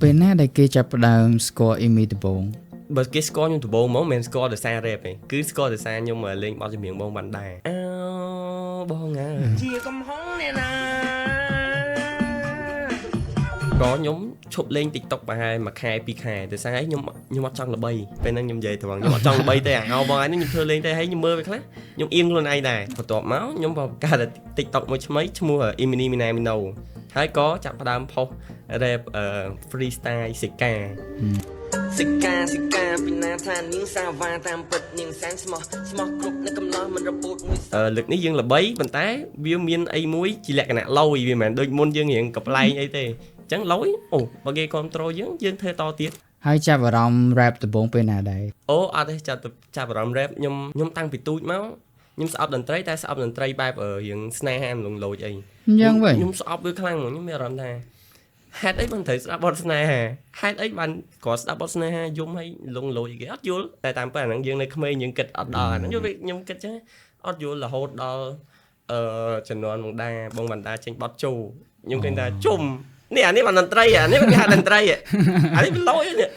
ពេលណាដែលគេចាប់ផ្ដើមស្គាល់ Amy ដំបូង? បើគេស្គាល់ខ្ញុំដំបូងហ្មងមិនមែនស្គាល់ដោយសារ rap ទេគឺស្គាល់ដោយសារខ្ញុំលេងបទចម្រៀងបងវណ្ណដាអើបងអើ ជាកំហុងអ្នកណា ក៏ខ្ញុំឈប់លេង TikTok ប្រហែលមួយខែពីរខែដោយសារខ្ញុំអត់ចង់ល្បីពេលហ្នឹងខ្ញុំនិយាយត្រង់ខ្ញុំអត់ចង់ល្បីទេអាហៅបងឯងនេះខ្ញុំធ្វើលេងទេហើយខ្ញុំមើលវាខ្លះខ្ញុំអៀនខ្លួនឯងដែរបន្ទាប់មកខ្ញុំក៏បង្កើត TikTok មួយថ្មីឈ្មោះ Emini Minamino ហើយក៏ចាប់ផ្ដើមផុស rap freestyle សិកា សិកាសិកាពីណាថានាងសាវ៉ាតាមពិតនាងសែនស្មោះស្មោះគ្រប់នៅកំឡោះមិនរបូតមួយ លើកនេះយើងល្បីប៉ុន្តែវាមានអីមួយជាលក្ខណៈឡយវាមិនមែនដូចមុនយើងរៀងកំប្លែងអីទេអញ្ចឹងឡយអូបើគេគ្រប់ត្រូលយើងយើងធ្វើតទៀត ហើយចាប់អារម្មណ៍ rap ដំបូងពេលណាដែរ? អូអត់ទេចាប់ចាប់អារម្មណ៍ rap ខ្ញុំខ្ញុំតាំងពីទូចមកខ្ញុំស្អប់តន្ត្រីតែស្អប់តន្ត្រីបែបរៀងស្នេហាលងលោចអី អញ្ចឹងវិញ ខ្ញុំស្អប់វាខ្លាំងហ្មងខ្ញុំមានអារម្មណ៍ថាហេតុអីបានត្រូវស្ដាប់បទស្នេហាហេតុអីបានគ្រាន់ស្ដាប់បទស្នេហាយំឲ្យលងលោចអីគេអត់យល់តែតាមពិតអាហ្នឹងយើងនៅក្មេងយើងគិតអត់ដល់អាហ្នឹងយល់ខ្ញុំគិតចឹងអត់យល់រហូតដល់ជំនាន់បងដាបងវណ្ណដាចេញបទជោខ្ញុំឃើញថាជុំនេះអានេះបានតន្ត្រីអានេះគេហៅតន្ត្រីអានេះវាលយនេះ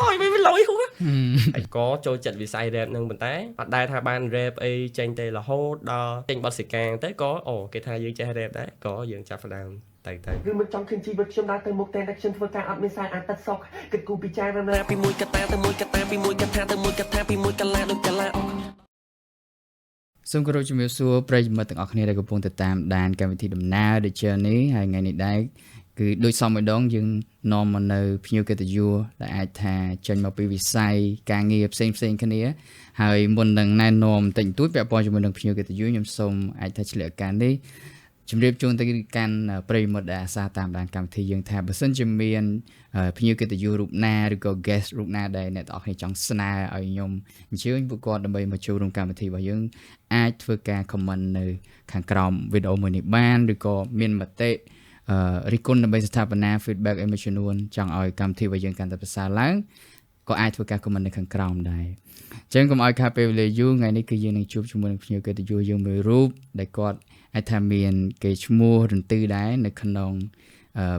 លយវាលយហួហើយក៏ចូលចិត្តវិស័យ rap ហ្នឹងប៉ុន្តែអត់ដែលថាបាន rap អីចេញទេរហូតដល់ចេញបទសិកាទៅក៏អូគេថាយើងចេះ rap ដែរក៏យើងចាប់ផ្ដើមទៅទៅ ឬមិនចង់ឃើញជីវិតខ្ញុំដើរទៅមុខទេតែខ្ញុំធ្វើការអត់មានខ្សែអាទិត្យសុកគិតគូរពិចារណាពីមួយកតាទៅមួយកតាពីមួយកថាទៅមួយកថាពីមួយកលាដូចកលា សូមគោរពជំរាបសួរប្រិយមិត្តទាំងអស់គ្នាដែលកំពុងតែតាមដានកម្មវិធីដំណើរ The Journey ហើយថ្ងៃនេះដែរគឺដូចសមម្ដងយើងនាំមកនៅភ្ញៀវកិត្តិយសដែលអាចថាចេញមកពីវិស័យការងារផ្សេងផ្សេងគ្នាហើយមុននឹងណែនាំបន្តិចបន្តួចពាក់ព័ន្ធជាមួយនឹងភ្ញៀវកិត្តិយសខ្ញុំសូមអាចថាឆ្លៀតឱកាសនេះជំរាបជូនទៅកាន់ប្រិយមិត្តដែលអាសាតាមដានកម្មវិធីយើងថាបើសិនជាមានភ្ញៀវកិត្តិយសរូបណាឬក៏ guest រូបណាដែលអ្នកទាំងអស់គ្នាចង់ស្នើឲ្យខ្ញុំអញ្ជើញពួកគាត់ដើម្បីមកចូលរួមកម្មវិធីរបស់យើងអាចធ្វើការ comment នៅខាងក្រោមវីដេអូមួយនេះបានឬក៏មានមតិអឺរិះគន់ដើម្បីស្ថាបនា feedback អីមួយចំនួនចង់ឲ្យកម្មវិធីរបស់យើងកាន់តែប្រសើរឡើងក៏អាចធ្វើការ comment នៅខាងក្រោមដែរអញ្ចឹងកុំឲ្យខាតពេលវេលាយូរថ្ងៃនេះគឺយើងនឹងជួបជាមួយនឹងភ្ញៀវកិត្តិយសយើងមួយរូបដែលគាត់អាចថាមានគេឈ្មោះរន្ទឺដែរនៅក្នុង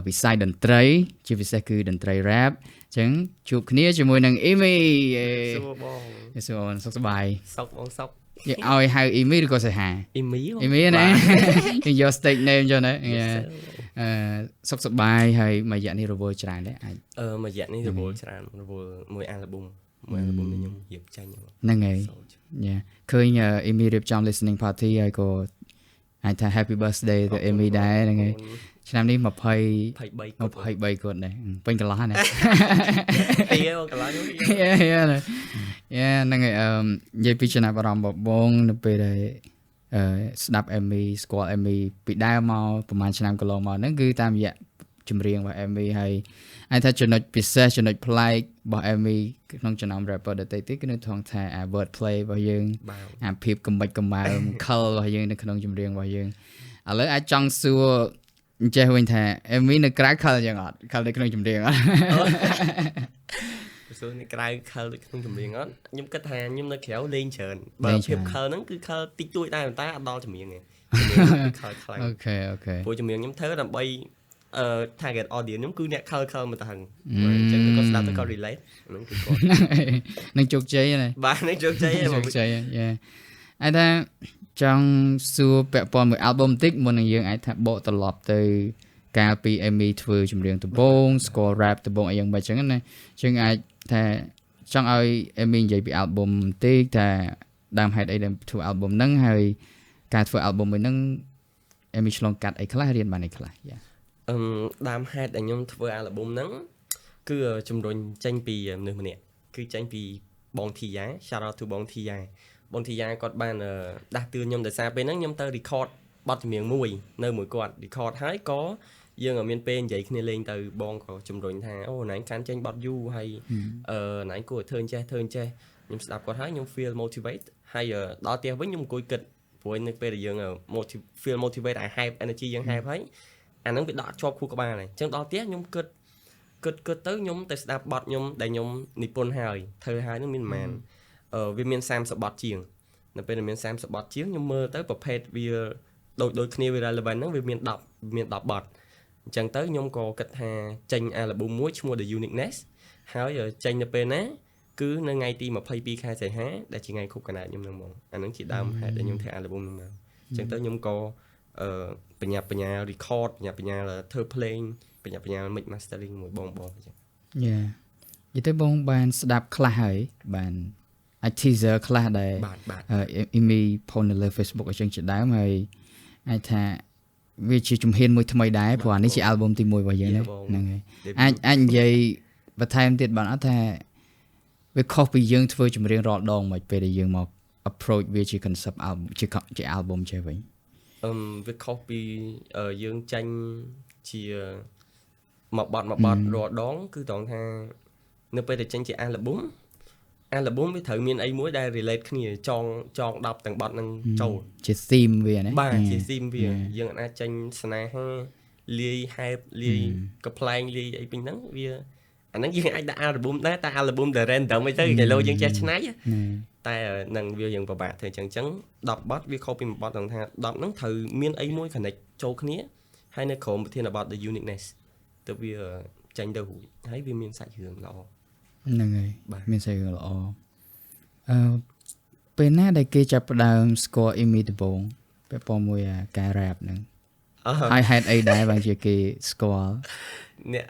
វិស័យតន្ត្រី ជាពិសេសគឺតន្ត្រី rap អញ្ចឹងជួបគ្នាជាមួយនឹង Amy សួរបង សួរអូនសុខសប្បាយ សុខបងសុខ យើងឲ្យហៅ Amy ឬក៏សៃហា Amy Amy ណាយើងយក stage name ចុះណាអឺសុខសប្បាយហើយមួយរយៈនេះរវល់ច្រើនដែរអាច មួយរយៈនេះរវល់ច្រើនរវល់មួយអាល់ប៊ុមមួយអាល់ប៊ុមនេះខ្ញុំរៀបចេញ ហ្នឹងហើយយ៉ាឃើញ Amy រៀបចំ listening party ហើយក៏អាចថា happy birthday ទៅ Amy ដែរហ្នឹងហើយឆ្នាំនេះ20 23 23គាត់ដែរពេញកន្លះណា ទីកន្លះខ្ញុំ yeah ហ្នឹងហើយអឺនិយាយពីចំណាប់អារម្មណ៍បងនៅពេលដែលអឺស្ដាប់ Amy ស្គាល់ Amy ពីដើមមកប្រហែលឆ្នាំកន្លងមកហ្នឹងគឺតាមរយៈចម្រៀងរបស់ Amy ហើយអាចថាចំណុចពិសេសចំណុចប្លែករបស់ Amy ក្នុងចំណោម rapper ដទៃទៀតគឺនៅថងថាអា word play របស់យើងអាភាពកំមិចកំមើមខលរបស់យើងនៅក្នុងចម្រៀងរបស់យើងឥឡូវអាចចង់សួរអញ្ចេះវិញថា Amy នៅក្រៅខលយ៉ាងអត់ខលនៅក្នុងចម្រៀងអត់ សួរនៅក្រៅខលដូចក្នុងចម្រៀងអត់ខ្ញុំគិតថាខ្ញុំនៅក្រៅលេងច្រើនបើភាពខលហ្នឹងគឺខលតិចតួចដែរប៉ុន្តែអត់ដល់ចម្រៀងទេខលខ្លាំង okay ព្រោះចម្រៀងខ្ញុំធ្វើដើម្បី target audience ខ្ញុំគឺអ្នកខលខលមកទៅហឹងអញ្ចឹងគាត់ស្ដាប់ទៅគាត់ relate ហ្នឹងគឺគាត់ នឹងជោគជ័យណា បាទនឹងជោគជ័យ ជោគជ័យ yeah អាចថាចង់សួរពាក់ព័ន្ធមួយ album បន្តិចមុននឹងយើងអាចថាបកត្រឡប់ទៅកាលពី Amy ធ្វើចម្រៀងដំបូងស្គាល់ rap ដំបូងអីយ៉ាងម៉េចចឹងណាចឹងអាចថាចង់ឲ្យ Amy និយាយពី album បន្តិចថាដើមហេតុអីដែលធ្វើ album ហ្នឹងហើយការធ្វើ album មួយហ្នឹង Amy ឆ្លងកាត់អីខ្លះរៀនបានអីខ្លះ yeah អឹមដើមហេតុដែលខ្ញុំធ្វើ album ហ្នឹងគឺជំរុញចេញពីមនុស្សម្នាក់គឺចេញពីបងធីយ៉ា shout out to បងធីយ៉ាបងធីយ៉ាគាត់បានដាស់តឿនខ្ញុំដោយសារពេលហ្នឹងខ្ញុំទៅ record បទចម្រៀងមួយនៅមួយគាត់ record ហើយក៏យើងមានពេលនិយាយគ្នាលេងទៅបងក៏ជំរុញថាអូណៃកាន់ចេញបទយូរហើយអឺណៃគួរធ្វើចេះធ្វើចេះខ្ញុំស្ដាប់គាត់ហើយខ្ញុំ feel motivate ហើយដល់ផ្ទះវិញខ្ញុំអង្គុយគិតព្រោះនៅពេលដែលយើង feel motivate អា hype energy យើង hype ហើយអាហ្នឹងវាដកជាប់ខួរក្បាលហើយអញ្ចឹងដល់ផ្ទះខ្ញុំគិតគិតគិតទៅខ្ញុំទៅស្ដាប់បទខ្ញុំដែលខ្ញុំនិពន្ធហើយធ្វើហើយនឹងមានប្រហែលវាមាន30បទជាងនៅពេលដែលមាន30បទជាងខ្ញុំមើលទៅប្រភេទវាដូចដូចគ្នាវា relevant ហ្នឹងវាមាន10មាន10បទ អញ្ចឹងទៅខ្ញុំក៏គិតថាចេញអាល់ប៊ុមមួយឈ្មោះ The Uniqueness ហើយចេញនៅពេលណាគឺនៅថ្ងៃទី22ខែសីហាដែលជាថ្ងៃខួបកំណើតខ្ញុំហ្នឹងហ្មងអាហ្នឹងជាដើមហេតុដែលខ្ញុំធ្វើអាល់ប៊ុមហ្នឹងមកអញ្ចឹងទៅខ្ញុំក៏បញ្ញាបញ្ញា record បញ្ញាបញ្ញាធ្វើភ្លេងបញ្ញាបញ្ញា mix mastering មួយបងបងអញ្ចឹង Yeah និយាយទៅបងបានស្ដាប់ខ្លះហើយបានអាច teaser ខ្លះដែល បាទបាទ អ៊ីមីផុសនៅលើ Facebook អញ្ចឹងជាដើមហើយអាចថាវាជាជំហានមួយថ្មីដែរព្រោះអានេះជា album ទី1របស់យើងណាហ្នឹងហើយអាចអាចនិយាយបន្ថែមទៀតបានអត់ថាវាខុសពីយើងធ្វើចម្រៀងរាល់ដងមកពេលដែលយើងមក approach វាជា concept album ជា album ចេះវិញ វាខុសពីយើងចាញ់ជាមួយបទមួយបទរាល់ដងគឺត្រង់ថានៅពេលដែលចេញជា album album វាត្រូវមានអីមួយដែល relate គ្នាចងចង10ទាំងបទនឹងចូល ជា theme វាណា បាទជា theme វាយើងអាចចេញស្នេហាលាយហែបលាយកំប្លែងលាយអីពេញហ្នឹងវាអាហ្នឹងយើងអាចដាក់ album ដែរតែ album ដែល random អីទៅគីឡូយើងចេះច្នៃតែនឹងវាយើងពិបាកធ្វើអញ្ចឹងអញ្ចឹង10បទវាខុសពីមួយបទត្រង់ថា10ហ្នឹងត្រូវមានអីមួយ connect ចូលគ្នាហើយនៅក្រោមប្រធានបទ the uniqueness ទៅវាចេញទៅរួចហើយវាមានសាច់រឿងល្អ ហ្នឹងហើយមានសាច់រឿងល្អអឺពេលណាដែលគេចាប់ផ្ដើមស្គាល់ Amy ដំបូងពាក់ព័ន្ធមួយអាការ rap ហ្នឹងហើយហេតុអីដែរបានជាគេស្គាល់ អ្នក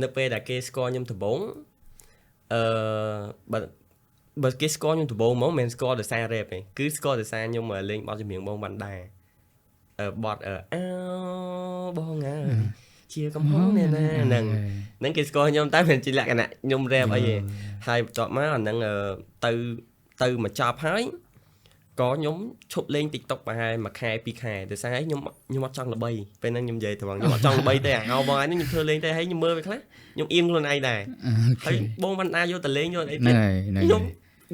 នៅពេលដែលគេស្គាល់ខ្ញុំដំបូងអឺបើបើគេស្គាល់ខ្ញុំដំបូងហ្មងមិនមែនស្គាល់ដោយសារ rap ទេគឺស្គាល់ដោយសារខ្ញុំលេងបទចម្រៀងបងវណ្ណដាបទអើបងអើយជាកំហុសនេះណាហ្នឹងហ្នឹងគេស្គាល់ខ្ញុំតែមិនជាលក្ខណៈខ្ញុំ rap អីទេហើយបន្ទាប់មកអាហ្នឹងទៅទៅមកចប់ហើយក៏ខ្ញុំឈប់លេង TikTok ប្រហែលមួយខែពីរខែដោយសារខ្ញុំខ្ញុំអត់ចង់ល្បីពេលហ្នឹងខ្ញុំនិយាយត្រង់ខ្ញុំអត់ចង់ល្បីទេអាហៅបងឯងខ្ញុំធ្វើលេងទេហើយខ្ញុំមើលវាខ្លះខ្ញុំអៀនខ្លួនឯងដែរហើយបងវណ្ណដាយកទៅលេងយកអីទៀតខ្ញុំ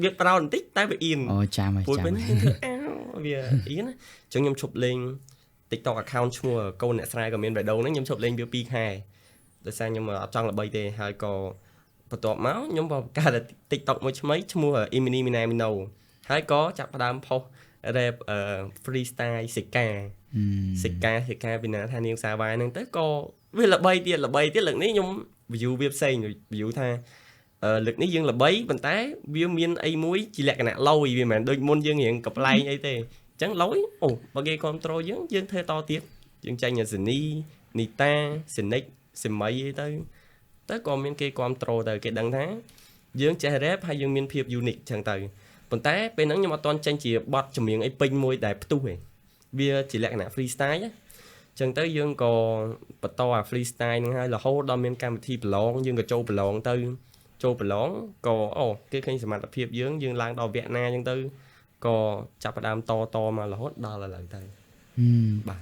វាប្រោតបន្តិចតែវាអៀន អូចាំហើយចាំ ពេលខ្ញុំធ្វើអោវាអៀនណាអញ្ចឹងខ្ញុំឈប់លេង TikTok account ឈ្មោះកូនអ្នកស្រែក៏មានបេះដូងហ្នឹងខ្ញុំឈប់លេងវា2ខែដោយសារខ្ញុំអត់ចង់ល្បីទេហើយក៏បន្ទាប់មកខ្ញុំក៏បង្កើត TikTok មួយថ្មីឈ្មោះ Emini Minamino ហើយក៏ចាប់ផ្ដើមផុស rap freestyle សិកាសិកាសិកាពីណាថានាងសាវ៉ាហ្នឹងទៅក៏វាល្បីទៀតល្បីទៀតលើកនេះខ្ញុំ view វាផ្សេង view ថាលើកនេះយើងល្បីប៉ុន្តែវាមានអីមួយជាលក្ខណៈឡយវាមិនមែនដូចមុនយើងរៀងកំប្លែងអីទេអញ្ចឹងឡយអូបើគេ control យើងយើងធ្វើតទៀតយើងចាញ់សេនីនីតាសេនិចសេមីអីទៅទៅក៏មានគេ control ទៅគេដឹងថាយើងចេះ rap ហើយយើងមានភាព unique អញ្ចឹងទៅប៉ុន្តែពេលហ្នឹងខ្ញុំអត់ទាន់ចេញជាបទចម្រៀងអីពេញមួយដែលផ្ទុះទេវាជាលក្ខណៈ freestyle អញ្ចឹងទៅយើងក៏បន្តអា freestyle ហ្នឹងហើយរហូតដល់មានកម្មវិធីប្រឡងយើងក៏ចូលប្រឡងទៅចូលប្រឡងក៏អូគេឃើញសមត្ថភាពយើងយើងឡើងដល់វគ្គណាអញ្ចឹងទៅក៏ចាប់ផ្ដើមតតមករហូតដល់ឥឡូវទៅបាទ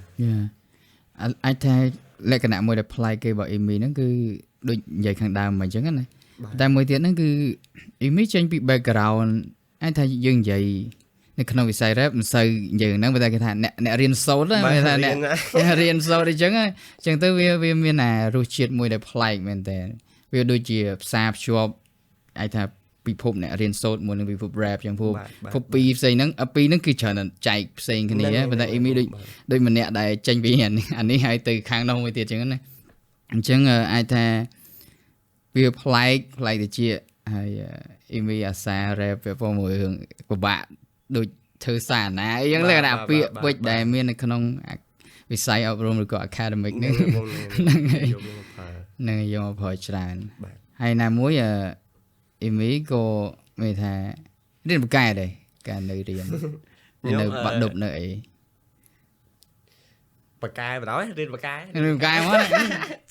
អាចថាលក្ខណៈមួយដែលប្លែកគេរបស់ Amy ហ្នឹងគឺដូចនិយាយខាងដើមមកអញ្ចឹងណាតែមួយទៀតហ្នឹងគឺ Amy ចេញពី background អាចថាយើងនិយាយនៅក្នុងវិស័យ rap មិនសូវនិយាយហ្នឹងបើតែគេថាអ្នកអ្នករៀនសូត្រគេថាអ្នករៀនសូត្រអញ្ចឹងអញ្ចឹងទៅវាវាមានអារសជាតិមួយដែលប្លែកមែនតើវាដូចជាផ្សារភ្ជាប់អាចថាពិភពអ្នករៀនសូត្រមួយនឹងពិភព rap ចឹងព្រោះភពពីរផ្សេងហ្នឹងពីរហ្នឹងគឺច្រើនចែកផ្សេងគ្នាប៉ុន្តែ Amy ដូចដូចម្នាក់ដែលចេញពីអានេះហើយទៅខាងនោះមួយទៀតចឹងណាអញ្ចឹងអាចថាវាប្លែកប្លែកទៅជាហើយ Amy អាសា rap ពាក់ព័ន្ធមួយរឿងពិបាកដូចធ្វើសារណាអីចឹងលក្ខណៈពាក្យពេចន៍ដែលមាននៅក្នុងវិស័យអប់រំឬក៏ academic ហ្នឹងហ្នឹងហើយនឹងយកមកប្រើច្រើនហើយណាមួយអ៊ីមីក៏មានថារៀនបកែដែរកាលនៅរៀននៅបាក់ឌុបនៅអី បកែបណ្ដោយរៀនបកែរៀនបកែមក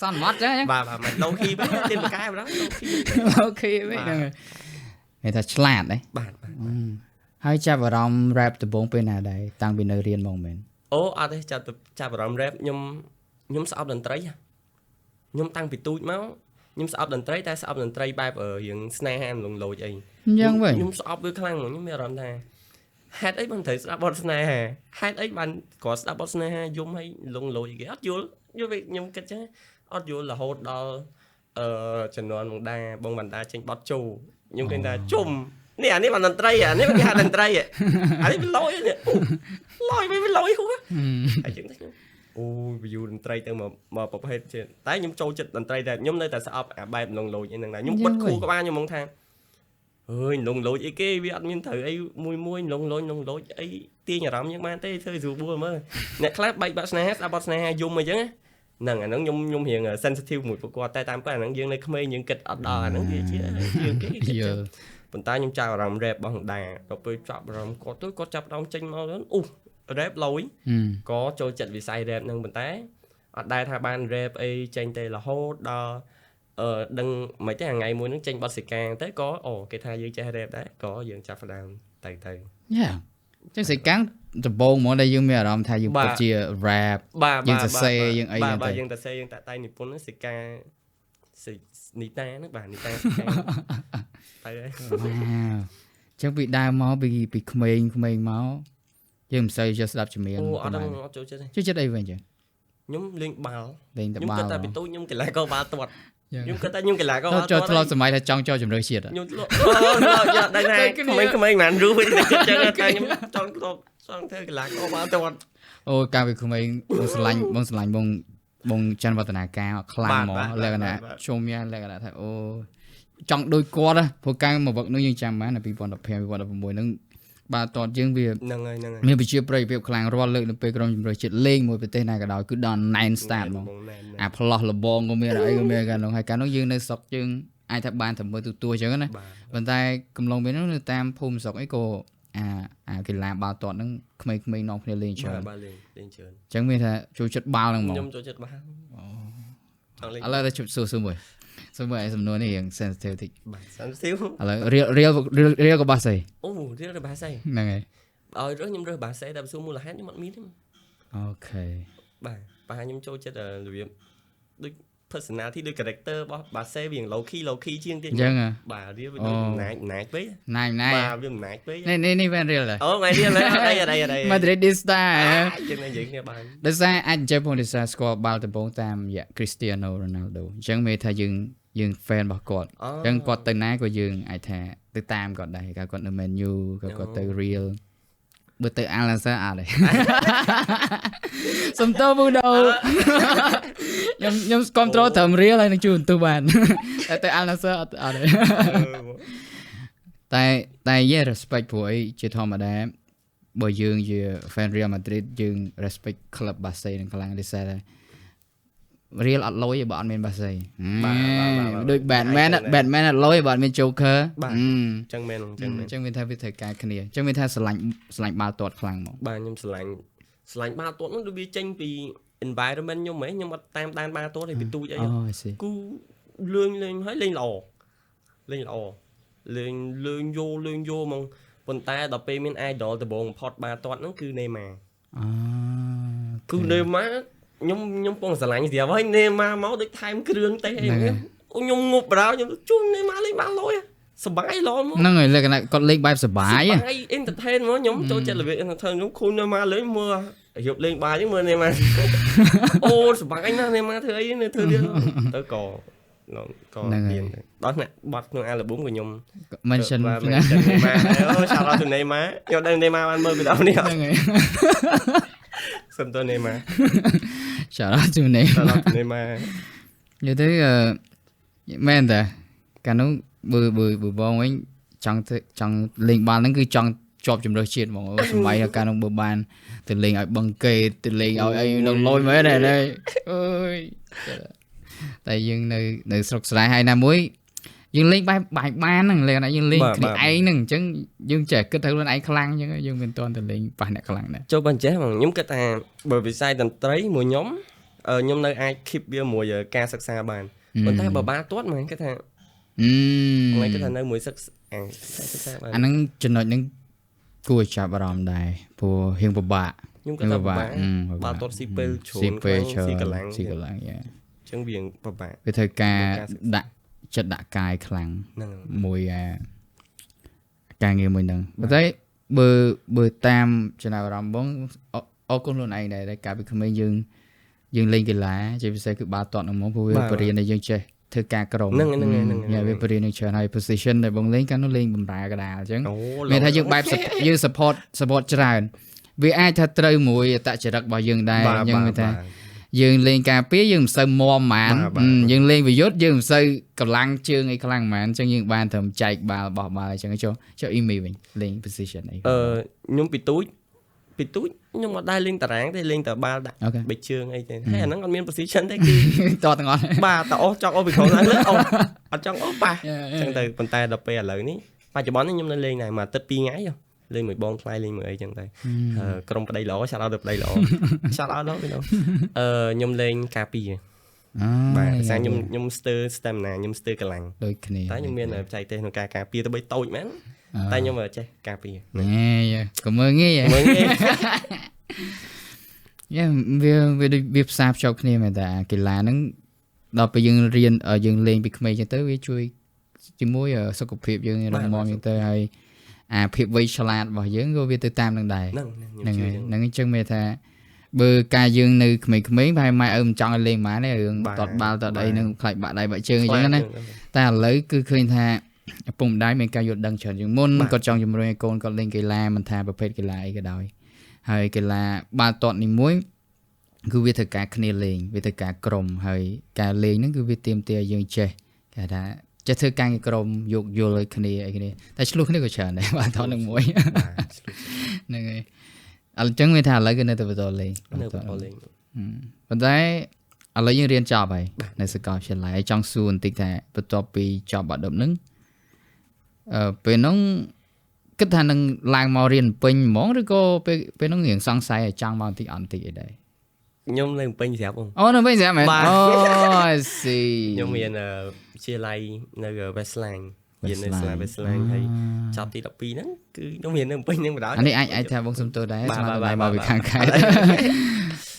សន្មត់ចឹងបាទបាទមិន low key វិញរៀនបកែបណ្ដោយ low key low key វិញហ្នឹងគេថាឆ្លាតដែរបាទបាទហើយចាប់អារម្មណ៍ rap ដំបូងពេលណាដែរតាំងពីនៅរៀនមកមែនអូអត់ទេចាប់ចាប់អារម្មណ៍ rap ខ្ញុំខ្ញុំស្អប់តន្ត្រីខ្ញុំតាំងពីទូចមកខ្ញុំស្អប់តន្ត្រីតែស្អប់តន្ត្រីបែបរៀងស្នេហាលងលោចអីអញ្ចឹងវិញខ្ញុំស្អប់វាខ្លាំងហ្មងខ្ញុំមានអារម្មណ៍ថាហេតុអីបានត្រូវស្ដាប់បទស្នេហាហេតុអីបានគ្រាន់ស្ដាប់បទស្នេហាយំឲ្យលងលោចគេអត់យល់យល់ខ្ញុំគិតចឹងអត់យល់រហូតដល់អឺចំនួនបងដាបងបណ្ដាចេញបទជូខ្ញុំឃើញថាជុំនេះអានេះបានតន្ត្រីអានេះគេហៅតន្ត្រីអានេះវាលយនេះលយវាលយហួរហើយចឹងទៅខ្ញុំ អូ view តន្ត្រីទៅមកមកប្រភេទជាតែខ្ញុំចូលចិត្តតន្ត្រីតែខ្ញុំនៅតែស្អប់អាបែបលងលោចអីហ្នឹងដែរខ្ញុំបិទខួរក្បាលខ្ញុំហ្មងថាអើយលងលោចអីគេវាអត់មានត្រូវអីមួយមួយលងលោចលងលោចអីទាញអារម្មណ៍យើងបានទេធ្វើស្រួលបួលមើលអ្នកខ្លះបែកបាក់ស្នេហាស្ដាប់បទស្នេហាយំអីចឹងហ្នឹងអាហ្នឹងខ្ញុំខ្ញុំរៀង sensitive មួយពួកគាត់តែតាមពិតអាហ្នឹងយើងនៅក្មេងយើងគិតអត់ដល់អាហ្នឹងវាជាយើងគេគិត យល់ ប៉ុន្តែខ្ញុំចាប់អារម្មណ៍ rap របស់ហង្ដាដល់ពេលចាប់អារម្មណ៍គាត់ទៅគាត់ចាប់អារម្មណ៍ចេញមកទៅអូ rap លយ ក៏ចូលចិត្តវិស័យ rap ហ្នឹងប៉ុន្តែអត់ដែលថាបាន rap អីចេញទេរហូតដល់អឺដឹងមិនទេថ្ងៃមួយហ្នឹងចេញបទសិកាទៅក៏អូគេថាយើងចេះ rap ដែរក៏យើងចាប់ផ្ដើមទៅទៅ Yeah ចឹងសេកាំងដំបូងហ្មងដែលយើងមានអារម្មណ៍ថាយើងពិតជា rap បាទ យើងសរសេរយើងអី បាទ ហ្នឹងទៅ បាទយើងសរសេរយើងតាក់តែងនិពន្ធហ្នឹងសិកាសិនីតាហ្នឹងបាទនីតាសិកាទៅហើយ វ៉ាវចឹងពីដើមមកពីពីក្មេងក្មេងមកយើងមិនសូវចេះស្ដាប់ចម្រៀង អូអត់ ប៉ុន្មាន ដឹងអត់ចូលចិត្តទេ ចូលចិត្តអីវិញចឹង ខ្ញុំលេងបាល់ លេងតែបាល់ ខ្ញុំគិតតែពីទូចខ្ញុំកីឡាករបាល់ទាត់ យ៉ាង ខ្ញុំគិតតែខ្ញុំកីឡាករបាល់ ចូល ទាត់ ធ្លាប់សម័យថាចង់ចូលជម្រើសជាតិហ៎ ខ្ញុំធ្លាប់អូយកដឹងថាក្មេងក្មេងមិនរូបទេគិតចឹងតែខ្ញុំចង់ធ្លាប់ចង់ធ្វើកីឡាករបាល់ទាត់ អូកាលពីក្មេងបងស្រឡាញ់បងស្រឡាញ់បងបងច័ន្ទវឌ្ឍនាការខ្លាំងហ្មងលក្ខណៈជុំយ៉ាងលក្ខណៈថាអូចង់ដូចគាត់ហ៎ព្រោះកាលមកវឹកនោះយើងចាំបាននៅ2015 2016ហ្នឹងបាល់ទាត់យើងវា ហ្នឹងហើយហ្នឹងហើយ មានប្រជាប្រិយភាពខ្លាំងរាល់លើកនៅពេលក្រុមជម្រើសជាតិលេងមួយប្រទេសណាក៏ដោយគឺដល់ណែន start ហ្មង ណែន អាផ្លោះលបងក៏មានអីក៏មានកាលនោះហើយកាលនោះយើងនៅស្រុកយើងអាចថាបានតែមើលទូទួអញ្ចឹងណា បាទ ប៉ុន្តែកំឡុងពេលនោះនៅតាមភូមិស្រុកអីក៏អាអាកីឡាបាល់ទាត់ហ្នឹងក្មេងៗនាំគ្នាលេងច្រើន បាទលេងលេងច្រើន អញ្ចឹងមានថាចូលចិត្តបាល់ហ្នឹងហ្មង ខ្ញុំចូលចិត្តបាល់ចង់លេង ឥឡូវតែជប់សួរសួរមួយសួរមួយឯសំណួរនេះរៀង sensitive តិច បាទ sensitive ឥឡូវ real real real ក៏បាសអី អូរៀលឬបាសអី ហ្នឹងហើយ ឲ្យរើសខ្ញុំរើសបាសអីតែសួរមូលហេតុខ្ញុំអត់មានទេ Okay បាទបាទខ្ញុំចូលចិត្តរបៀបដូច personality ដូច character របស់បាសេវា low key low key ជាងទៀត អញ្ចឹងហ៎ បាទរៀលវាដូចអំណាចអំណាចពេក ណាយណាយ បាទវាអំណាចពេក នេះនេះនេះមែន real ដែរ អូមិនរៀលអត់អីអត់អីអត់អី Madridista ហ៎ យើងនិយាយគ្នាបាន ដោយសារអាចចេះផងដោយសារស្គាល់បាល់ដំបូងតាមរយៈ Cristiano Ronaldo អញ្ចឹងមានថាយើងយើង fan របស់គាត់ អូ អញ្ចឹងគាត់ទៅណាក៏យើងអាចថាទៅតាមគាត់ដែរកាលគាត់នៅ Man U ក៏គាត់ទៅ Real បើទៅ Al Nassr អត់ទេ សំទោសពូដូខ្ញុំខ្ញុំគ្រប់ត្រូលត្រឹម Real ហើយនឹងជួនទូបាន តែទៅ Al Nassr អត់អត់ទេ តែតែយេ respect ព្រោះអីជាធម្មតាបើយើងជា fan Real Madrid យើង respect club Barca នឹងខ្លាំងដោយសារតែ Real អត់លុយទេបើអត់មាន Barca បាទបាទបាទបាទ ដូច Batman អាច Batman អត់លុយបើអត់មាន Joker បាទ អឺ ចឹងមែនចឹងមែន អញ្ចឹងមានថាវាត្រូវការគ្នាអញ្ចឹងមានថាស្រឡាញ់ស្រឡាញ់បាល់ទាត់ខ្លាំងហ្មង បាទខ្ញុំស្រឡាញ់ស្រឡាញ់បាល់ទាត់នោះដូចវាចេញពី environment ខ្ញុំហ៎ខ្ញុំអត់តាមដានបាល់ទាត់ទេពីទូចអី អូ I see គូលេងលេងហើយលេងល្អលេងល្អលេងលេងយោលេងយោហ្មងប៉ុន្តែដល់ពេលមាន idol ដំបូងបំផុតបាល់ទាត់ហ្នឹងគឺ Neymar អឺ គឺ Neymar ខ្ញុំខ្ញុំពងស្រឡាញ់ស្រាប់ហើយ Neymar មកដូចថែមគ្រឿងទេអីហ្នឹងអូខ្ញុំងប់បណ្ដោយខ្ញុំជុំ Neymar លេងបាល់លយសប្បាយល្អមក ហ្នឹងហើយលក្ខណៈគាត់លេងបែបសប្បាយ សប្បាយ entertain ហ្មងខ្ញុំចូលចិត្តរបៀប entertain ខ្ញុំខូន Neymar លេងមើលរៀបលេងបាយហ្នឹងមើល Neymar អូសប្បាយណាស់ Neymar ធ្វើអីនៅធ្វើទៀតទៅក៏ក៏មានដល់ថ្នាក់បាត់ក្នុង album ក៏ខ្ញុំ mention បាទ mention Neymar អូ shout out to Neymar ខ្ញុំដឹង Neymar បានមើលវីដេអូនេះអត់ ហ្នឹងហើយ សុំទោស Neymar shout out to Neymar shout out to Neymar និយាយទៅអឺមែនតាកាលនោះបើបើបើបងវិញចង់ធ្វើចង់លេងបាល់ហ្នឹងគឺចង់ជាប់ជម្រើសជាតិហ្មងអូសម័យកាលនោះបើបានទៅលេងឲ្យបឹងកេតទៅលេងឲ្យអីនឹងលយមែនទេអើយតែយើងនៅនៅស្រុកស្រែហើយណាមួយយើងលេងបែបបែបបានហ្នឹងលេងណាយើងលេងគ្នាឯងហ្នឹងអញ្ចឹងយើងចេះគិតថាខ្លួនឯងខ្លាំងអញ្ចឹងយើងមិនទាន់ទៅលេងប៉ះអ្នកខ្លាំងដែរ ចូលបានចេះហ្មងខ្ញុំគិតថាបើវិស័យតន្ត្រីមួយខ្ញុំខ្ញុំនៅអាច keep វាមួយការសិក្សាបានប៉ុន្តែបើបាល់ទាត់ហ្មងគិតថា អឺ ហ្មងគិតថានៅមួយសិក្សាអាសិក្សាបាន អាហ្នឹងចំណុចហ្នឹងគួរឲ្យចាប់អារម្មណ៍ដែរព្រោះរៀងពិបាក ខ្ញុំគិតថាពិបាក អឺ បាល់ទាត់ស៊ីពេលជ្រុ ស៊ី ល ពេលច្រើន ស៊ីកម្លាំង ស៊ីកម្លាំងយ៉ា អញ្ចឹងវាពិបាក វាត្រូវការ ការសិក្សា ដាក់ចិត្តដាក់កាយខ្លាំង ហ្នឹង មួយអាការងារមួយហ្នឹងប៉ុន្តែបើបើតាមចំណាប់អារម្មណ៍បងអអរគុណខ្លួនឯងដែរដែលកាលពីក្មេងយើងយើងលេងកីឡាជាពិសេសគឺបាល់ទាត់ហ្នឹងហ្មងព្រោះវាបរៀនឲ្យយើងចេះធ្វើការក្រុម ហ្នឹងហ្នឹងហ្នឹង យ៉ាវាបរៀននឹងច្រើនហើយ position ដែលបងលេងកាលនោះលេងបំរើកណ្ដាលអញ្ចឹង អូ មានថាយើងបែប យើង support support ច្រើន វាអាចថាត្រូវមួយអត្តចរិតរបស់យើងដែរយើងមានថាយើងលេងការពារយើងមិនសូវមាំហ្មងយើងលេងប្រយុទ្ធយើងមិនសូវកម្លាំងជើងអីខ្លាំងហ្មងអញ្ចឹងយើងបានត្រឹមចែកបាល់បោះបាល់អញ្ចឹងចុះចុះអ៊ីមីវិញលេង position អី ខ្ញុំពីទូចពីទូចខ្ញុំអត់ដែលលេងតារាងទេលេងតែបាល់ដាក់បិជើងអីទេហើយអាហ្នឹងអត់មាន position ទេគឺ តទាំងអស់ បាទតអូសចង់អូសពីក្រោមឡើងលើអូសអត់ចង់អូសប៉ះអញ្ចឹងទៅប៉ុន្តែដល់ពេលឥឡូវនេះបច្ចុប្បន្ននេះខ្ញុំនៅលេងដែរមួយអាទិត្យ2ថ្ងៃលេងមួយបងថ្លៃលេងមួយអីចឹងទៅក្រុមប្តីល្អ shout out ទៅប្តីល្អ shout out ដល់ពីនោះខ្ញុំលេងការពារបាទភាសាខ្ញុំខ្ញុំស្ទើ stamina ខ្ញុំស្ទើកម្លាំង ដូចគ្នា តែខ្ញុំមានបច្ចេកទេសក្នុងការការពារទៅបីតូចមែនតែខ្ញុំចេះការពារ ណែកុំមើលងាយ មើលងាយ យ៉ាវាវាដូចវាផ្សារភ្ជាប់គ្នាមែនតាកីឡាហ្នឹងដល់ពេលយើងរៀនយើងលេងពីក្មេងចឹងទៅវាជួយជាមួយសុខភាពយើងរឹងមាំចឹងទៅហើយអាភាពវៃឆ្លាតរបស់យើងក៏វាទៅតាមនឹងដែរ ហ្នឹង ហ្នឹងហើយហ្នឹងអញ្ចឹងមានថាបើការយើងនៅក្មេងៗប្រហែលម៉ែឪមិនចង់ឲ្យលេងហ្មងទេរឿងតតបាល់តតអីហ្នឹងខ្លាចបាក់ដៃបាក់ជើងអញ្ចឹងណាតែឥឡូវគឺឃើញថាឪពុកម្ដាយមានការយល់ដឹងច្រើនជាងមុនគាត់ចង់ជំរុញឲ្យកូនគាត់លេងកីឡាមិនថាប្រភេទកីឡាអីក៏ដោយហើយកីឡាបាល់ទាត់នេះមួយគឺវាត្រូវការគ្នាលេងវាត្រូវការក្រុមហើយការលេងហ្នឹងគឺវាទាមទារឲ្យយើងចេះគេថាចេះធ្វើការងារក្រុមយោគយល់ឲ្យគ្នាអីគ្នាតែឆ្លោះគ្នាក៏ច្រើនដែរបាល់ទាត់នឹងមួយហ្នឹងហើយអញ្ចឹងវាថាឥឡូវគឺនៅតែបន្តលេង នៅបន្តលេង ប៉ុន្តែឥឡូវយើងរៀនចប់ហើយនៅសាកលវិទ្យាល័យហើយចង់សួរបន្តិចថាបន្ទាប់ពីចប់បាក់ឌុបហ្នឹងពេលហ្នឹងគិតថានឹងឡើងមករៀនពេញហ្មងឬក៏ពេលពេលហ្នឹងរៀងសង្ស័យឲ្យចង់មកបន្តិចអត់បន្តិចអីដែរ ខ្ញុំនៅពេញស្រាប់បង អូនៅពេញស្រាប់មែនអូ I see ខ្ញុំមានវិទ្យាល័យនៅ Westline រៀននៅសាលា Westline ហើយចប់ទី12ហ្នឹងគឺខ្ញុំរៀននៅពេញហ្នឹងបណ្ដោយ អានេះអាចអាចថាបងសុំទោសដែរស្មានតែមកពីខាងខេត្ត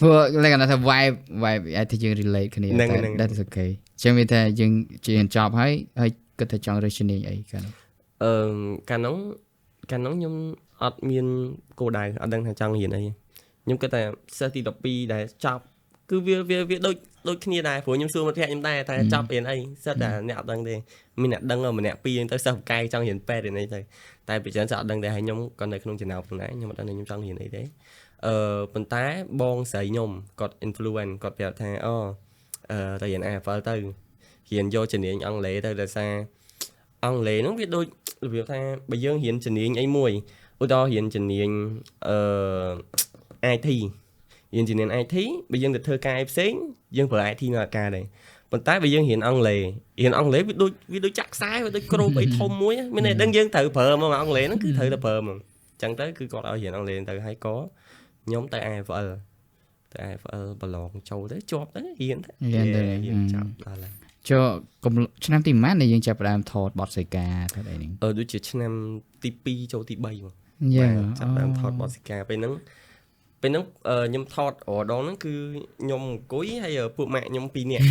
ព្រោះលក្ខណៈថា vibe vibe អាចថាយើង relate គ្នាតែ that's okay ចឹងវាថាយើងជាចប់ហើយហើយគិតថាចង់រើសជំនាញអីកាលនោះ អឺកាលនោះកាលនោះខ្ញុំអត់មានគោលដៅអត់ដឹងថាចង់រៀនអីខ្ញុំគិតថាសិស្សទី12ដែលចប់គឺវាវាវាដូចដូចគ្នាដែរព្រោះខ្ញុំសួរមិត្តភក្តិខ្ញុំដែរតែចប់រៀនអីសិតតែអ្នកអត់ដឹងទេមានអ្នកដឹងម្នាក់ពីរទៅសិស្សពូកែចង់រៀនពេទ្យរៀនអីទៅតែពីច្រើនសិស្សអត់ដឹងដែរហើយខ្ញុំក៏នៅក្នុងចំណោមផងដែរខ្ញុំអត់ដឹងថាខ្ញុំចង់រៀនអីទេប៉ុន្តែបងស្រីខ្ញុំគាត់ influence គាត់ប្រាប់ថាអូទៅរៀន AFL ទៅរៀនយកជំនាញអង់គ្លេសទៅដោយសារអង់គ្លេសហ្នឹងវាដូចរបៀបថាបើយើងរៀនជំនាញអីមួយឧទាហរណ៍រៀនជំនាញIT រៀនជំនាញ IT បើយើងទៅធ្វើការអីផ្សេងយើងប្រើ IT នៅអាការដែរប៉ុន្តែបើយើងរៀនអង់គ្លេសរៀនអង់គ្លេសវាដូចវាដូចចាក់ខ្សែវាដូចគ្របអីធំមួយមានន័យដឹងយើងត្រូវប្រើមកអង់គ្លេសហ្នឹងគឺត្រូវតែប្រើហ្មងអញ្ចឹងទៅគឺគាត់ឲ្យរៀនអង់គ្លេសទៅហើយក៏ខ្ញុំទៅ AFL ទៅ AFL ប្រឡងចូលទៅជាប់ទៅរៀនទៅ រៀនទៅ រៀនចាប់ដល់ហើយ ចូលកំឡុងឆ្នាំទីប៉ុន្មានដែលយើងចាប់ផ្ដើមថតបទសីកាថតអីហ្នឹង ដូចជាឆ្នាំទី2ចូលទី3មក យ៉ា បាទចាប់ដើមថតបទសិកាពេលហ្នឹងពេលហ្នឹងខ្ញុំថតរដងហ្នឹងគឺខ្ញុំអង្គុយហើយពួកម៉ាក់ខ្ញុំពីរនាក់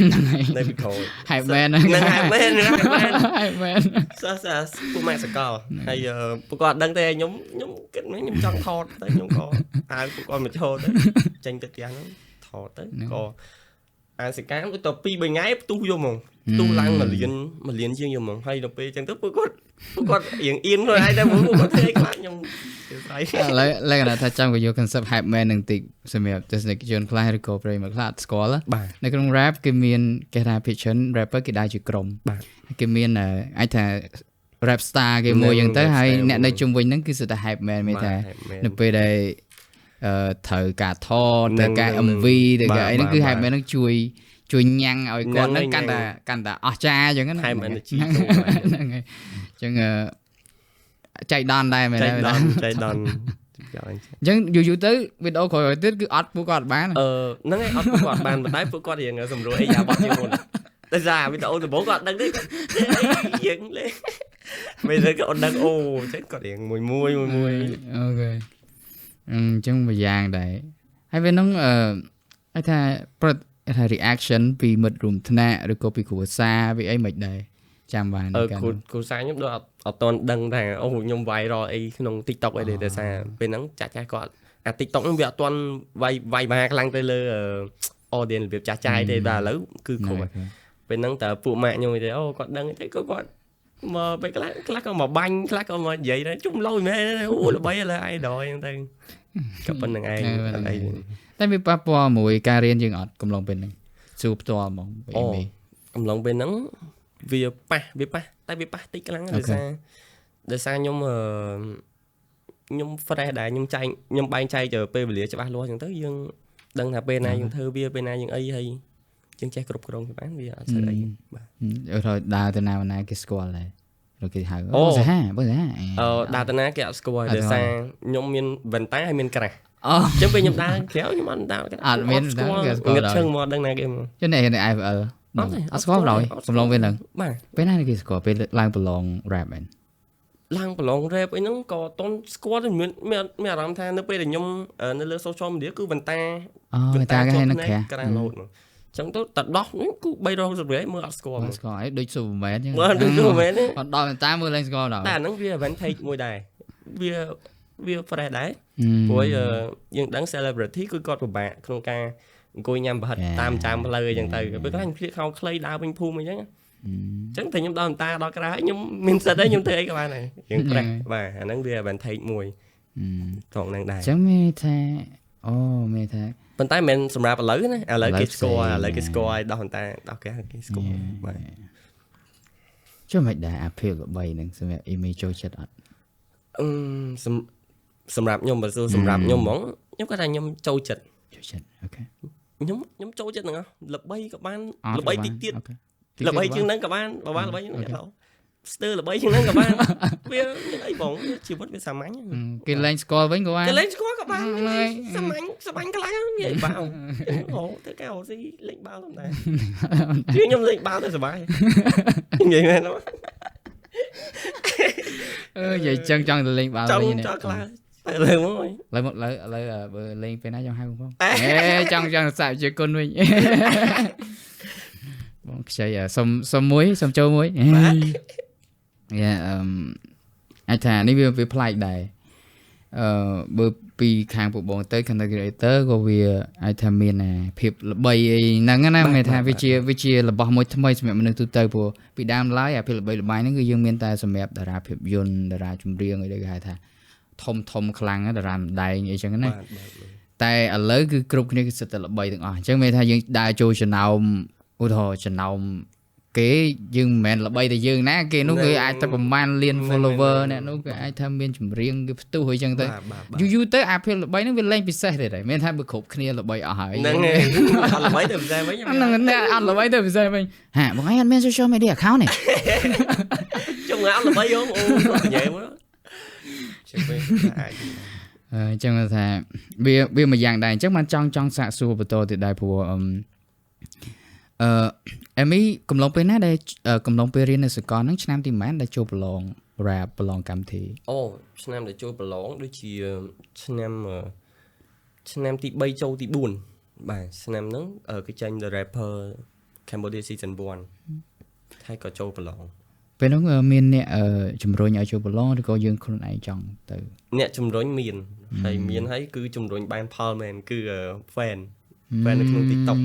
នៅពីក្រោយ ហែមែន ហ្នឹងហើយមែនហ្នឹងហើយមែន ហែមែន សោះសោះពួកម៉ាក់សកលហើយពួកគាត់អត់ដឹងទេខ្ញុំខ្ញុំគិតខ្ញុំចង់ថតទៅខ្ញុំក៏អាវពួកគាត់មកចូលទៅចេញទៅផ្ទះហ្នឹងថតទៅក៏អាសិកាដូចទៅ2 3ថ្ងៃផ្ទុះយកហ្មងផ្ទុះឡើង1លាន1លានជាងយកហ្មងហើយដល់ពេលអញ្ចឹងទៅពួកគាត់ពួកគាត់រៀងអៀនខ្លួនឯងតែពួកគាត់ធ្វើអីខ្លះខ្ញុំសៀវស្រី ឥឡូវលក្ខណៈថាចាំក៏យក concept hype man នឹងតិចសម្រាប់ទស្សនិកជនខ្លះឬក៏ប្រិយមិត្តខ្លះអត់ស្គាល់ណា បាទ នៅក្នុង rap គេមានគេថា pitchen rapper គេដើរជាក្រុម បាទ គេមានអាចថា rap star គេមួយអញ្ចឹងទៅ ហ្នឹង ហើយ rap star អ្នកនៅជុំវិញហ្នឹងគឺសុទ្ធតែ hype man មានថា បាទ hype man នៅពេលដែលត្រូវការថត ហ្នឹង ត្រូវការ ហ្នឹង MV ត្រូវការ បាទ អីហ្នឹងគឺ បាទ hype man ហ្នឹងជួយជួយញ៉ាំងឲ្យគាត់ ហ្នឹង ហ្នឹងកាន់តែកាន់តែអស្ចារ្យអញ្ចឹងណា hype energy ហ្នឹង ចូល ហ្នឹងហើយអញ្ចឹងចៃដន្យដែរមែន ចៃ ទេ ដន្យចៃដន្យយ៉ាង អញ្ចឹងយូរយូរទៅវីដេអូក្រោយៗទៀតគឺអត់ពួកគាត់អត់បាន ហ្នឹងឯងអត់ពួកគាត់បានប៉ុន្តែពួកគាត់រៀងសម្រួលអីយ៉ាបត់ជាងមុនដោយសារវីដេអូដំបូងគាត់អត់ដឹងទេគាត់យើងលេងមិនទៅគាត់អត់ដឹងអូអញ្ចឹងគាត់រៀងមួយមួយមួយមួយ okay អញ្ចឹងមួយយ៉ាងដែរហើយវានោះឲ្យថាប្រតិថា reaction ពីមិត្តរួមថ្នាក់ឬក៏ពីគ្រួសារពីអីមិនដែរចាំបាន កាល គ្រូ នោះ គ្រូសាខ្ញុំដូចអត់អត់ទាន់ដឹងថាអូខ្ញុំ viral អីក្នុង TikTok អីទេដោយសារពេលហ្នឹងចាស់ចាស់គាត់អា TikTok ហ្នឹងវាអត់ទាន់វាយវាយមហាខ្លាំងទៅលើaudience របៀបចាស់ចាយទេបាទឥឡូវគឺគ្រប់ហើយពេលហ្នឹងតើពួកម៉ាក់ខ្ញុំទេអូគាត់ដឹងទេក៏គាត់ មកពេលខ្លះខ្លះក៏មកបាញ់ខ្លះក៏មកនិយាយដែរជុំលយមែនអូល្បីឥឡូវ idol អញ្ចឹងទៅក៏ប៉ុណ្្នឹងឯងអត់អី តែវាប៉ះពាល់មួយការរៀនយើងអត់កំឡុងពេលហ្នឹងសួរផ្ទាល់ហ្មង អូកំឡុងពេលហ្នឹងវាប៉ះវាប៉ះតែវាប៉ះតិចខ្លាំងដោយសារដោយសារខ្ញុំខ្ញុំ fresh ដែរខ្ញុំចែកខ្ញុំបែងចែកទៅពេលវេលាច្បាស់លាស់អញ្ចឹងទៅយើងដឹងថាពេលណាយើងធ្វើវាពេលណាយើងអីហើយយើងចេះគ្រប់គ្រងបានវាអត់សូវអីបាទ ឧទាហរណ៍ដើរទៅណាណាគេស្គាល់ដែរឬគេហៅអូសាហាបងសាហា អឺដើរទៅណាគេអត់ស្គាល់ដោយសារខ្ញុំមានវ៉ែនតាហើយមានក្រាស់អូអញ្ចឹងពេលខ្ញុំដើរក្រៅខ្ញុំអត់ដើរ អត់មាន គេស្គាល់ងឹតឈឹងមកដឹងណាគេមក ចុះអ្នកនៅ IFL អត់ស្គាល់ឡើយកំឡុងពេលហ្នឹង បាទ ពេលណាគេស្គាល់ពេលឡើងប្រឡង rap មែន ឡើងប្រឡង rap អីហ្នឹងក៏អត់ទាន់ស្គាល់ទេមានមានមានអារម្មណ៍ថានៅពេលដែលខ្ញុំនៅលើ social media គឺវ៉ែនតា អូវ៉ែនតាគេឲ្យនឹងក្រាស់ ក្រាស់លោតមកចឹងទៅតដោះនេះគឺ360រៀលមើលអត់ស្គាល់ អត់ស្គាល់អីដូច Superman ចឹង មើលដូច Superman ទេ អត់ដល់វ៉ែនតាមើលឡើងស្គាល់ដល់ តែអាហ្នឹងវា advantage មួយដែរវាវា fresh ដែរព្រោះយើងដឹង celebrity គឺគាត់ពិបាកក្នុងការអង្គុយញ៉ាំប្រហិតតាមចាំផ្លូវអីចឹងទៅពេលខ្លះខ្ញុំភ្លៀកខោខ្លីដើរវិញភូមិអីចឹងអញ្ចឹងតែខ្ញុំដល់តាដល់ក្រៅខ្ញុំមានសិទ្ធិខ្ញុំធ្វើអីក៏បានដែរយើង fresh បាទអាហ្នឹងវា advantage មួយត្រង់ហ្នឹងដែរ អញ្ចឹងមានថាអូមានថា ប៉ុន្តែមិនមែនសម្រាប់ឥឡូវណាឥឡូវគេស្គាល់ឥឡូវគេស្គាល់ឲ្យដោះតាដោះគេគេស្គាល់បាទ ចុះមិនដែរអាភាពល្បីហ្នឹងសម្រាប់ image ចូលចិត្តអត់ អឺសំសម្រាប់ខ្ញុំបើសួរសម្រាប់ខ្ញុំហ្មងខ្ញុំគាត់ថាខ្ញុំចូលចិត្ត ចូលចិត្ត okay ខ្ញុំខ្ញុំចូលចិត្តទាំងអស់ល្បីក៏បានល្បីតិចទៀតល្បីជាងហ្នឹងក៏បានបើបានល្បីជាងហ្នឹងក៏ស្ទើរល្បីជាងហ្នឹងក៏បានវាមានអីបងជីវិតវាសាមញ្ញ គេលែងស្គាល់វិញក៏បាន គេលែងស្គាល់ក៏បានសាមញ្ញសាមញ្ញខ្លាំងនិយាយបាល់អូទៅកៅស៊ីលេងបាល់ដែរជាងខ្ញុំលេងបាល់ទៅសប្បាយនិយាយមែន អឺនិយាយចឹងចង់ទៅលេងបាល់ វិញចង់ចង់ខ្លះឥឡូវមក ឥឡូវមកឥឡូវឥឡូវបើលេងពេលណាចង់ហៅបងអេចង់ចង់សាកជាគុណវិញបងខ្ចីសុំសុំមួយសុំចូលមួយយ៉ាអឺអាចថានេះវាវាប្លែកដែរអឺបើពីខាងពួកបងទៅ content creator ក៏វាអាចថាមានភាពល្បីអីហ្នឹងណាមានថាវាជាវាជារបស់មួយថ្មីសម្រាប់មនុស្សទូទៅព្រោះពីដើមឡើយអាភាពល្បីល្បាញហ្នឹងគឺយើងមានតែសម្រាប់តារាភាពយន្តតារាចម្រៀងអីដែលគេហៅថាធំធំខ្លាំងតារាម្ដែងអីចឹងណាតែឥឡូវគឺគ្រប់គ្នាគឺសិតតែល្បីទាំងអស់អញ្ចឹងមានថាយើងដើរចូលចំណោមឧទាហរណ៍ចំណោមគេយើងមិនមែនល្បីតែយើងណាគេនោះគេអាចទៅប្រមាណលាន follower អ្នកនោះគេអាចថាមានចម្រៀងគេផ្ទុះអីចឹងទៅយូរយូរទៅអាភាពល្បីហ្នឹងវាលែងពិសេសទៀតហើយមានថាបើគ្រប់គ្នាល្បីអស់ហើយ ហ្នឹងហើយអត់ល្បីទៅពិសេសវិញ ហ្នឹងអត់ល្បីទៅពិសេសវិញហាបងឯងអត់មាន social media account ទេ ចុងអត់ល្បីហងអូនិយាយមកជិះវិញអាច អញ្ចឹងថាវាវាមួយយ៉ាងដែរអញ្ចឹងបានចង់ចង់សាកសួរបន្តទៀតដែរព្រោះអឺអឺអេមីកំឡុងពេលណាដែលកំឡុងពេលរៀននៅសាកលហ្នឹងឆ្នាំទីប៉ុន្មានដែលចូលប្រឡង rap ប្រឡងកម្មវិធី អូឆ្នាំដែលចូលប្រឡងដូចជាឆ្នាំឆ្នាំទី3ចូលទី4បាទឆ្នាំហ្នឹងគឺចេញ The Rapper Cambodia Season 1ហើយក៏ចូលប្រឡង ពេលហ្នឹងមានអ្នកជំរុញឲ្យចូលប្រឡងឬក៏យើងខ្លួនឯងចង់ទៅ អ្នកជំរុញមានហើយមានហើយគឺជំរុញបានផលមែនគឺ fan fan នៅក្នុង TikTok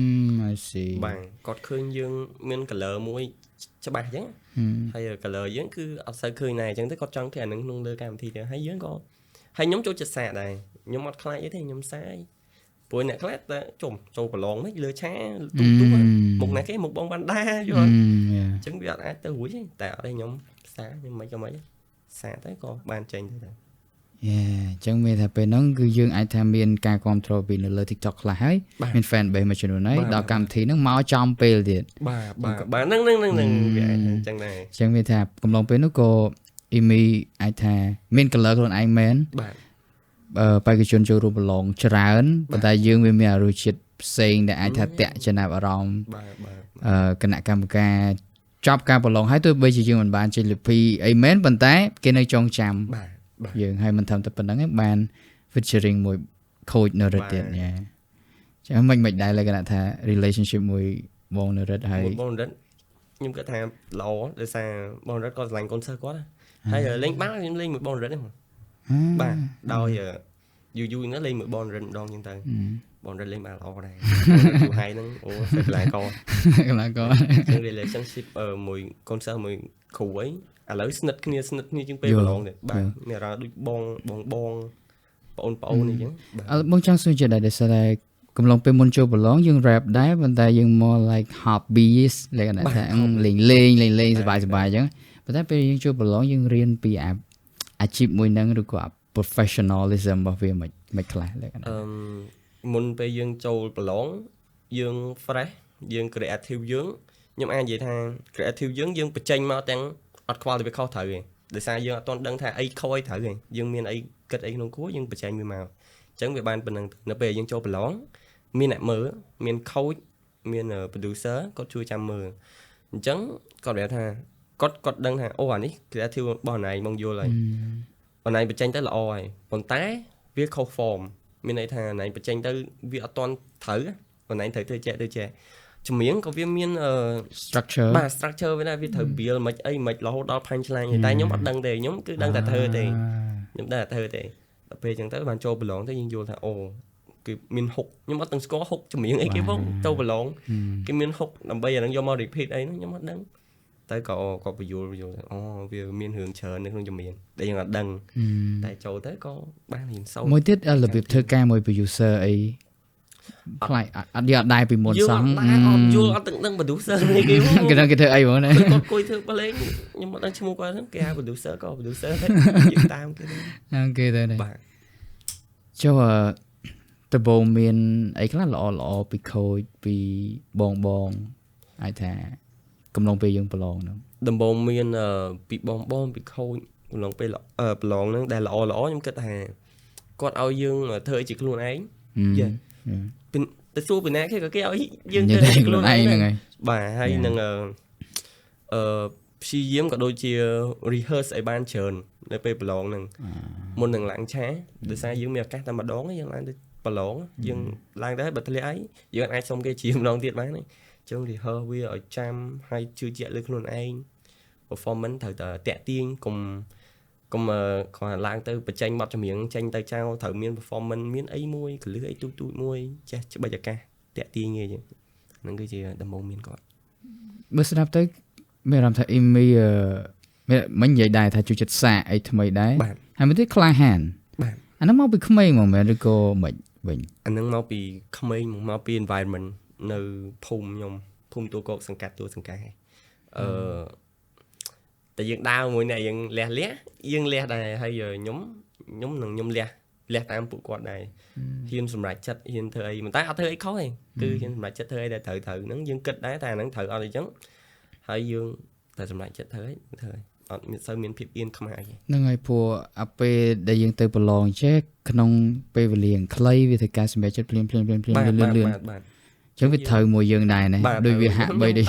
I see បាទគាត់ឃើញយើងមាន color មួយច្បាស់អញ្ចឹងហើយ color យើងគឺអត់សូវឃើញដែរអញ្ចឹងទៅគាត់ចង់ធ្វើអានឹងក្នុងលើកម្មវិធីទៅហើយយើងក៏ហើយខ្ញុំចូលចិត្តសាកដែរខ្ញុំអត់ខ្លាចអីទេខ្ញុំសាកព្រោះអ្នកខ្លះតែជុំចូលប្រឡងមិនលើឆាទូទូមុខណាគេមុខបងវ៉ាន់ដាយល់អញ្ចឹងវាអត់អាចទៅរួចទេតែអត់ទេខ្ញុំសាកខ្ញុំមិនក៏មិនសាកទៅក៏បានចេញទៅដែរ yeah អញ្ចឹងមានថាពេលហ្នឹងគឺយើងអាចថាមានការគ្រប់គ្រងពីនៅលើ TikTok ខ្លះហើយមាន fan base មួយចំនួនហើយដល់កម្មវិធីហ្នឹងមកចំពេលទៀត បាទបាទបាទហ្នឹងហ្នឹងហ្នឹងវាអាចអញ្ចឹងដែរ អញ្ចឹងមានថាកំឡុងពេលនោះក៏ Amy អាចថាមាន color ខ្លួនឯងមែន បាទ អឺបេក្ខជនចូលរួមប្រឡងច្រើនប៉ុន្តែយើងវាមានរសជាតិផ្សេងដែលអាចថាតាក់ចំណាប់អារម្មណ៍ បាទបាទ អឺគណៈកម្មការចប់ការប្រឡងហើយទោះបីជាយើងមិនបានជ័យលាភីអីមែនប៉ុន្តែគេនៅចងចាំ បាទបាទ យើងហើយមិនត្រឹមតែប៉ុណ្្នឹងទេបាន featuring មួយ coach នៅរិទ្ធទៀតញ៉ាចាំមិនមិនដែរលក្ខណៈថា relationship មួយបងនៅរិទ្ធហើយ មួយបងរិទ្ធខ្ញុំគិតថាល្អដោយសារបងរិទ្ធគាត់ស្រឡាញ់កូនសិស្សគាត់ហើយលេងបាល់ខ្ញុំលេងមួយបងរិទ្ធហ្នឹងបាទដោយយូរយូរហ្នឹងលេងមួយបងរិទ្ធម្ដងចឹងទៅ បងរត់លេងបានល្អដែរយូរហើយហ្នឹងអូសេកីឡាករ កីឡាករ ជាង relationship មួយកូនសិស្សមួយគ្រូអីឥឡូវស្និទ្ធគ្នាស្និទ្ធគ្នាជាងពេលប្រឡងទៀតបាទមានអារម្មណ៍ដូចបងបងបងប្អូនប្អូនអីចឹងបាទ អើបងចង់សួរជាដែរដោយសារតែកំឡុងពេលមុនចូលប្រឡងយើង rap ដែរប៉ុន្តែយើង more like hobbies លក្ខណៈថាលេងលេងលេងលេងសប្បាយសប្បាយអញ្ចឹងប៉ុន្តែពេលយើងចូលប្រឡងយើងរៀនពីអាអាជីពមួយហ្នឹងឬក៏អា professionalism របស់វាមិនមិនខ្លះលក្ខណៈ អឺមុនពេលយើងចូលប្រឡងយើង fresh យើង creative យើងខ្ញុំអាចនិយាយថា creative យើងយើងបញ្ចេញមកទាំងអត់ខ្វល់ទៅវាខុសត្រូវទេដោយសារយើងអត់ទាន់ដឹងថាអីខុសអីត្រូវទេយើងមានអីគិតអីក្នុងគួរយើងបញ្ចេញវាមកអញ្ចឹងវាបានប៉ុណ្្នឹងនៅពេលយើងចូលប្រឡងមានអ្នកមើលមាន coach មាន producer គាត់ជួយចាំមើលអញ្ចឹងគាត់ប្រាប់ថាគាត់គាត់ដឹងថាអូអានេះ creative របស់ណៃបងយល់ហើយបងណៃបញ្ចេញទៅល្អហើយប៉ុន្តែវាខុស form មានន័យថាណៃបញ្ចេញទៅវាអត់ទាន់ត្រូវបងណៃត្រូវធ្វើចេះធ្វើចេះចម្រៀងក៏វាមានអឺ structure បាទ structure វាដែរវាត្រូវ build មិនអីមិនរហូតដល់ punchline តែខ្ញុំអត់ដឹងទេខ្ញុំគឺដឹងតែធ្វើទេខ្ញុំដឹងតែធ្វើទេដល់ពេលអញ្ចឹងទៅបានចូលប្រឡងទៅយើងយល់ថាអូគឺមាន hook ខ្ញុំអត់ទាំងស្គាល់ hook ចម្រៀងអីគេផងចូលប្រឡងគេមាន hook ដើម្បីអាហ្នឹងយកមក repeat អីហ្នឹងខ្ញុំអត់ដឹងតែក៏ក៏បញ្យល់យល់អូវាមានរឿងច្រើននៅក្នុងចម្រៀងដែលយើងអត់ដឹងតែចូលទៅក៏បានរៀនសូត្រ មួយទៀតរបៀបធ្វើការមួយ producer អីខ្លាចអត់យកអត់ដែរពីមុន យើង សោះ អត់ដែរអត់យល់អត់ទាំងដឹង producer នេះគេ គេដឹងគេធ្វើអីហ្មងណា គាត់អង្គុយធ្វើភ្លេងខ្ញុំអត់ដឹងឈ្មោះគាត់ហ្នឹងគេហៅ producer ក៏ producer ដែរយើងតាមគេទៅ គេទៅនេះ បាទ ចុះអឺដំបូងមានអីខ្លះល្អល្អពី coach ពីបងបងអាចថាកំឡុងពេលយើងប្រឡងហ្នឹង ដំបូងមានពីបងបងពី coach កំឡុងពេលប្រឡងហ្នឹងដែលល្អល្អខ្ញុំគិតថាគាត់ឲ្យយើងធ្វើអីជាខ្លួនឯងយេទៅសួរពីណាគេក៏គេឲ្យយើង ធ្វើ ធ្វើ ជាខ្លួនឯងហ្នឹងហើយ បាទហើយនឹងអឺអឺព្យាយាមក៏ដូចជា rehearse ឲ្យបានច្រើននៅពេលប្រឡងហ្នឹងមុននឹងឡើងឆាដោយសារយើងមានឱកាសតែម្ដងយើងឡើងទៅប្រឡងយើងឡើងទៅបើធ្លាក់អីយើងអាចសុំគេជាម្ដងទៀតបានទេអញ្ចឹង rehearse វាឲ្យចាំហើយជឿជាក់លើខ្លួនឯង performance ត្រូវតែតាក់ទាញកុំកុំគ្រាន់ឡើងទៅបញ្ចេញបទចម្រៀងចេញទៅចោលត្រូវមាន performance មានអីមួយកលឹះអីទូទូចមួយចេះច្បិចឱកាសតាក់ទាញគេចឹងហ្នឹងគឺជាដំបូងមានគាត់ បើស្ដាប់ទៅមានអារម្មណ៍ថាអ៊ីមីមានមិញនិយាយដែរថាជួយចិត្តសាកអីថ្មីដែរ បាទ ហើយមួយទៀតក្លាហាន បាទ អាហ្នឹងមកពីក្មេងហ្មងមែនឬក៏មិនវិញ អាហ្នឹងមកពីក្មេងមកពី environment នៅភូមិខ្ញុំភូមិទួលគោកសង្កាត់ទួលសង្កែអឺតែយើងដើរមួយអ្នកយើងលះលះយើងលះដែរហើយខ្ញុំខ្ញុំនឹងខ្ញុំលះលះតាមពួកគាត់ដែរហ៊ានសម្រេចចិត្តហ៊ានធ្វើអីមិនតែអត់ធ្វើអីខុសទេគឺហ៊ានសម្រេចចិត្តធ្វើអីដែលត្រូវត្រូវហ្នឹងយើងគិតដែរតែអាហ្នឹងត្រូវអត់អីចឹងហើយយើងតែសម្រេចចិត្តធ្វើអីធ្វើអីអត់មានសូវមានភាពអៀនខ្មាស់អី ហ្នឹងហើយព្រោះអាពេលដែលយើងទៅប្រឡងចេះក្នុងពេលវេលាខ្លីវាធ្វើការសម្រេចចិត្តភ្លាមភ្លាមភ្លាមភ្លាមលឿនលឿន បាទបាទ ចឹងវាត្រូវមួយយើងដែរណាដូចវាហាក់បីដូច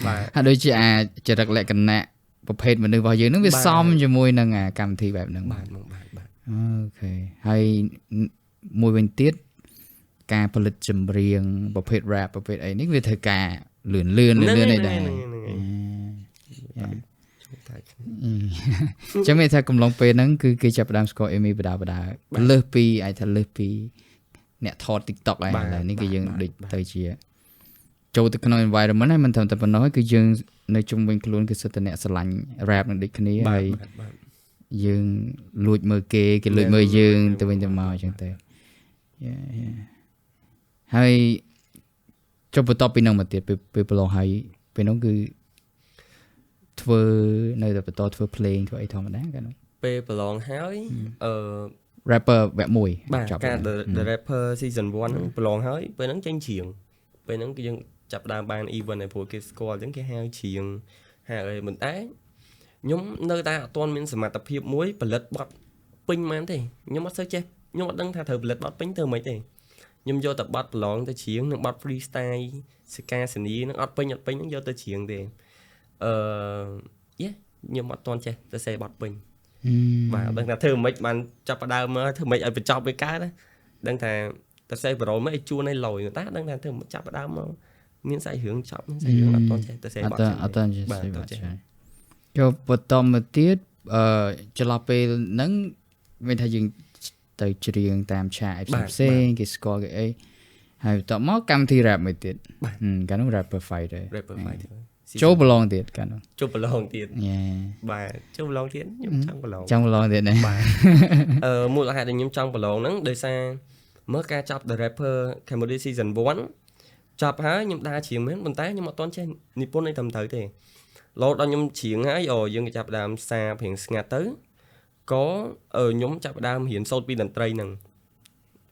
បាទ ហាក់ដូចជាអាចរិតលក្ខណៈប្រភេទមនុស្សរបស់យើងហ្នឹងវាសមជាមួយនឹងអាកម្មវិធីបែបហ្នឹង បាទមកបាទបាទ OK ហើយមួយវិញទៀតការផលិតចម្រៀងប្រភេទ rap ប្រភេទអីនេះវាធ្វើការលឿនលឿនលឿនលឿនអីដែរ ហ្នឹងហើយតែ ចឹងមានថាកំឡុងពេលហ្នឹងគឺគេចាប់ផ្ដើមស្គាល់ Amy បដាបដាលើសពីអាចថាលើសពីអ្នកថត TikTok ហើយឥឡូវនេះគឺយើងដូចទៅជាចូលទៅក្នុង environment ហើយមិនត្រឹមតែប៉ុណ្ណោះគឺយើងនៅជុំវិញខ្លួនគឺសិតតែអ្នកស្រឡាញ់ rap នឹងដូចគ្នាហើយយើងលួចមើលគេគេលួចមើលយើងទៅវិញទៅមកអញ្ចឹងទៅហើយចុះបន្ទាប់ពីហ្នឹងមកទៀតពេលប្រឡងហើយពេលហ្នឹងគឺធ្វើនៅតែបន្តធ្វើភ្លេងធ្វើអីធម្មតាកាលនោះ ពេលប្រឡងហើយអឺ rapper វគ្គ1 បាទការ The Rapper season 1ហ្នឹងប្រឡងហើយពេលហ្នឹងចេញច្រៀងពេលហ្នឹងគឺយើងចាប់ដើមបាន event ឯព្រោះគេស្គាល់អញ្ចឹងគេហៅច្រៀងហៅអីមិនតែខ្ញុំនៅតែអត់ទាន់មានសមត្ថភាពមួយផលិតបទពេញហ្មងទេខ្ញុំអត់សូវចេះខ្ញុំអត់ដឹងថាត្រូវផលិតបទពេញធ្វើម៉េចទេខ្ញុំយកតែបទប្រឡងទៅច្រៀងនិងបទ freestyle សិកាសនីនឹងអត់ពេញអត់ពេញនឹងយកទៅច្រៀងទេអឺយេខ្ញុំអត់ទាន់ចេះទៅសេបទពេញបាទដឹងថាធ្វើម៉េចបានចាប់ផ្ដើមមកធ្វើម៉េចឲ្យបញ្ចប់វាកើតណាដឹងថាទៅសេប្រូមកឲ្យជួនឲ្យលយតាដឹងថាធ្វើម៉េចចាប់ផ្ដើមមកមានសាច់រឿងចប់មានសាច់រឿងអត់ទាន់ចេះទៅសេបទ អត់ទាន់ចេះសេបទចូលបន្តមកទៀតអឺចន្លោះពេលហ្នឹងមានថាយើងទៅច្រៀងតាមឆាកផ្សេងគេស្គាល់គេអី ហើយបន្ទាប់មកកម្មវិធី rap មួយទៀតកាលនោះ Rapper Fighter Rapper Fighter ចូលប្រឡងទៀតកាលនោះ ចូលប្រឡងទៀត Yeah. បាទចូលប្រឡងទៀតខ្ញុំចង់ប្រឡង ចង់ប្រឡងទៀតណា បាទមូលហេតុដែលខ្ញុំចង់ប្រឡងហ្នឹងដោយសារមើលការចាប់ The Rapper Cambodia Season 1ចប់ហើយខ្ញុំដើរច្រៀងមែនប៉ុន្តែខ្ញុំអត់ទាន់ចេះនិពន្ធអីត្រឹមត្រូវទេរហូតដល់ខ្ញុំច្រៀងហើយអូយើងក៏ចាប់ផ្ដើមសារព្រៀងស្ងាត់ទៅក៏ខ្ញុំចាប់ផ្ដើមរៀនសូត្រពីតន្ត្រីហ្នឹង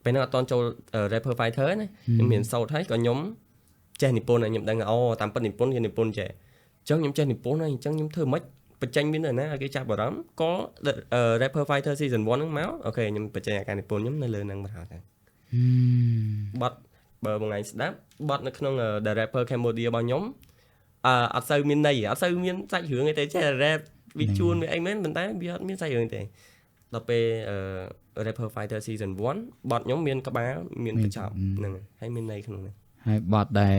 ពេលហ្នឹងអត់ទាន់ចូល Rapper Fighter ណាខ្ញុំរៀនសូត្រហើយក៏ខ្ញុំចេះនិពន្ធហើយខ្ញុំដឹងថាអូតាមពិតនិពន្ធគេនិពន្ធចេះអញ្ចឹងខ្ញុំចេះនិពន្ធហើយអញ្ចឹងខ្ញុំធ្វើម៉េចបញ្ចេញវានៅណាឲ្យគេចាប់អារម្មណ៍ក៏ Rapper Fighter Season 1ហ្នឹងមក okay ខ្ញុំបញ្ចេញអាការនិពន្ធខ្ញុំនៅលើហ្នឹងមកហើយតែបទបើបងឯងស្ដាប់បទនៅក្នុង The Rapper Cambodia របស់ខ្ញុំអត់សូវមានន័យអត់សូវមានសាច់រឿងអីទេចេះតែ rap វាជួនវាអីមែនប៉ុន្តែវាអត់មានសាច់រឿងទេដល់ពេលRapper Fighter Season 1បទខ្ញុំមានក្បាលមានបញ្ចប់ហ្នឹងហើយមានន័យក្នុងហ្នឹង ហើយបទដែល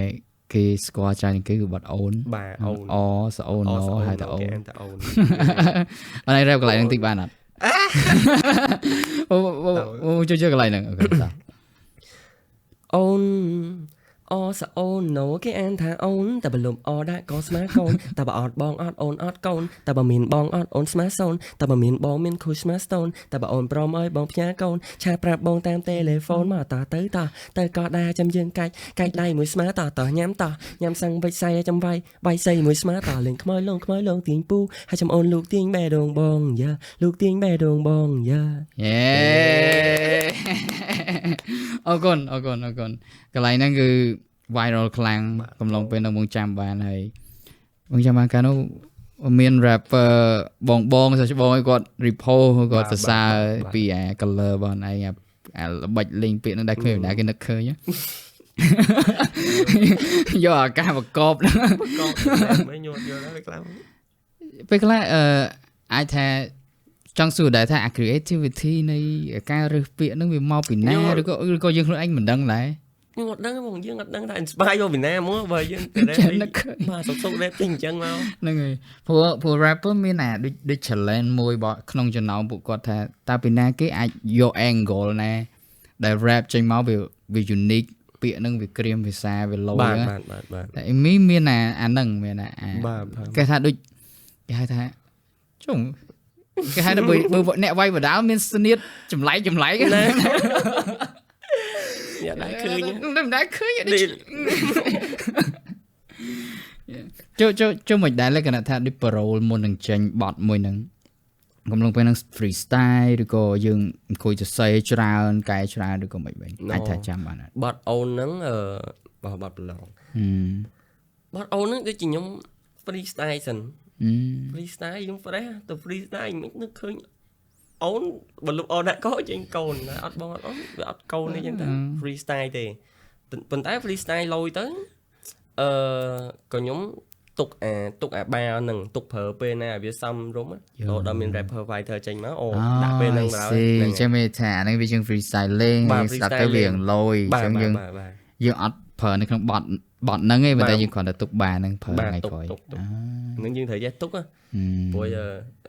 គេស្គាល់ច្រើនជាងគេគឺបទអូន បាទអូន អសអូនណហៅថាអូន គេអានថាអូន អត់ឯង rap កន្លែងហ្នឹងតិចបានអត់អូអូជួយជួយកន្លែងហ្នឹង okay តោះ អូនអសអូនណូគេអានថាអូនតែបើលំអដាក់ក៏ស្មាកូនតែបើអត់បងអត់អូនអត់កូនតែបើមានបងអត់អូនស្មាសូនតែបើមានបងមានខូចស្មាស្តូនតែបើអូនព្រមឲ្យបងផ្ញើកូនឆាតប្រាប់បងតាមទូរស័ព្ទមកតទៅតទៅក៏ដែរចាំយើងកាច់កាច់ដៃមួយស្មាតតញ៉ាំតញ៉ាំសឹងវិចសៃចាំវាយវាយសៃមួយស្មាតលេងខ្មោចលងខ្មោចលងទាញពូហើយចាំអូនលូកទាញបេះដូងបងយ៉ាលូកទាញបេះដូងបងយ៉ា Yeah អរគុណអរគុណអរគុណកន្លែងហ្នឹងគឺ viral ខ្លាំងកំឡុងពេលហ្នឹងបងចាំបានហើយបងចាំបានកាលនោះមាន rapper បងបងសិស្សបងឲ្យគាត់ repost គាត់សរសើរពីអា color របស់ឯងអាល្បិចលេងពាក្យហ្នឹងដែលគ្មានអ្នកណាគេនឹកឃើញយកអាការប្រកបហ្នឹង កមិនញោតយល់ដល់ខ្លះ ពេលខ្លះអាចថាចង់សួរដែរថាអា creativity នៃការរើសពាក្យហ្នឹងវាមកពីណាឬក៏យើងខ្លួនឯងមិនដឹងដែរ ខ្ញុំអត់ដឹងហ្មងយើងអត់ដឹងថា inspire មកពីណាមកបើយើងទៅ rap ចេះនឹកឃើញ បាទសុកសុក rap ចេញអញ្ចឹងមក ហ្នឹងហើយព្រោះ rapper មានអាដូច challenge មួយរបស់ក្នុងចំណោមពួកគាត់ថាតើពីណាគេអាចយក angle ណាដែល rap ចេញមកវា unique ពាក្យហ្នឹងវាក្រៀមភាសាវាឡូយ បាទ ណា បាទបាទបាទ តែមីមានអាហ្នឹងមានអា បាទបាទ គេថាដូចគេហៅថាជុំគេហៅថាបើអ្នកវាយបដាលមានស្នៀតចម្លែកចម្លែក ណាអ្នកដែរឃើញ មិនដែរឃើញដូចចូលចូលចូលមិនដែរលក្ខណៈថាដូចប្រូលមុននឹងចេញបទមួយហ្នឹងកំឡុងពេលហ្នឹង freestyle ឬក៏យើងអង្គុយសរសេរច្រើនកែច្រើនឬក៏មិនវិញអាចថាចាំបានអត់ បទអូនហ្នឹងបទប្រឡង ហឹម បទអូនហ្នឹងដូចជាខ្ញុំ freestyle សិន ហឹម freestyle យើង fresh ទៅ freestyle មិននឹកឃើញអូនបើលុបអូនដាក់កោចេញកូនណាអត់បងអត់អូនវាអត់កូនទេអញ្ចឹងទៅ freestyle ទេប៉ុន្តែ freestyle លយទៅក៏ខ្ញុំទុកអាបាហ្នឹងទុកប្រើពេលណាឲ្យវាសមរម្យរហូតដល់មាន rapper fighter ចេញមកអូដាក់ពេលហ្នឹងមក ហើយចាំមានថាអាហ្នឹងវាជាង freestyle លេង បាទ ស្ដាប់ទៅ freestyle វាលយអ បាទ ញ្ចឹងយើង បាទបាទ យើងអត់ប្រើនៅក្នុងបទបទហ្នឹងទេប៉ុន្តែ បាទ យើងគ្រាន់តែទុកបាហ្នឹងប្រើ បាទទុក ថ្ងៃក្រោយ ទុកទុក ហ្នឹងយើងត្រូវចេះទុកណា ហឹម ព្រោះ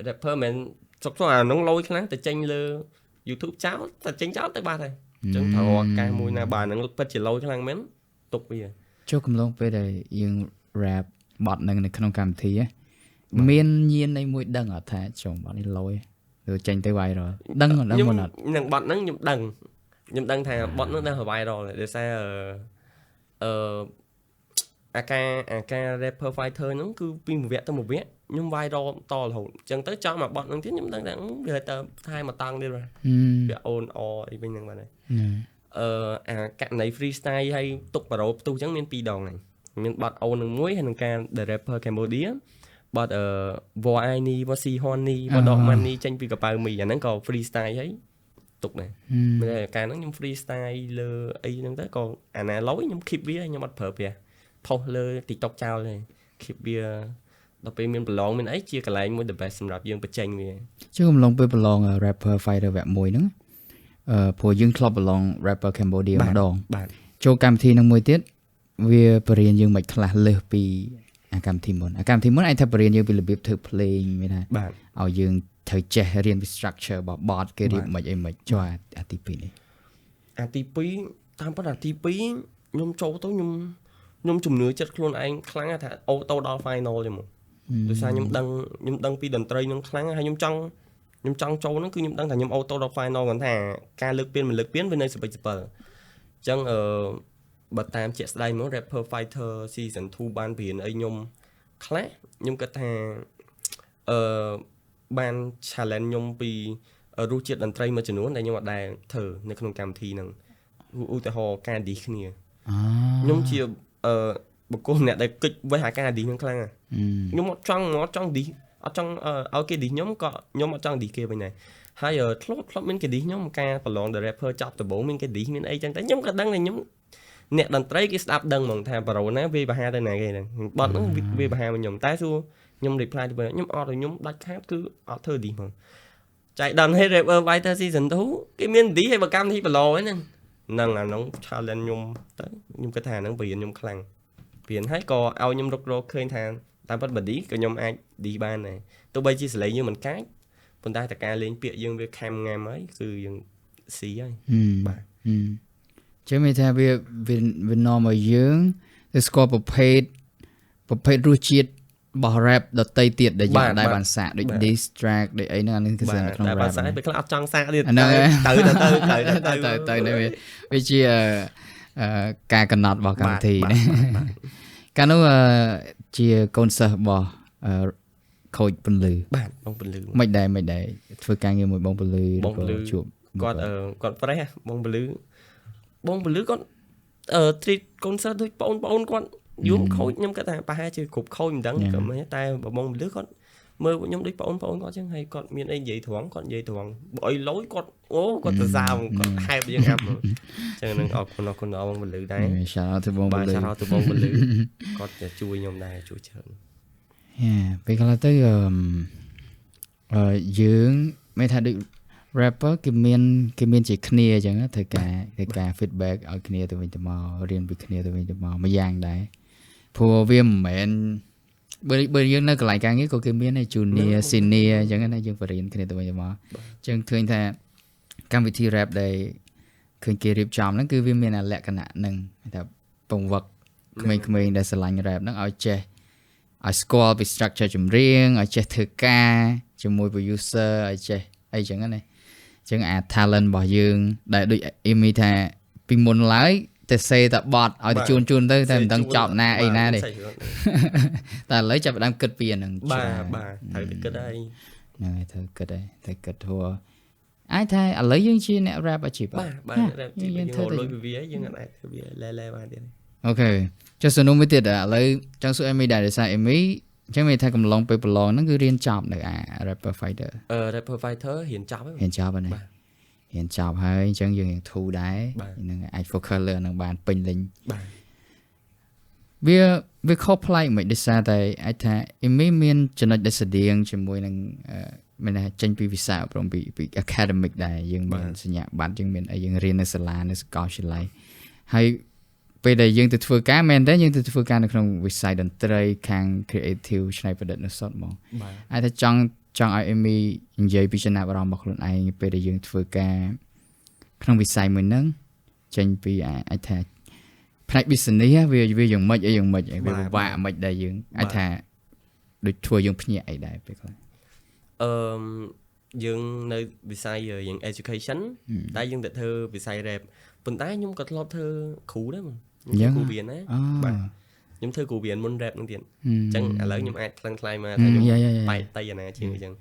rapper មិនមែនសុកសុកអាហ្នឹងលយខ្លាំងតែចេញលើ YouTube ចោលតែចេញចោលទៅបាត់ហើយអញ្ចឹងត្រូវរកឱកាសមួយណាបាទហ្នឹងពិតជាលយខ្លាំងមែនទុកវា ចូលកំឡុងពេលដែលយើង rap បទហ្នឹងនៅក្នុងកម្មវិធីហ៎មានញៀននៃមួយដឹងអត់ថាចុងបទនេះលយឬចេញទៅ viral ដឹងអត់ដឹង ខ្ញុំ មុនអត់ នឹងបទហ្នឹងខ្ញុំដឹងខ្ញុំដឹងថាបទហ្នឹងដឹង viral ដោយសារអឺអាការ rapper fighter ហ្នឹងគឺពីមួយវគ្គទៅមួយវគ្គខ្ញុំ viral តរហូតអញ្ចឹងទៅចង់មកបទហ្នឹងទៀតខ្ញុំដឹងថាវាទៅថែមកតង់ទៀតបាទ ហឹម វាអូនអអីវិញហ្នឹងបាទហើយ ណា អាករណី freestyle ហើយទុកបារ៉ូផ្ទុះអញ្ចឹងមានពីរដងហ្នឹងមានបទអូននឹងមួយហើយនឹងការ The Rapper Cambodia បទវ៉ៃនីវស៊ីហននីវដកម៉ានីចេញពីកប៉ៅមីអាហ្នឹងក៏ freestyle ហើយទុកដែរ ហឹម មានតែការហ្នឹងខ្ញុំ freestyle លើអីហ្នឹងទៅក៏អាណាឡយខ្ញុំ keep វាខ្ញុំអត់ប្រើប្រាស់ផុសលើ TikTok ចោលទេ keep វាដល់ពេលមានប្រឡងមានអីជាកន្លែងមួយ the best សម្រាប់យើងបញ្ចេញវា ចូលកំឡុងពេលប្រឡង rapper fighter វគ្គមួយហ្នឹងព្រោះយើងធ្លាប់ប្រឡង rapper Cambodia ម្ដង បាទ ចូលកម្មវិធីហ្នឹងមួយទៀតវាបរៀនយើងមិនខ្លះលើសពីអាកម្មវិធីមុនអាកម្មវិធីមុនអាចថាបរៀនយើងពីរបៀបធ្វើភ្លេងមានថា បាទ ឲ្យយើងត្រូវចេះរៀនពី structure របស់បទគេរៀបមិនអីមិនចូលអាទី2នេះ អាទី2តាមពិតអាទី2 ខ្ញុំចូលទៅខ្ញុំជំនឿចិត្តខ្លួនឯងខ្លាំងថាauto ដល់ final ចឹងមកដោយសារខ្ញុំដឹងពីតន្ត្រីនឹងខ្លាំងហើយខ្ញុំចង់ចូលហ្នឹងគឺខ្ញុំដឹងថាខ្ញុំ auto ដល់ final គាត់ថាការលើកពានមិនលើកពានវានៅសពិចសពិលអញ្ចឹងអឺបើតាមជាក់ស្ដែងមក Rapper Fighter Season 2បានព្រៀនអីខ្ញុំខ្លះខ្ញុំគិតថាបាន challenge ខ្ញុំពីរសជាតិតន្ត្រីមួយចំនួនដែលខ្ញុំអត់ដែលធ្វើនៅក្នុងកម្មវិធីហ្នឹងឧទាហរណ៍ការ diss គ្នាខ្ញុំជាបុគ្គលម្នាក់ដែលគិតវេះអាការ diss ហ្នឹងខ្លាំងណាស់ខ្ញុំអត់ចង់ diss អត់ចង់ឲ្យគេ diss ខ្ញុំក៏ខ្ញុំអត់ចង់ diss គេវិញដែរហើយធ្លាប់មានគេ diss ខ្ញុំការប្រឡង The Rapper ចប់ដំបូងមានគេ diss មានអីចឹងតែខ្ញុំក៏ដឹងថាខ្ញុំអ្នកតន្ត្រីគេស្ដាប់ដឹងហ្មងថាប្រូណាវាបហាទៅណាគេហ្នឹងបត់ហ្នឹងវាបហាមកខ្ញុំតែសួរខ្ញុំ reply ទៅវិញខ្ញុំអត់ខ្ញុំដាច់ខាតគឺអត់ធ្វើ diss ហ្មងចៃដន្យឲ្យ Rapper Fighter Season 2គេមាន diss ឲ្យបើកម្មវិធីប្រឡងហ្នឹងហ្នឹងអាហ្នឹង challenge ខ្ញុំទៅខ្ញុំគិតថាហ្នឹងបរៀនខ្ញុំខ្លាំងបរៀនហើយក៏ឲ្យខ្ញុំរកឃើញថាតាមពិតបើ diss ក៏ខ្ញុំអាច diss បានដែរទោះបីជាសលេងយើងមិនកាចប៉ុន្តែតការលេងពាក្យយើងវាខំងាំហើយគឺយើងស៊ីហើយបាទ ចឹងមានថាវាវានាំឲ្យយើងទៅស្គាល់ប្រភេទរសជាតិរបស់ rap ដតីទៀតដែលយើងដែរបានសាកដូច diss track ដូចអីហ្នឹងអានេះគឺនៅក្នុង rap តែបានសាកពេលខ្លះអត់ចង់សាកទៀតទៅទៅទៅទៅទៅទៅនេះវាជាការកំណត់របស់កម្មវិធីណាកាលនោះជាកូនសិស្សរបស់ខូចពន្លឺ បាទបងពន្លឺ មិនដែរមិនដែរធ្វើការងារមួយបងពន្លឺ បងពន្លឺជួបគាត់គាត់ប្រេះបងពន្លឺបងពន្លឺគាត់ treat កូនសិស្សដូចបងប្អូនគាត់យូរខូចខ្ញុំគាត់ថាប្រហែលជាគ្រប់ខូចមិនដឹងក៏មិនតែបងពន្លឺគាត់មើលខ្ញុំដូចបងប្អូនគាត់ចឹងហើយគាត់មានអីនិយាយត្រង់គាត់និយាយត្រង់បើអីលយគាត់អូគាត់ទៅសើគាត់ហែបយើងអាប់ចឹងនឹងអរគុណអរគុណដល់បងពន្លឺដែរ Shout out ទៅបងពន្លឺ Shout out ទៅបងពន្លឺគាត់จะជួយខ្ញុំដែរជួយច្រើន Yeah ពេលខ្លះទៅយើងមិនថាដូច rapper គេមានជាគ្នាអញ្ចឹងធ្វើការ feedback ឲ្យគ្នាទៅវិញទៅមករៀនពីគ្នាទៅវិញទៅមកម្យ៉ាងដែរព្រោះវាមិនមែនបើយើងនៅកន្លែងការងារក៏គេមានដែរ junior senior អញ្ចឹងណាយើងបរៀនគ្នាទៅវិញទៅមកអញ្ចឹងឃើញថាកម្មវិធី rap ដែលឃើញគេរៀបចំហ្នឹងគឺវាមានលក្ខណៈហ្នឹងថាពង្វឹកក្មេងៗដែលស្រឡាញ់ rap ហ្នឹងឲ្យចេះឲ្យស្គាល់ពី structure ចម្រៀងឲ្យចេះធ្វើការជាមួយ producer ឲ្យចេះអីចឹងណាអញ្ចឹងអា talent របស់យើងដែលដូចអ៊ីមីថាពីមុនឡើយតែសេតែបត់ឲ្យទៅជូនជូនទៅតែមិនដឹងចប់ណាអីណាទេតែឥឡូវចាប់ផ្ដើមគិតពីអាហ្នឹង បាទបាទត្រូវតែគិតហើយ ហ្នឹងហើយត្រូវគិតហើយត្រូវគិតធัวអាចថាឥឡូវយើងជាអ្នក rap អាជីព បាទបាទ rap ជីពយើងរកលុយពីវាយើងអាចធ្វើវាលែលែបានទៀត Okay ចុះសំណួរមួយទៀតឥឡូវចង់សួរអេមីដែរដោយសារអេមីអញ្ចឹងមានថាកំឡុងពេលប្រឡងហ្នឹងគឺរៀនចប់នៅអា Rapper Fighter អឺ Rapper Fighter រៀនចប់ហើយ រៀនចប់ហើយណារៀនចប់ហើយអញ្ចឹងយើងរៀនធូរដែរនឹងអាច focus លើនឹងបានពេញលេញ បាទ វាវាខុសប្លែកមិនដោយសារតែអាចថាអ៊ីមីមានចំណុចដែលស្តៀងជាមួយនឹងមានថាចេញពីវិស័យអប់រំពី academic ដែរយើងមានសញ្ញាបត្រយើងមានអីយើងរៀននៅសាលានៅសាកលវិទ្យាល័យហើយពេលដែលយើងទៅធ្វើការមែនតើយើងទៅធ្វើការនៅក្នុងវិស័យតន្ត្រីខាង creative ច្នៃប្រឌិតនៅសុទ្ធហ្មងអាចថាចង់ឲ្យ Amy និយាយពីចំណាប់អារម្មណ៍របស់ខ្លួនឯងពេលដែលយើងធ្វើការក្នុងវិស័យមួយហ្នឹងចេញពីអាចថាផ្នែក business វាវាយ៉ាងម៉េចអីយ៉ាងម៉េចវាពិបាកម៉េចដែរយើងអាចថាដូចធ្វើយើងភ្ញាក់អីដែរពេលខ្លះ អឺយើងនៅវិស័យយើង education តែយើងទៅធ្វើវិស័យ rap ប៉ុន្តែខ្ញុំក៏ធ្លាប់ធ្វើគ្រូដែរហ្មងខ្ញុំធ្វើគ្រូរៀនណាបាទខ្ញុំធ្វើគ្រូរៀនមុន rap ហ្នឹងទៀតអញ្ចឹងឥឡូវខ្ញុំអាចថ្លឹងថ្លែងមកថាខ្ញុំបែកតៃអាណាជាងអញ្ចឹង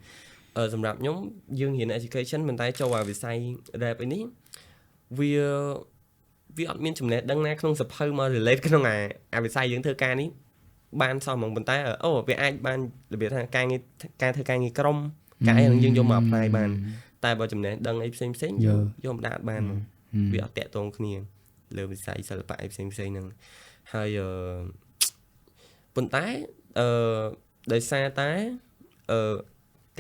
អឺសម្រាប់ខ្ញុំយើងរៀន education ប៉ុន្តែចូលអាវិស័យ rap អីនេះវាវាអត់មានចំណេះដឹងណាក្នុងសភៅមក relate ក្នុងអាវិស័យយើងធ្វើការនេះបានសោះហ្មងប៉ុន្តែអូវាអាចបានរបៀបថាការងារការធ្វើការងារក្រុមការអីនឹងយើងយកមក apply បានតែបើចំណេះដឹងអីផ្សេងផ្សេងយកមកដាក់បានហ្មងវាអត់តាក់ទងគ្នាលើវិស័យសិល្បៈអីផ្សេងផ្សេងហ្នឹងហើយអឺប៉ុន្តែអឺដោយសារតែអឺ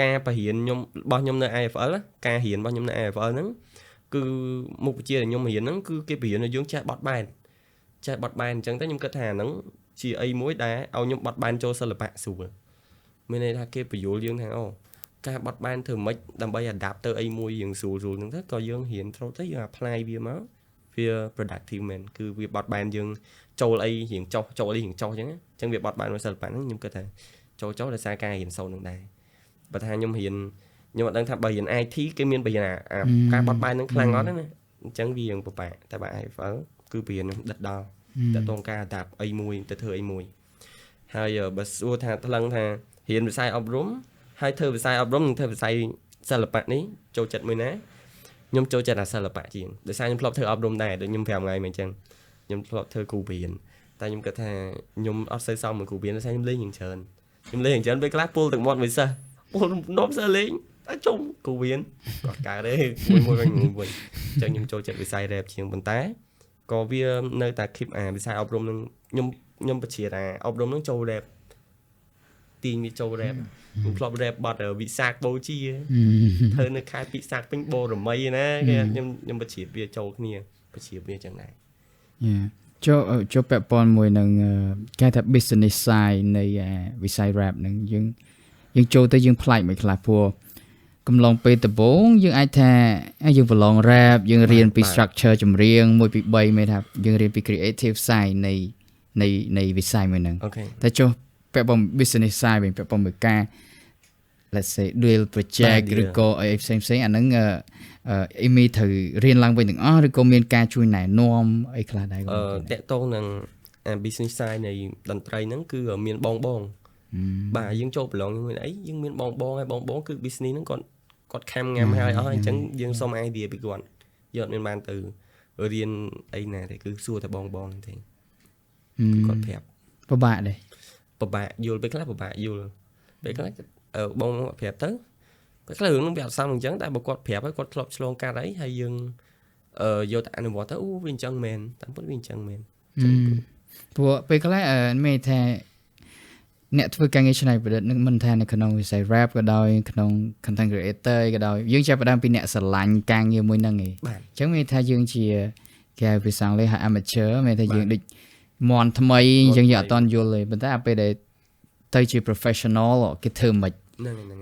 ការបរៀនខ្ញុំរបស់ខ្ញុំនៅ IFL ការរៀនរបស់ខ្ញុំនៅ IFL ហ្នឹងគឺមុខវិជ្ជាដែលខ្ញុំរៀនហ្នឹងគឺគេបរៀនឲ្យយើងចេះបត់បែនចេះបត់បែនអញ្ចឹងទៅខ្ញុំគិតថាហ្នឹងជាអីមួយដែលឲ្យខ្ញុំបត់បែនចូលសិល្បៈស្រួលមានន័យថាគេបញ្យល់យើងថាអូការបត់បែនធ្វើម៉េចដើម្បី adapt ទៅអីមួយយើងស្រួលស្រួលហ្នឹងទៅក៏យើងរៀនត្រូវទៅយើង apply វាមក វា productive មែនគឺវាបត់បែនយើងចូលអីរៀងចុះចូលអីរៀងចុះអញ្ចឹងអញ្ចឹងវាបត់បែនមួយសិល្បៈហ្នឹងខ្ញុំគិតថាចូលចុះដោយសារការរៀនសូត្រហ្នឹងដែរបើថាខ្ញុំរៀនខ្ញុំអត់ដឹងថាបើរៀន IT គេមានបរិញ្ញាអាការបត់បែនហ្នឹងខ្លាំងអត់ណាអញ្ចឹងវារៀងពិបាកតែបើ IFL គឺបរៀនខ្ញុំដិតដល់តកតងការ adapt អីមួយទៅធ្វើអីមួយហើយបើសួរថាថ្លឹងថារៀនវិស័យអប់រំហើយធ្វើវិស័យអប់រំនិងធ្វើវិស័យសិល្បៈនេះចូលចិត្តមួយណាខ្ញុំចូលចិត្តអាសិល្បៈជាងដោយសារខ្ញុំធ្លាប់ធ្វើអប់រំដែរដូចខ្ញុំ5ថ្ងៃមកអញ្ចឹងខ្ញុំធ្លាប់ធ្វើគ្រូបរៀនតែខ្ញុំគិតថាខ្ញុំអត់សូវសមមួយគ្រូបរៀនដោយសារខ្ញុំលេងយ៉ាងច្រើនខ្ញុំលេងយ៉ាងច្រើនពេលខ្លះពុលទឹកមាត់មួយសិស្សពុលនាំសិស្សលេងតែជុំគ្រូបរៀនគាត់កើតទេមួយមួយវិញមួយវិញអញ្ចឹងខ្ញុំចូលចិត្តវិស័យ rap ជាងប៉ុន្តែក៏វានៅតែ keep អាវិស័យអប់រំនឹងខ្ញុំបជាថាអប់រំនឹងចូល rap ទាញវាចូល rap ខ្ញុំធ្លាប់ rap បទវិសាខបូជាធ្វើនៅខេត្តពិសាខពេញបូរមីណាគេខ្ញុំបជាវាចូលគ្នាបជាវាចឹងដែរ ចូលចូលពាក់ព័ន្ធមួយនឹងគេថា business side នៃវិស័យ rap ហ្នឹងយើងយើងចូលទៅយើងប្លែកមួយខ្លះព្រោះកំឡុងពេលដំបូងយើងអាចថាយើងប្រឡង rap យើងរៀនពី structure ចម្រៀង1 2 3មានថាយើងរៀនពី creative side នៃវិស័យមួយហ្នឹងតែចុះពាក់ព័ន្ធ business side វិញពាក់ព័ន្ធមួយការ let's say deal project ឬក៏អីផ្សេងផ្សេងអាហ្នឹងអ៊ីមីត្រូវរៀនឡើងវិញទាំងអស់ឬក៏មានការជួយណែនាំអីខ្លះដែរ តាក់ទងនឹងអា business side នៃតន្ត្រីហ្នឹងគឺមានបងបងបាទយើងចូលប្រឡងជាមួយអីយើងមានបងបងហើយបងបងគឺ business ហ្នឹងគាត់គាត់ខំងាំហើយអស់ហើយអញ្ចឹងយើងសុំ idea ពីគាត់យើងអត់មានបានទៅរៀនអីណាទេគឺសួរតែបងបងហ្នឹងទេគាត់ប្រាប់ ពិបាកទេ ពិបាកយល់ពេលខ្លះពិបាកយល់ពេលខ្លះបងប្រាប់ទៅពេលខ្លះរឿងហ្នឹងវាអត់សមអញ្ចឹងតែបើគាត់ប្រាប់ហើយគាត់ធ្លាប់ឆ្លងកាត់អីហើយយើងយកទៅអនុវត្តទៅអូវាអញ្ចឹងមែនតាមពិតវាអញ្ចឹងមែន ព្រោះពេលខ្លះមានថាអ្នកធ្វើការងារច្នៃប្រឌិតនឹងមិនថានៅក្នុងវិស័យ rap ក៏ដោយក្នុង content creator ក៏ដោយយើងចាប់ផ្ដើមពីអ្នកស្រឡាញ់ការងារមួយហ្នឹងឯងអញ្ចឹងមានថាយើងជាគេហៅភាសាអង់គ្លេសហៅ amateur មានថាយើងដូចមន់ថ្មីអញ្ចឹងយើងអត់តន់យល់ទេប៉ុន្តែអាពេលដែលទៅជា professional គេធ្វើមិន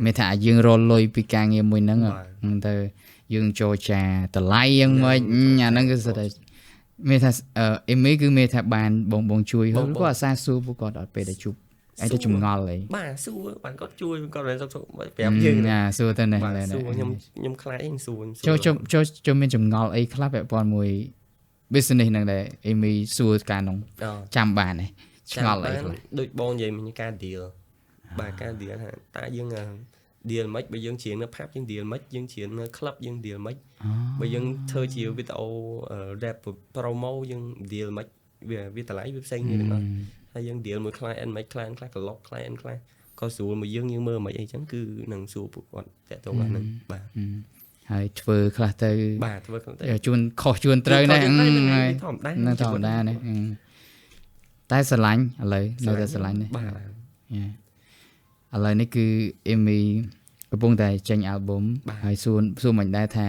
មានថាយើងរលុយពីការងារមួយហ្នឹងទៅយើងចូលចាតម្លៃយ៉ាងម៉េចអាហ្នឹងគឺសិតតែមានថាអេមីគឺមានថាបានបងបងជួយហើយគាត់អាសាសួរពួកគាត់អត់ពេលដែលជួបអីទៅចម្ងល់អី បាទសួរបានគាត់ជួយគាត់មិនសុខសុខប្រាប់យើង ណាសួរទៅនេះ សួរខ្ញុំខ្ញុំខ្លាចខ្ញុំសួរ ចូលចូលចូលមានចម្ងល់អីខ្លះពាក់ព័ន្ធមួយ business ហ្នឹងដែរអេមីសួរការនោះចាំបានទេឆ្ងល់អីខ្លះ ដូចបងនិយាយមិញការ deal បាទការ deal ថាតើយើង deal មិនបើយើងច្រៀងនៅ pub យើង deal មិនយើងច្រៀងនៅ club យើង deal មិនបើយើងធ្វើជាវីដេអូ rap promo យើង deal មិនវាវាតម្លៃវាផ្សេងគ្នាទាំងអស់ហើយយើង deal មួយ client មិន client ខ្លះក្លុក client ខ្លះក៏ស្រួលមួយយើងយើងមើលមិនអីចឹងគឺនឹងសួរពួកគាត់តាក់ទងអាហ្នឹងបាទ ហើយធ្វើខ្លះទៅ បាទធ្វើខ្លះទៅ ជួនខុសជួនត្រូវណា ធម្មតា នឹងធម្មតាណាតែស្រឡាញ់ឥឡូវនៅតែស្រឡាញ់នេះ បាទ ឥឡូវនេះគឺអេមីកំពុងតែចេញ album ហើយសួរសួរមិនដែរថា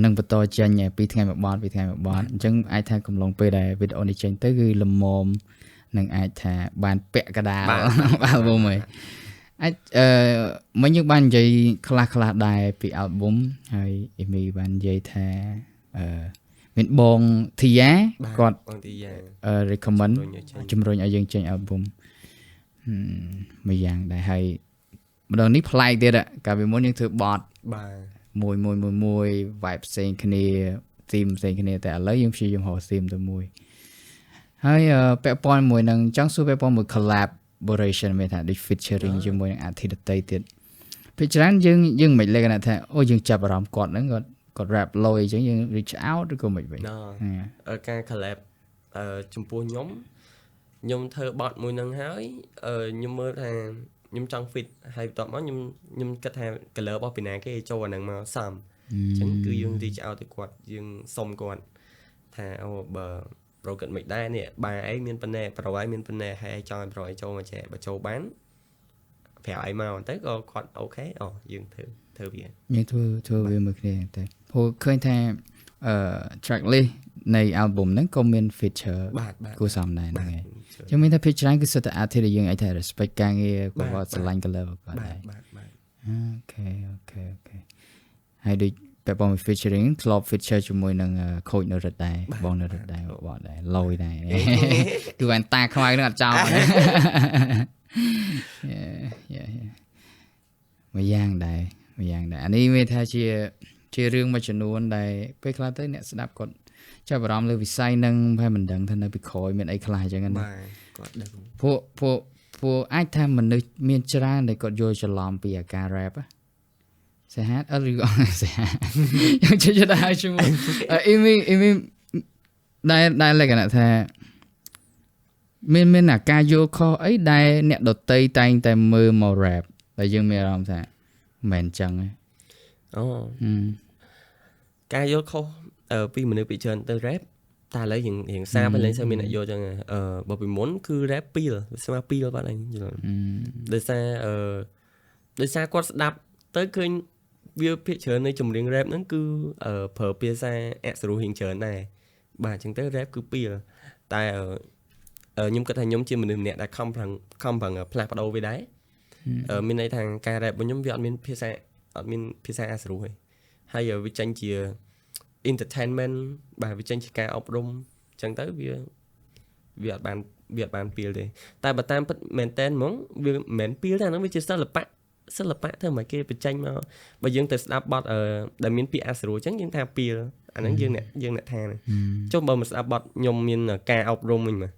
នឹងបន្តចេញពីថ្ងៃមួយបទពីថ្ងៃមួយបទអញ្ចឹងអាចថាកំឡុងពេលដែលវីដេអូនេះចេញទៅគឺល្មមនឹងអាចថាបានពាក់កដាល album ហើយអាចអឺមិញយើងបាននិយាយខ្លះខ្លះដែរពី album ហើយអេមីបាននិយាយថាអឺមានបងធីយ៉ាគាត់ បងធីយ៉ា recommend ជំរុញឲ្យយើងចេញ album មួយយ៉ាងដែរហើយម្ដងនេះប្លែកទៀតកាលពីមុនយើងធ្វើបទ បាទ មួយមួយមួយមួយ vibe ផ្សេងគ្នា theme ផ្សេងគ្នាតែឥឡូវយើងព្យាយាមរក theme ទៅមួយហើយពាក់ព័ន្ធមួយនឹងចង់សួរពាក់ព័ន្ធមួយ collaboration មានថាដូច featuring ជាមួយនឹង artist ដទៃទៀតពេលច្រើនយើងយើងមិនលក្ខណៈថាអូយើងចាប់អារម្មណ៍គាត់ហ្នឹងគាត់គាត់ rap លយអញ្ចឹងយើង reach out ឬក៏មិនវិញ ការ collab ចំពោះខ្ញុំខ្ញុំធ្វើបទមួយនឹងហើយខ្ញុំមើលថាខ្ញុំចង់ feat ហើយបន្ទាប់មកខ្ញុំខ្ញុំគិតថា color របស់ពីណាគេចូលអាហ្នឹងមកសមអញ្ចឹងគឺយើង reach out ទៅគាត់យើងសុំគាត់ថាអូបើ bro គិតមិនដែរនេះបាអីមានប៉ុណ្ណេះ bro ឯងមានប៉ុណ្ណេះហើយចង់ឲ្យ bro ឯងចូលមកចេះបើចូលបានប្រាប់ឯងមកទៅក៏គាត់ OK អូយើងធ្វើធ្វើវា យើងធ្វើធ្វើវាមួយគ្នាតែព្រោះឃើញថាអឺ track list នៃ album ហ្នឹងក៏មាន feature បាទបាទ គួរសមដែរហ្នឹងហើយចឹងមានថាភាគច្រើនគឺសិតតែ artist ដែលយើងអាចថា respect ការងារគាត់ស្រឡាញ់ color របស់គាត់ដែរ បាទបាទ OK OK OK ហើយដូច ពាក់ព័ន្ធ featuring ធ្លាប់ feature ជាមួយនឹង coach នៅរិទ្ធដែរបងនៅរិទ្ធដែរបងដែរលយដែរគឺវ៉ែនតាខ្មៅនឹងអត់ចោល Yeah, មួយយ៉ាងដែរមួយយ៉ាងដែរអានេះមានថាជារឿងមួយចំនួនដែលពេលខ្លះទៅអ្នកស្ដាប់គាត់ចាប់អារម្មណ៍លើវិស័យនឹងហើយមិនដឹងថានៅពីក្រោយមានអីខ្លះអញ្ចឹងណា បាទគាត់ដឹង ពួកអាចថាមនុស្សមានច្រើនដែលគាត់យល់ច្រឡំពីអាការ rap សេហាតអត់ឬក៏សេហាតខ្ញុំជិះដល់ឈ្មោះអ៊ីមីអ៊ីមីដែលលក្ខណៈថាមានអាការយល់ខុសអីដែលអ្នកដតីតែងតែមើលមក rap ដែលយើងមានអារម្មណ៍ថាមិនមែនចឹងទេ អូការយល់ខុសពីមនុស្សពីច្រើនទៅ rap តែឥឡូវរៀងសាបហើយលែងសូវមានអ្នកយល់ចឹងបើពីមុនគឺ rap ពីលស្មើពីលបាត់ហើយយល់ដោយសារដោយសារគាត់ស្ដាប់ទៅឃើញវាភាគច្រើននៃចម្រៀង rap ហ្នឹងគឺប្រើភាសាអក្សររៀងច្រើនដែរបាទអញ្ចឹងទៅ rap គឺពីលតែខ្ញុំគិតថាខ្ញុំជាមនុស្សម្នាក់ដែលខំប្រឹងផ្លាស់ប្ដូរវាដែរមានន័យថាការ rap របស់ខ្ញុំវាអត់មានភាសាអក្សរទេហើយវាចេញជា entertainment បាទវាចេញជាការអប់រំអញ្ចឹងទៅវាអត់បានពីលទេតែបើតាមពិតមែនតែនហ្មងវាមិនមែនពីលទេអាហ្នឹងវាជាសិល្បៈធ្វើឲ្យគេបញ្ចេញមកបើយើងទៅស្ដាប់បទដែលមានពាក្យអក្សរអញ្ចឹងយើងថាពីលអាហ្នឹងយើងអ្នកថាចុះបើមកស្ដាប់បទខ្ញុំមានការអប់រំវិញមក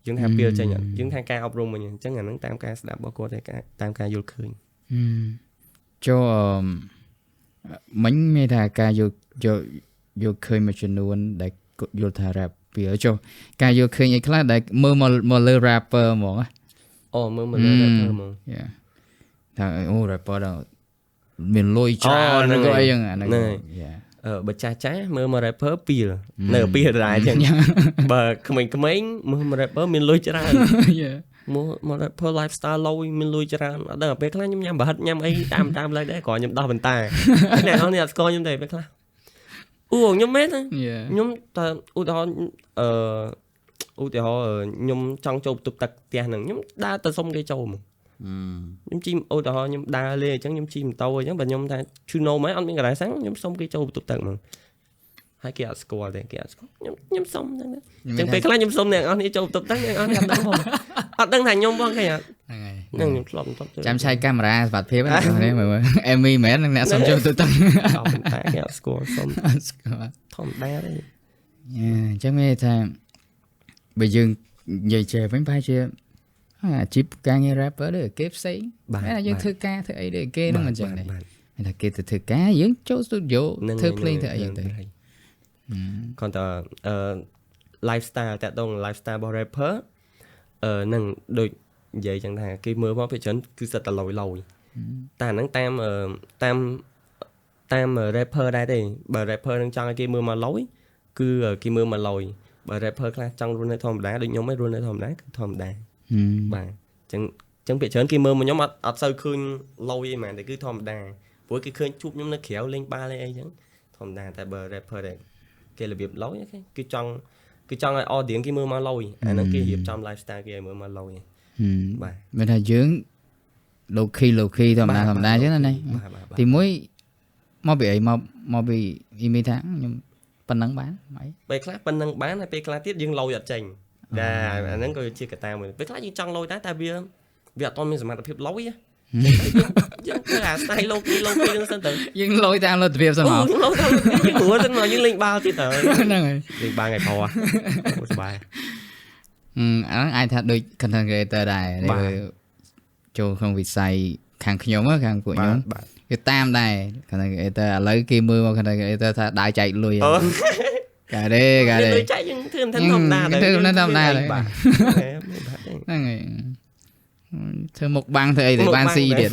យើងថាពីលចេញអត់យើងថាការអប់រំវិញអញ្ចឹងអាហ្នឹងតាមការស្ដាប់របស់គាត់ទេតាមការយល់ឃើញចូលមិញមានថាការយល់ឃើញមួយចំនួនដែលគាត់យល់ថា rap ពីចុះការយល់ឃើញអីខ្លះដែលមើលមកលើ rapper ហ្មងអូមើលមកលើ rapper ហ្មង ថាអូ rapper ដល់មានលុយច្រើនឬក៏អីហ្នឹងអាហ្នឹង បើចាស់ចាស់មើលមក rapper ពីលនៅពីលដែរអញ្ចឹងបើក្មេងៗមើលមក rapper មានលុយច្រើនមក rapper lifestyle លុយមានលុយច្រើនអត់ដឹងពេលខ្លះខ្ញុំញ៉ាំប្រហិតញ៉ាំអីតាមឡើយដែរគ្រាន់ខ្ញុំដោះបន្តាអ្នកនរនេះអត់ស្គាល់ខ្ញុំទេពេលខ្លះអូខ្ញុំមែនខ្ញុំតើឧទាហរណ៍ខ្ញុំចង់ចូលបន្ទប់ទឹកផ្ទះហ្នឹងខ្ញុំដើរទៅសុំគេចូលមកខ្ញុំជិះឧទាហរណ៍ខ្ញុំដើរលេងអញ្ចឹងខ្ញុំជិះម៉ូតូអញ្ចឹងបើខ្ញុំថាឈឺនោមហើយអត់មានកន្លែងសាំងខ្ញុំសុំគេចូលបន្ទប់ទឹកហ្មងហើយគេអត់ស្គាល់ទេគេអត់ស្គាល់ខ្ញុំសុំហ្នឹងអញ្ចឹងពេលខ្លះខ្ញុំសុំអ្នកនរនេះចូលបន្ទប់ទឹកអ្នកនរនេះអត់ដឹងផងអត់ដឹងថាខ្ញុំផងគេអត់ហ្នឹងហើយហ្នឹងខ្ញុំធ្លាប់បន្ទប់ចាំឆែកកាមេរ៉ាសុវត្ថិភាពហ្នឹងមើលអេមីមែនអ្នកសុំចូលបន្ទប់ទឹក អត់តែគេអត់ស្គាល់សុំអត់ស្គាល់ធម្មតាទេអញ្ចឹងមានថាបើយើងនិយាយចេះវិញប្រហែលជាអាជីពការងារ rapper ដូចគេផ្សេងតែយើងធ្វើការធ្វើអីដូចគេហ្នឹងមិនចឹងដែរមានថាគេទៅធ្វើការយើងចូល studio ធ្វើភ្លេងធ្វើអីចឹងទៅ គ្រាន់តែ lifestyle តាក់ទង lifestyle របស់ rapper នឹងដូចនិយាយចឹងថាគេមើលមកភាគច្រើនគឺសិតតែលយលយតែអាហ្នឹងតាម rapper ដែរទេបើ rapper នឹងចង់ឲ្យគេមើលមកលយគឺគេមើលមកលយបើ rapper ខ្លះចង់រស់នៅធម្មតាដូចខ្ញុំឯងរស់នៅធម្មតាគឺធម្មតាបាទអញ្ចឹងភាគច្រើនគេមើលមកខ្ញុំអត់សូវឃើញលយអីហ្មងតែគឺធម្មតាព្រោះគេឃើញជួបខ្ញុំនៅក្រៅលេងបាល់អីអញ្ចឹងធម្មតាតែបើ rapper ដែរគេរបៀបលយគេចង់ឲ្យ audience គេមើលមកលយអាហ្នឹងគេរៀបចំ lifestyle គេឲ្យមើលមកលយបាទមានថាយើង low key ធម្មតាធម្មតាអញ្ចឹងណាទីមួយមកពីអីមកពីអ៊ីមីថាខ្ញុំប៉ុណ្ណឹងបានអីពេលខ្លះប៉ុណ្ណឹងបានហើយពេលខ្លះទៀតយើងលយអត់ចេញដែរអាហ្នឹងក៏ជាកត្តាមួយពេលខ្លះយើងចង់លយដែរតែវាអត់ទាន់មានសមត្ថភាពលយយើងធ្វើអា style low key ហ្នឹងសិនទៅយើងលយតាមលទ្ធភាពសិនមកយើងលយតាមយើងព្រោះសិនមកយើងលេងបាល់ទៀតទៅហ្នឹងហើយលេងបាល់ថ្ងៃព្រោះសប្បាយអាហ្នឹងអាចថាដូច content creator ដែរចូលក្នុងវិស័យខាងខ្ញុំខាងពួកខ្ញុំគឺតាមដែរ content creator ឥឡូវគេមើលមក content creator ថាដើរចែកលុយកាទេលុយចែកយើងធ្វើមិនធម្មតាដែរធ្វើមិនធម្មតាដែរបាទហ្នឹងហើយធ្វើមុខបាំងធ្វើអីទៅបានស៊ីទៀត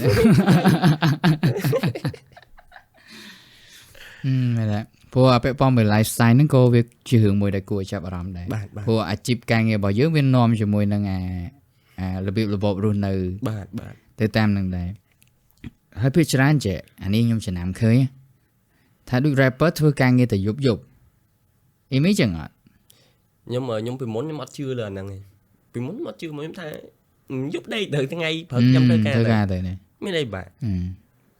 មែនទេព្រោះពាក់ព័ន្ធមួយ lifestyle ហ្នឹងក៏វាជារឿងមួយដែលគួរឲ្យចាប់អារម្មណ៍ដែរព្រោះអាជីពការងាររបស់យើងវានាំជាមួយនឹងអារបៀបរបបរស់នៅបាទទៅតាមនឹងដែរហើយភាគច្រើនចេះអានេះខ្ញុំចំណាំឃើញថាដូច rapper ធ្វើការងារតែយប់អ៊ីមីចឹងអត់ខ្ញុំពីមុនខ្ញុំអត់ជឿលើអាហ្នឹងទេពីមុនខ្ញុំអត់ជឿខ្ញុំថាយប់ដេកទៅថ្ងៃព្រឹកខ្ញុំធ្វើការទៅនេះមានអីបាទ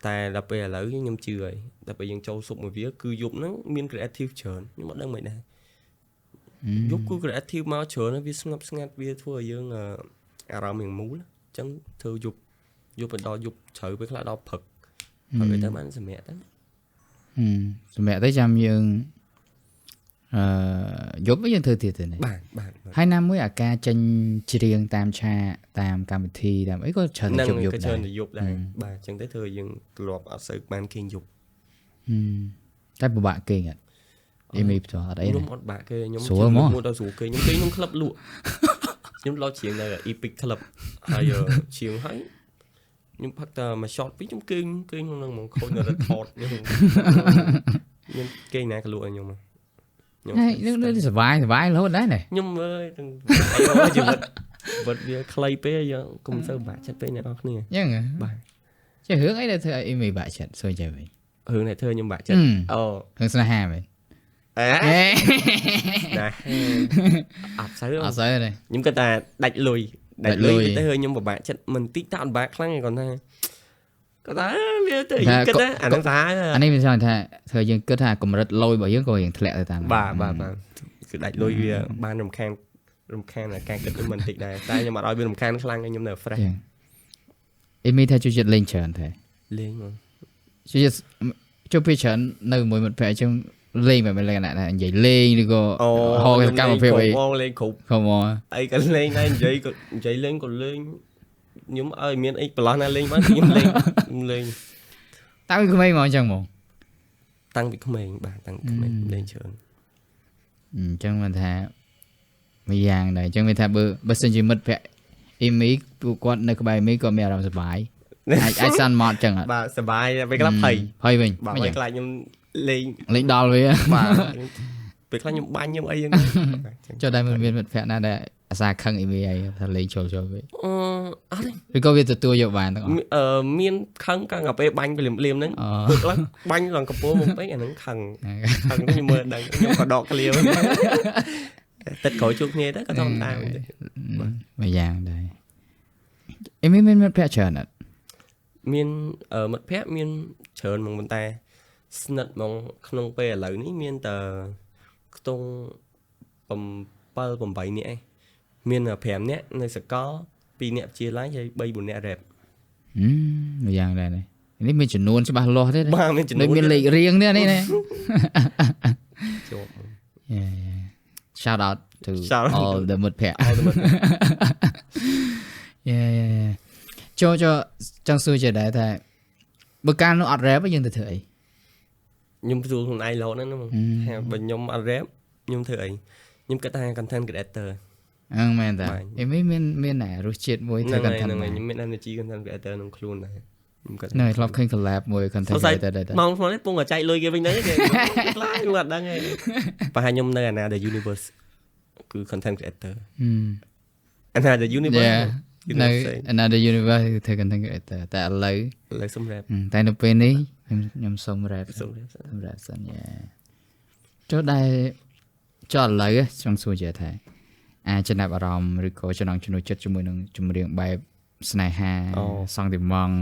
តែដល់ពេលឥឡូវខ្ញុំជឿហើយដល់ពេលយើងចូលសុបមួយវាគឺយប់ហ្នឹងមាន creative ច្រើនខ្ញុំអត់ដឹងមិនដែរយប់គឺ creative មកច្រើនហើយវាស្ងប់ស្ងាត់វាធ្វើឲ្យយើងអារម្មណ៍រៀងមូលអញ្ចឹងធ្វើយប់យប់ទៅដល់យប់ជ្រៅពេលខ្លះដល់ព្រឹកព្រឹកទៅបានសម្រាប់ទៅ សម្រាប់ទៅចាំយើងអឺយប់យើងធ្វើទៀតទេនេះ បាទបាទ ហើយណាមួយអាការចេញច្រៀងតាមឆាកតាមកម្មវិធីតាមអីក៏ច្រើន ហ្នឹង យប់យប់ ក៏ ដែរ ច្រើនទៅយប់ដែរបាទអញ្ចឹងទៅធ្វើឲ្យយើងធ្លាប់អត់សូវបានគេងយប់ តែពិបាកគេងអត់អ៊ីមីផ្ទាល់អត់អី ខ្ញុំ ណា អត់បាក់គេខ្ញុំ ស្រួលហ្មង មួយដល់ស្រួលគេខ្ញុំគេក្នុងក្លឹបលក់ខ្ញុំឡោច្រៀងនៅ Epic Club ហើយច្រៀងហើយខ្ញុំផឹកតែមួយ shot ពីរខ្ញុំគេងគេងក្នុងហ្នឹងហ្មងខូចនៅរត់ថតខ្ញុំខ្ញុំគេងណាក៏លក់ឲ្យខ្ញុំខ្ញុំ ហើយនឹងសប្បាយសប្បាយរហូតដែរណា ខ្ញុំអើយទាំងអីមកជីវិតជីវិតវាខ្លីពេកយើងកុំសូវបាក់ចិត្តពេកអ្នកនរគ្នា អញ្ចឹងហ៎ បាទ ចេះរឿងអីដែលធ្វើឲ្យអ៊ីមីបាក់ចិត្តសួរចេះវិញ រឿងដែលធ្វើខ្ញុំបាក់ចិត្តអូ រឿងស្នេហាមែន អេ ហេ ណាអត់សូវ អត់សូវទេ ខ្ញុំគិតថាដាច់លុយ ដាច់លុយ ដាច់លុយទៅខ្ញុំពិបាកចិត្តមិនតិចតែអត់បាក់ខ្លាំងឯងគាត់ថាគាត់ថាវាទៅ ថា គិតណាអាហ្នឹងសាហាវ អានេះវាចង់ថាធ្វើយើងគិតថាកម្រិតលុយរបស់យើងក៏យើងធ្លាក់ទៅតាម បាទបាទបាទគឺដាច់លុយវាបានរំខានរំខានអាការគិតខ្ញុំមិនតិចដែរតែខ្ញុំអត់ឲ្យវារំខានខ្លាំងឯងខ្ញុំនៅ fresh ចឹងអ៊ីមីថាជួយចិត្តលេងច្រើនទេ លេងហ្មង ជួយចិត្តជួយពេលច្រើននៅមួយមិត្តភក្តិអញ្ចឹងលេងបែបលក្ខណៈថានិយាយលេងឬក៏ អូ ហកសកម្មភាពអី បងលេងគ្រប់ ខំមក អីក៏លេងដែរនិយាយក៏និយាយលេងក៏លេងខ្ញុំឲ្យមានអីប្រឡោះណាលេងបានខ្ញុំលេងខ្ញុំលេង តាំងពីក្មេងមកអញ្ចឹងហ្មង តាំងពីក្មេងបាទតាំងពីក្មេងលេងច្រើន អញ្ចឹងមិនថាមួយយ៉ាងដែរអញ្ចឹងវាថាបើបើសិនជាមិត្តភក្តិអ៊ីមីពួកគាត់នៅក្បែរអ៊ីមីក៏មានអារម្មណ៍សប្បាយអាចអាចសាន់មកអញ្ចឹងអត់ បាទសប្បាយពេលខ្លះភ័យ ភ័យវិញ បាទ មិនអញ្ចឹង ពេលខ្លះខ្ញុំលេង លេងដល់វា បាទពេលខ្លះខ្ញុំបាញ់ខ្ញុំអីហ្នឹង ចុះតែមិនមានមិត្តភក្តិណាដែលអាសាខឹងអ៊ីមីអីថាលេងចូលចូលវិញ អឺអត់ទេ ឬក៏វាទទួលយកបានទាំងអស់ អឺមានខឹងកាំងដល់ពេលបាញ់ភ្លាមភ្លាមហ្នឹង អូ ពេលខ្លះបាញ់ឡើងកពស់មកពេកអាហ្នឹងខឹងខឹងខ្ញុំមើលដឹងខ្ញុំក៏ដកឃ្លាវិញទឹកក្រោយជួបគ្នាទៅក៏ធម្មតាវិញទេ មួយយ៉ាងដែរអ៊ីមីមានមិត្តភក្តិច្រើនអត់ មានអឺមិត្តភ័ក្តិមានច្រើនហ្មងប៉ុន្តែស្និទ្ធហ្មងក្នុងពេលឥឡូវនេះមានតែខ្ទង់7 8នាក់ឯងមាន5នាក់នៅសកល2នាក់វិទ្យាល័យហើយ3 4នាក់រ៉េប ហឹមមួយយ៉ាងដែរនេះនេះមានចំនួនច្បាស់លាស់ទេណា បាទមានចំនួន ដូចមានលេខរៀងទេនេះណា ជាប់ហ្មង Yeah, yeah. Shout out to Shout out all the មិត្តភក្តិ all the មិត្តភក្តិ Yeah, yeah, yeah. ចូលចូលចង់សួរចេះដែរថាបើកាលនោះអត់ rap យើងទៅធ្វើអី ខ្ញុំសួរខ្លួនឯងរហូតហ្នឹងណាបងថាបើខ្ញុំអត់ rap ខ្ញុំធ្វើអីខ្ញុំគិតថា content creator អឺមែនតា បាទ អេមីមានមានអារសជាតិមួយធ្វើ ហ្នឹងហើយ content ហ្នឹងហើយ ដែរ ខ្ញុំមាន energy content creator ក្នុងខ្លួនដែរខ្ញុំគិត នៅធ្លាប់ឃើញ collab មួយ content សរសៃ creator ដែរតា ម៉ោងថ្មនេះពងតែចែកលុយគេវិញហ្នឹងគេខ្លាចខ្ញុំអត់ដឹងទេប្រហែលខ្ញុំនៅ another universe គឺ content creator ហឹម another universe Yeah នៅ universe ផ្សេង another universe គឺធ្វើ content creator តែឥឡូវ ឥឡូវសុំ rap ហឹមតែនៅពេលនេះខ្ញុំខ្ញុំសុំ rap សុំ rap សិន សុំ rap សិនយ៉ាចុះដែរចុះឥឡូវចង់សួរចេះថាអាចចំណាប់អារម្មណ៍ឬក៏ចំណង់ចំណូលចិត្តជាមួយនឹងចម្រៀងបែបស្នេហាសង់ទីម៉ង់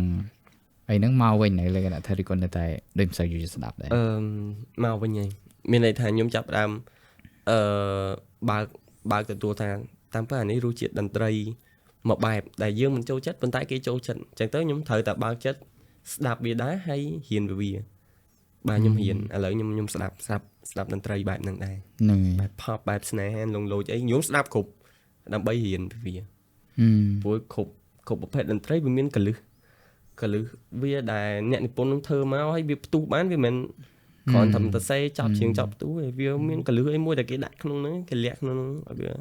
អីហ្នឹងមកវិញនៅលក្ខណៈថាឬក៏នៅតែដូចមិនសូវយល់ស្ដាប់ដែរ អឺមកវិញហើយមានន័យថាខ្ញុំចាប់ផ្ដើមអឺបើកបើកទទួលថាតាមពិតអានេះរសជាតិតន្ត្រីមួយបែបដែលយើងមិនចូលចិត្តប៉ុន្តែគេចូលចិត្តអញ្ចឹងទៅខ្ញុំត្រូវតែបើកចិត្តស្ដាប់វាដែរហើយរៀនពីវាបាទខ្ញុំរៀនឥឡូវខ្ញុំខ្ញុំស្ដាប់ស្ដាប់ស្ដាប់តន្ត្រីបែបហ្នឹងដែរ ហ្នឹងហើយ បែប pop បែបស្នេហាលងលោចអីខ្ញុំស្ដាប់គ្រប់ដើម្បីរៀនពីវា ហឹម ព្រោះគ្រប់គ្រប់ប្រភេទតន្ត្រីវាមានកលឹះកលឹះវាដែលអ្នកនិពន្ធនឹងធ្វើមកហើយវាផ្ទុះបានវាមិនមែនគ្រាន់តែតែសេចប់ជាងចប់ផ្ទុះទេវាមានកលឹះអីមួយដែលគេដាក់ក្នុងហ្នឹងគេលាក់ក្នុងហ្នឹងឲ្យវា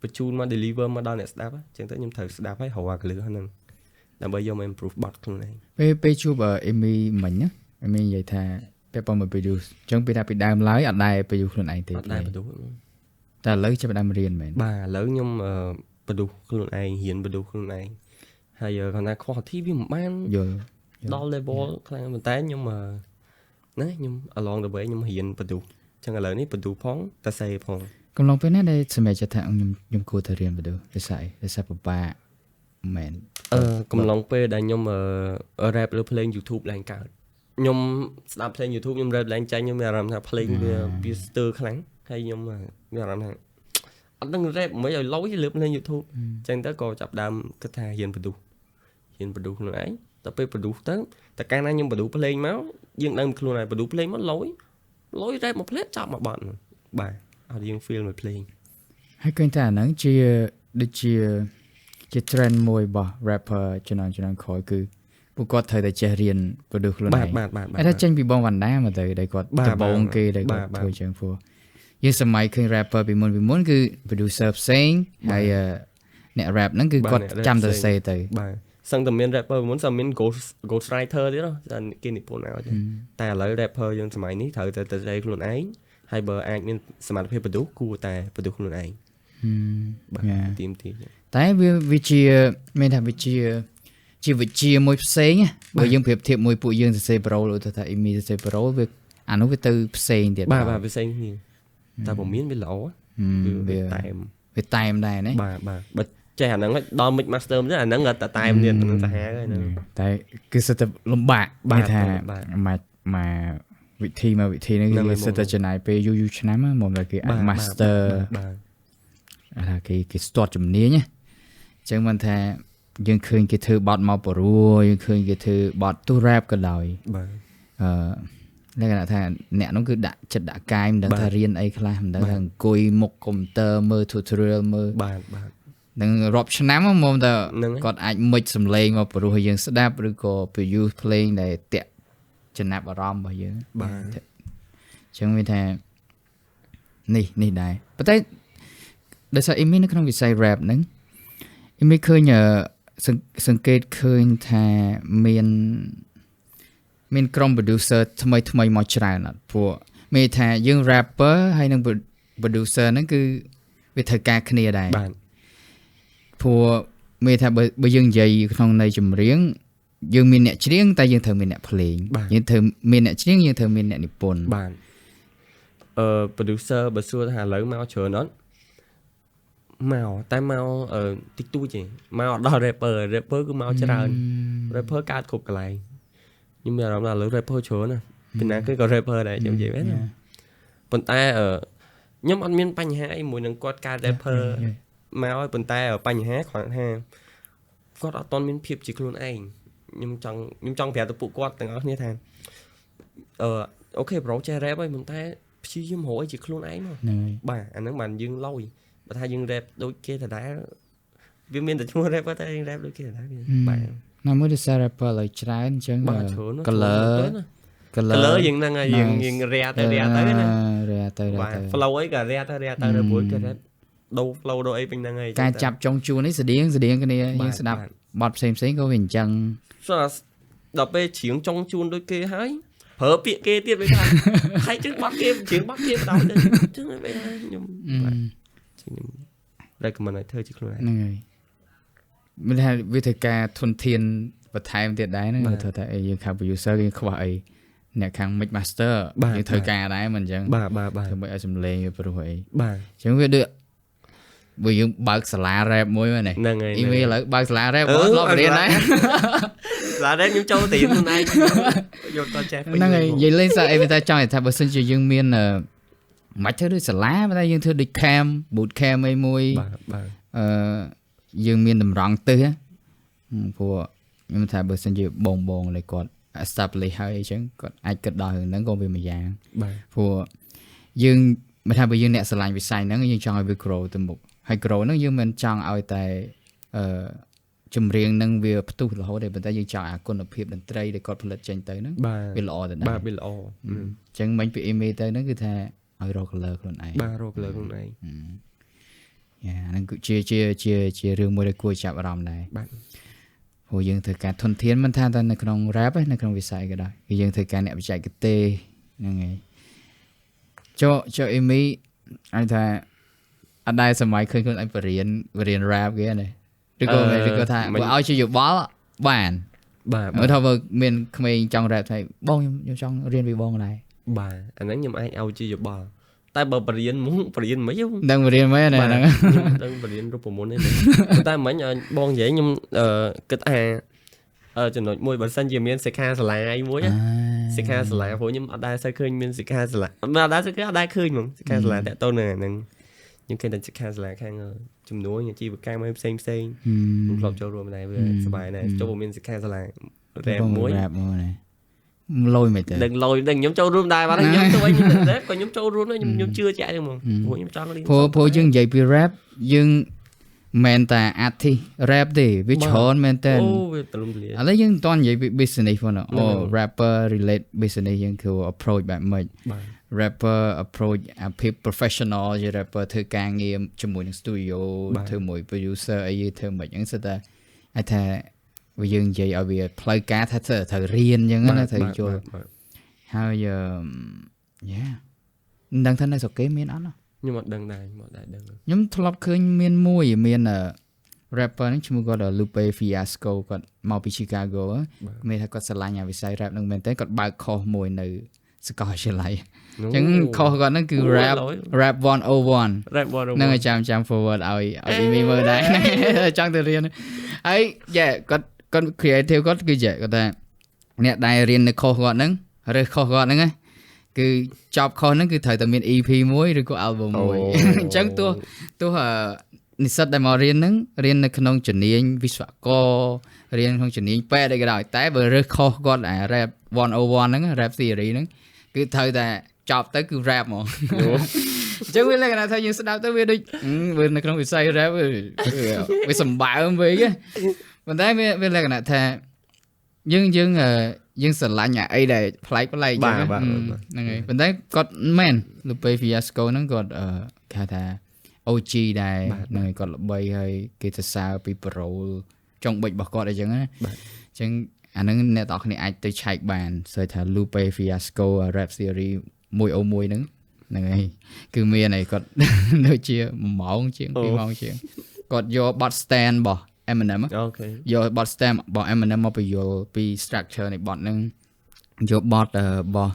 បញ្ជូនមក deliver មកដល់អ្នកស្ដាប់អញ្ចឹងទៅខ្ញុំត្រូវស្ដាប់ហើយរកអាកលឹះហ្នឹងដើម្បីយកមក improve បទខ្លួនឯង ពេលពេលជួបអេមីមិញណាអេមីនិយាយថាពាក់ព័ន្ធមួយ produce អញ្ចឹងពេលថាពីដើមឡើយអត់ដែរ produce ខ្លួនឯងទេ អត់ដែរបន្ទោះ តែឥឡូវចាប់ផ្ដើមរៀនមែន បាទឥឡូវខ្ញុំបន្ទោះខ្លួនឯងរៀនបន្ទោះខ្លួនឯងហើយគាត់ថា quality វាមិនបាន យល់ ដល់ level ខ្លាំងប៉ុន្តែខ្ញុំអឺណាខ្ញុំ along the way ខ្ញុំរៀនបន្ទុះអញ្ចឹងឥឡូវនេះបន្ទុះផងតសេផង កំឡុងពេលណាដែលសម្រេចចិត្តថាខ្ញុំខ្ញុំគួរតែរៀន produce ដោយសារអីដោយសារពិបាក មែន កំឡុងពេលដែលខ្ញុំ rap លើភ្លេង YouTube ឡើងកើតខ្ញុំស្ដាប់ភ្លេង YouTube ខ្ញុំ rap ឡើងចាញ់ខ្ញុំមានអារម្មណ៍ថាភ្លេងវាស្ទើរខ្លាំងហើយខ្ញុំមានអារម្មណ៍ថាអត់ដឹង rap មិនឲ្យលយលើភ្លេង YouTube អញ្ចឹងទៅក៏ចាប់ដើមគិតថារៀន produce រៀន produce ខ្លួនឯងដល់ពេល produce ទៅតែកាលណាខ្ញុំ produce ភ្លេងមកយើងដឹងខ្លួនឯង produce ភ្លេងមកលយលយ rap មួយភ្លែតចប់មួយបទបាទឲ្យយើង feel មួយភ្លេង ហើយឃើញថាអាហ្នឹងជាដូចជាជា trend មួយរបស់ rapper ជំនាន់ជំនាន់ក្រោយគឺពួកគាត់ត្រូវតែចេះរៀន produce ខ្លួនឯង បាទបាទបាទ តែចេញពីបងវណ្ណាមកទៅដែលគាត់ដំបូងគេដែលគាត់ធ្វើចឹងព្រោះយើងសម័យឃើញ rapper ពីមុនពីមុនគឺ producer ផ្សេងហើយអ្នក rap ហ្នឹងគឺគាត់ចាំតែសេទៅ បាទសឹងតែមាន rapper ពីមុនសឹងមាន ghost writer ទៀតគេនិពន្ធឲ្យតែឥឡូវ rapper យើងសម័យនេះត្រូវតែទៅសេខ្លួនឯងហើយបើអាចមានសមត្ថភាព produce គួរតែ produce ខ្លួនឯងបាទទីមទី តែវាជាមានថាវាជាជាវិជ្ជាមួយផ្សេងបើយើងប្រៀបធៀបមួយពួកយើងសរសេរ parole ឧទាហរណ៍ថាអ៊ីមីសរសេរ parole វាអានោះវាទៅផ្សេងទៀត បាទបាទផ្សេងគ្នាតែបើមានវាល្អគឺវាតែម វាតែមដែរណា បាទបាទបើចេះអាហ្នឹងដល់ mix master ទៅអាហ្នឹងតែតែមទៀតហ្នឹងសាហាវហ្នឹង តែគឺសិតតែលំបាកគេថាមកមកវិធីមកវិធីហ្នឹងគឺសិតតែចំណាយពេលយូរយូរឆ្នាំមកដល់គេអាច master បាទ ថាគេគេស្ទាត់ជំនាញណាអញ្ចឹងមិនថាយើងឃើញគេធ្វើបទមកបរួយើងឃើញគេធ្វើបទទូ rap ក៏ដោយ បាទ អឺលក្ខណៈថាអ្នកនោះគឺដាក់ចិត្តដាក់កាយមិនដឹងថារៀនអីខ្លះមិនដឹងថាអង្គុយមុខកុំព្យូទ័រមើល tutorial មើល បាទបាទ នឹងរាប់ឆ្នាំមកតែគាត់អាចមិចសំឡេងមកព្រោះឲ្យយើងស្ដាប់ឬក៏ produce ភ្លេងដែលតាក់ចំណាប់អារម្មណ៍របស់យើង បាទ អញ្ចឹងវាថានេះនេះដែរប៉ុន្តែដោយសារអ៊ីមីនៅក្នុងវិស័យ rap ហ្នឹងអ៊ីមីឃើញសង្កេតឃើញថាមានមានក្រុម producer ថ្មីថ្មីមកច្រើនអត់ព្រោះមានថាយើង rapper ហើយនិង producer ហ្នឹងគឺវាត្រូវការគ្នាដែរ បាទ ព្រោះមានថាបើយើងនិយាយក្នុងន័យចម្រៀងយើងមានអ្នកច្រៀងតែយើងត្រូវមានអ្នកភ្លេងយើងត្រូវមានអ្នកច្រៀងយើងត្រូវមានអ្នកនិពន្ធ បាទអឺ producer បើសួរថាឥឡូវមកច្រើនអត់មកតែមកតិចតួចទេមកអត់ដល់ rapper rapper គឺមកច្រើន rapper កើតគ្រប់កន្លែងខ្ញុំមានអារម្មណ៍ថាឥឡូវ rapper ច្រើនណាស់ពីណាគេក៏ rapper ដែរខ្ញុំនិយាយមែនណាប៉ុន្តែខ្ញុំអត់មានបញ្ហាអីមួយនឹងគាត់កើត rapper មកហើយប៉ុន្តែបញ្ហាគ្រាន់ថាគាត់អត់ទាន់មានភាពជាខ្លួនឯងខ្ញុំចង់ខ្ញុំចង់ប្រាប់ទៅពួកគាត់ទាំងអស់គ្នាថាអឺ OK bro ចេះ rap ហើយប៉ុន្តែព្យាយាមរកអីជាខ្លួនឯងមកបាទអាហ្នឹងបានយើងលយបើថាយើង rap ដូចគេដដែលវាមានតែឈ្មោះ rapper តែយើង rap ដូចគេដដែលបាទ ណាមួយដោយសារ rapper ឡើយច្រើនអញ្ចឹង color color យើងហ្នឹងហើយយើងយើងរាទៅរាទៅណា រាទៅរាទៅ flow អីក៏រាទៅរាទៅព្រោះគេ rap ដូរ flow ដូរអីពេញហ្នឹងហើយ ការចាប់ចុងជួននេះស្តៀងស្តៀងគ្នាយើងស្ដាប់បទផ្សេងផ្សេងក៏វាអញ្ចឹង ដល់ពេលច្រៀងចុងជួនដូចគេហើយប្រើពាក្យគេទៀតវិញថាហើយចឹងបទគេច្រៀងបទគេបណ្ដោយទៅចឹងវិញខ្ញុំបាទខ្ញុំ recommend ឲ្យធ្វើជាខ្លួនឯង ហ្នឹងហើយមានថាវាធ្វើការធនធានបន្ថែមទៀតដែរហ្នឹងធ្វើថាយើងខាង producer យើងខ្វះអីអ្នកខាង mix master យើងធ្វើការដែរមិនអញ្ចឹង បាទបាទបាទ ធ្វើមិនឲ្យសំឡេងវាព្រោះអី បាទ អញ្ចឹងវាដូចបើយើងបើកសាលា rap មួយមែនទេ ហ្នឹងហើយ អ៊ីមីឥឡូវបើកសាលា rap មកធ្លាប់រៀនដែរ សាលា rap ខ្ញុំចូលទៅរៀនខ្លួនឯងយកតចេះ ហ្នឹងហើយនិយាយលេងសាអីតែចង់ថាបើសិនជាយើងមានមិនធ្វើដូចសាលាតែយើងធ្វើដូច camp boot camp អីមួយ បាទបាទ អឺយើងមានតម្រង់ទិសព្រោះខ្ញុំថាបើសិនជាបងបងដែលគាត់ establish ហើយអញ្ចឹងគាត់អាចគិតដល់រឿងហ្នឹងក៏វាមួយយ៉ាង បាទ ព្រោះយើងមិនថាបើយើងអ្នកស្រឡាញ់វិស័យហ្នឹងយើងចង់ឲ្យវា grow ទៅមុខហើយ grow ហ្នឹងយើងមិនចង់ឲ្យតែអឺចម្រៀងហ្នឹងវាផ្ទុះរហូតទេប៉ុន្តែយើងចង់អាគុណភាពតន្ត្រីដែលគាត់ផលិតចេញទៅហ្នឹងវាល្អទៅដែរ បាទវាល្អ អញ្ចឹងមិញពី email ទៅហ្នឹងគឺថាឲ្យរក color ខ្លួនឯង បាទរក color ខ្លួនឯង យ៉ាហ្នឹងគឺជាជាជាជារឿងមួយដែលគួរចាប់អារម្មណ៍ដែរ បាទ ព្រោះយើងធ្វើការធនធានមិនថាតែនៅក្នុង rap ទេនៅក្នុងវិស័យក៏ដោយគឺយើងធ្វើការអ្នកបច្ចេកទេសហ្នឹងហើយចុះចុះអ៊ីមីអាចថាអត់ដែរសម័យឃើញខ្លួនឯងបរៀនបរៀន rap គេណាឬក៏ឬក៏ថាបើឲ្យជាយោបល់បាន បាទ បើថាបើមានក្មេងចង់ rap ថាបងខ្ញុំខ្ញុំចង់រៀនពីបងដែរ បាទអាហ្នឹងខ្ញុំអាចឲ្យជាយោបល់ តែបើបរៀនមុងបរៀនមិនហ្នឹង ដឹងបរៀនមែនហ្នឹង ខ្ញុំដឹងបរៀនរូបមន្តទេតែមិញបងនិយាយខ្ញុំគិតថាចំណុចមួយបើសិនជាមានសិក្ខាសាលាអីមួយសិក្ខាសាលាព្រោះខ្ញុំអត់ដែលសូវឃើញមានសិក្ខាសាលាអត់ដែលសូវឃើញអត់ដែលឃើញហ្មងសិក្ខាសាលាតាក់ទងនឹងអាហ្នឹងខ្ញុំឃើញតែសិក្ខាសាលាខាងជំនួញអាជីវកម្មអីផ្សេងផ្សេងខ្ញុំធ្លាប់ចូលរួមដែរវាសប្បាយដែរចូលមានសិក្ខាសាលា rap មួយ rap មួយណាលយមិនទេ ដឹងលយដឹងខ្ញុំចូលរួមដែរបាទខ្ញុំទៅវិញខ្ញុំ rap ក៏ខ្ញុំចូលរួមដែរខ្ញុំខ្ញុំជឿជាក់ហ្នឹងហ្មងព្រោះខ្ញុំចង់រៀន ព្រោះយើងនិយាយពី rap យើងមិនមែនតែ artist rap ទេវាច្រើនមែនតើ អូវាទលំទលាយ ឥឡូវយើងមិនទាន់និយាយពី business ផងណាអូ rapper relate business យើងគឺ approach បែបម៉េច បាទ rapper approach អាភាព professional ជា rapper ធ្វើការងារជាមួយនឹង studio ធ្វើមួយ producer អីធ្វើមិនអញ្ចឹងសិតតែអាចថាវាយើងនិយាយឲ្យវាផ្លូវការថាត្រូវរៀនអញ្ចឹងណាត្រូវយល់ បាទ ហើយយ៉ាមិនដឹងថានៅស្រុកគេមានអត់ណា ខ្ញុំអត់ដឹងដែរខ្ញុំអត់ដែរដឹង ខ្ញុំធ្លាប់ឃើញមានមួយមាន rapper ហ្នឹងឈ្មោះគាត់ Lupe Fiasco គាត់មកពី Chicago ហ៎មានថាគាត់ស្រឡាញ់អាវិស័យ rap ហ្នឹងមែនតើគាត់បើក course មួយនៅសាកលវិទ្យាល័យអញ្ចឹង course គាត់ហ្នឹងគឺ rap rap 101 rap 101 ហ្នឹងហើយចាំចាំ forward ឲ្យឲ្យ Amy មើលដែរចង់ទៅរៀនហើយយ៉ាគាត់គាត់ creative គាត់គឺយ៉ាគាត់ថាអ្នកដែលរៀននៅ course គាត់ហ្នឹងរើស course គាត់ហ្នឹងណាគឺចប់ course ហ្នឹងគឺត្រូវតែមាន EP មួយឬក៏ album មួយអញ្ចឹងទោះទោះនិស្សិតដែលមករៀនហ្នឹងរៀននៅក្នុងជំនាញវិស្វកររៀនក្នុងជំនាញពេទ្យអីក៏ដោយតែបើរើស course គាត់អា rap 101ហ្នឹង rap theory ហ្នឹងគឺត្រូវតែចប់ទៅគឺ rap ហ្មងអញ្ចឹងវាលក្ខណៈថាយើងស្ដាប់ទៅវាដូចវានៅក្នុងវិស័យ rap វាសម្បើមវិញប៉ុន្តែវាវាលក្ខណៈថាយើងយើងយើងស្រឡាញ់អាអីដែលប្លែកប្លែកអញ្ចឹងហ្នឹងហើយប៉ុន្តែគាត់មែន Lupe Fiasco ហ្នឹងគាត់គេហៅថា OG ដែរហ្នឹងហើយគាត់ល្បីហើយគេសរសើរពី parole ចុងបិចរបស់គាត់អីចឹងណាអញ្ចឹងអាហ្នឹងអ្នកទាំងអស់គ្នាអាចទៅឆែកបាន search ថា Lupe Fiasco rap theory 101ហ្នឹងហ្នឹងហើយគឺមានហើយគាត់ ដូចជា1ម៉ោងជាង2ម៉ោងជាងគាត់យកបទ stand របស់ Eminem OK យកបទ Stand របស់ Eminem មកបញ្យល់ពី structure នៃបទហ្នឹងយកបទរបស់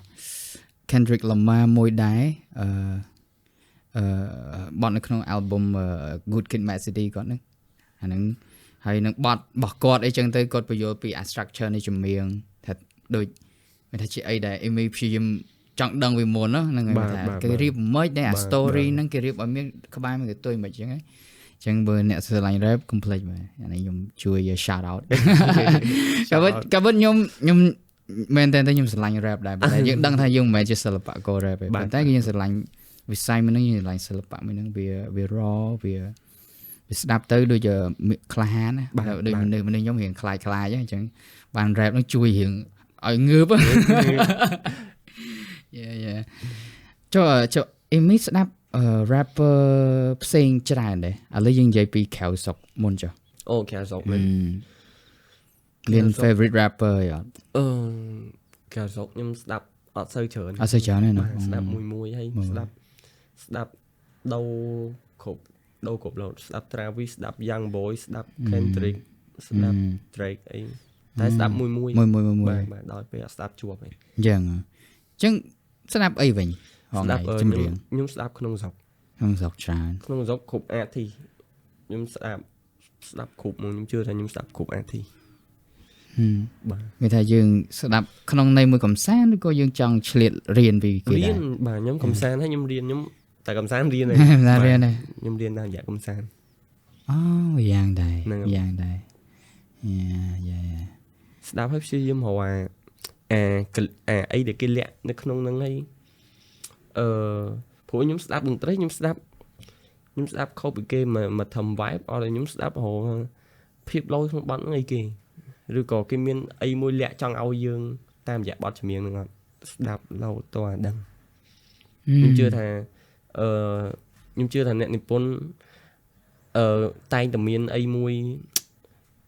Kendrick Lamar មួយដែរអឺអឺបទនៅក្នុង album Good Kid Mad City គាត់ហ្នឹងអាហ្នឹងហើយនឹងបទរបស់គាត់អីចឹងទៅគាត់បញ្យល់ពី structure នៃចម្រៀងថាដូចមានថាជាអីដែល Amy ព្យាយាមចង់ដឹងវាមុនហ្នឹងហើយថាគេរៀបមិនដែរអា story ហ្នឹងគេរៀបឲ្យមានក្បែរមួយកតុយមិនចឹងហ៎ចឹងបើអ្នកស្រឡាញ់ rap កុំភ្លេចបាទអានេះខ្ញុំជួយ shout out ក៏ពិតក៏ពិតខ្ញុំខ្ញុំមែនតើខ្ញុំស្រឡាញ់ rap ដែរប៉ុន្តែយើងដឹងថាយើងមិនមែនជាសិល្បករ rap ទេប៉ុន្តែគឺយើងស្រឡាញ់វិស័យមួយហ្នឹងយើងស្រឡាញ់សិល្បៈមួយហ្នឹងវាវា raw វាវាស្ដាប់ទៅដូចក្លាហានណាដូចមនុស្សមនុស្សខ្ញុំរៀងខ្លាចខ្លាចអញ្ចឹងបាន rap ហ្នឹងជួយរៀងឲ្យងើប yeah yeah ចុះចុះអេមីស្ដាប់ rapper ផ្សេងច្រើនដែរឥឡូវយើងនិយាយពីក្រៅស្រុកមុនចុះ អូក្រៅស្រុកមែន មាន favorite rapper អត់ អឺក្រៅស្រុកខ្ញុំស្ដាប់អត់សូវច្រើន អត់សូវច្រើនទេណា ស្ដាប់មួយមួយហើយស្ដាប់ស្ដាប់ដូរគ្រប់ដូរគ្រប់លោតស្ដាប់ Travis ស្ដាប់ Young Boy ស្ដាប់ Kendrick ស្ដាប់ Drake អីតែស្ដាប់មួយមួយ មួយមួយមួយ បាទបាទដល់ពេលអត់ស្ដាប់ជួបអី អញ្ចឹងអញ្ចឹងស្ដាប់អីវិញហង ស្ដាប់ ចម្រៀង ខ្ញុំស្ដាប់ក្នុងស្រុក ក្នុងស្រុកច្រើន ក្នុងស្រុកគ្រប់ artist ខ្ញុំស្ដាប់ស្ដាប់គ្រប់ហ្មងខ្ញុំជឿថាខ្ញុំស្ដាប់គ្រប់ artist បាទ មានថាយើងស្ដាប់ក្នុងន័យមួយកំសាន្តឬក៏យើងចង់ឆ្លៀតរៀនពីគេ រៀ ដែរ នបាទខ្ញុំកំសាន្តហើយខ្ញុំរៀនខ្ញុំតែកំសាន្តរៀនហើយ កំសាន្តរៀនដែរ ខ្ញុំរៀនតាមរយៈកំសាន្ត អូយ៉ាងដែរ ហ្នឹងហើយ យ៉ាងដែរ yeah yeah ស្ដាប់ហើយព្យាយាមរកអាអាកលអាអីដែលគេលាក់នៅក្នុងហ្នឹងហើយអឺព្រោះខ្ញុំស្ដាប់តន្ត្រីខ្ញុំស្ដាប់ខ្ញុំស្ដាប់ខុសពីគេមកមកធ្វើ vibe អត់ឲ្យខ្ញុំស្ដាប់រកភាពឡូយក្នុងបទហ្នឹងអីគេឬក៏គេមានអីមួយលាក់ចង់ឲ្យយើងតាមរយៈបទចម្រៀងហ្នឹងអត់ស្ដាប់ឡូយតើអាដឹងខ្ញុំជឿថាអឺខ្ញុំជឿថាអ្នកនិពន្ធអឺតែងតែមានអីមួយ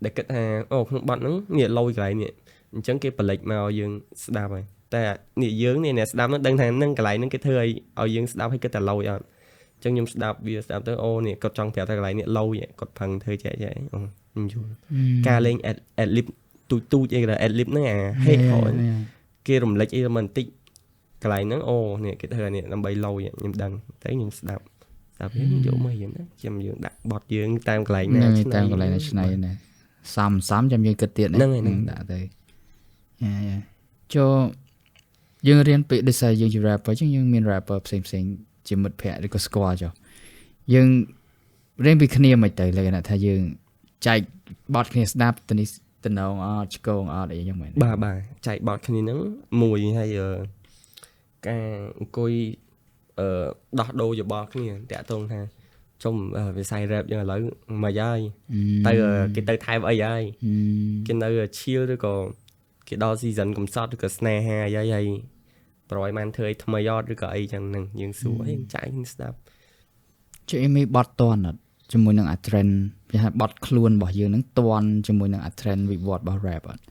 ដែលគិតថាអូក្នុងបទហ្នឹងនេះឡូយកន្លែងនេះអញ្ចឹងគេផលិតមកឲ្យយើងស្ដាប់ហើយតែនេះយើងនេះអ្នកស្ដាប់ហ្នឹងដឹងថាហ្នឹងកន្លែងហ្នឹងគេធ្វើឲ្យឲ្យយើងស្ដាប់ឲ្យគិតតែឡូយអត់អញ្ចឹងខ្ញុំស្ដាប់វាស្ដាប់ទៅអូនេះគាត់ចង់ប្រាប់ថាកន្លែងនេះឡូយគាត់ផឹងធ្វើចែកចែកអូខ្ញុំយល់ការលេង ad lib ទូចទូចអីក៏ដោយ ad lib ហ្នឹងអាហេហោគេរំលេចអីមកបន្តិចក កន្លែងហ្នឹងអូនេះគេធ្វើអានេះដើម្បីលយខ្ញុំដឹងទៅខ្ញុំស្ដាប់ស្ដាប់ខ្ញុំយកមករៀនណាខ្ញុំយើងដាក់បត់យើងតាមកន្លែងណាឆ្នៃតាមកន្លែងណាឆ្នៃណាសំសំចាំយើងគិតទៀតហ្នឹងដាក់ទៅយ៉ាយ៉ាចូលយើងរៀនពីដូចថាយើងជា rapper ចឹងយើងមាន rapper ផ្សេងផ្សេងជាមិត្តភ័ក្តិឬក៏ស្គាល់ចុះយើងរៀនពីគ្នាមិនទៅលក្ខណៈថាយើងចែកបត់គ្នាស្ដាប់ទៅនេះតំណងអត់ឆ្កងអត់អីចឹងមែនបាទបាទចែកបត់គ្នាហ្នឹងមួយហើយការអង្គុយដោះដូរយោបល់គ្នាតាក់ទងថាជុំវិស័យ rap យើងឥឡូវមកហើយទៅគេទៅថែមអីហើយគេនៅឈៀលឬក៏គេដល់ season កំសត់ឬក៏ស្នេហាអីហើយប្រយបានធ្វើអីថ្មីអត់ឬក៏អីចឹងហ្នឹងយើងសួរអីចាយស្ដាប់ជួយអីបត់តន់អត់ជាមួយនឹងអា trend គេថាបត់ខ្លួនរបស់យើងហ្នឹងតន់ជាមួយនឹងអា trend វិវត្តរបស់ rap អត់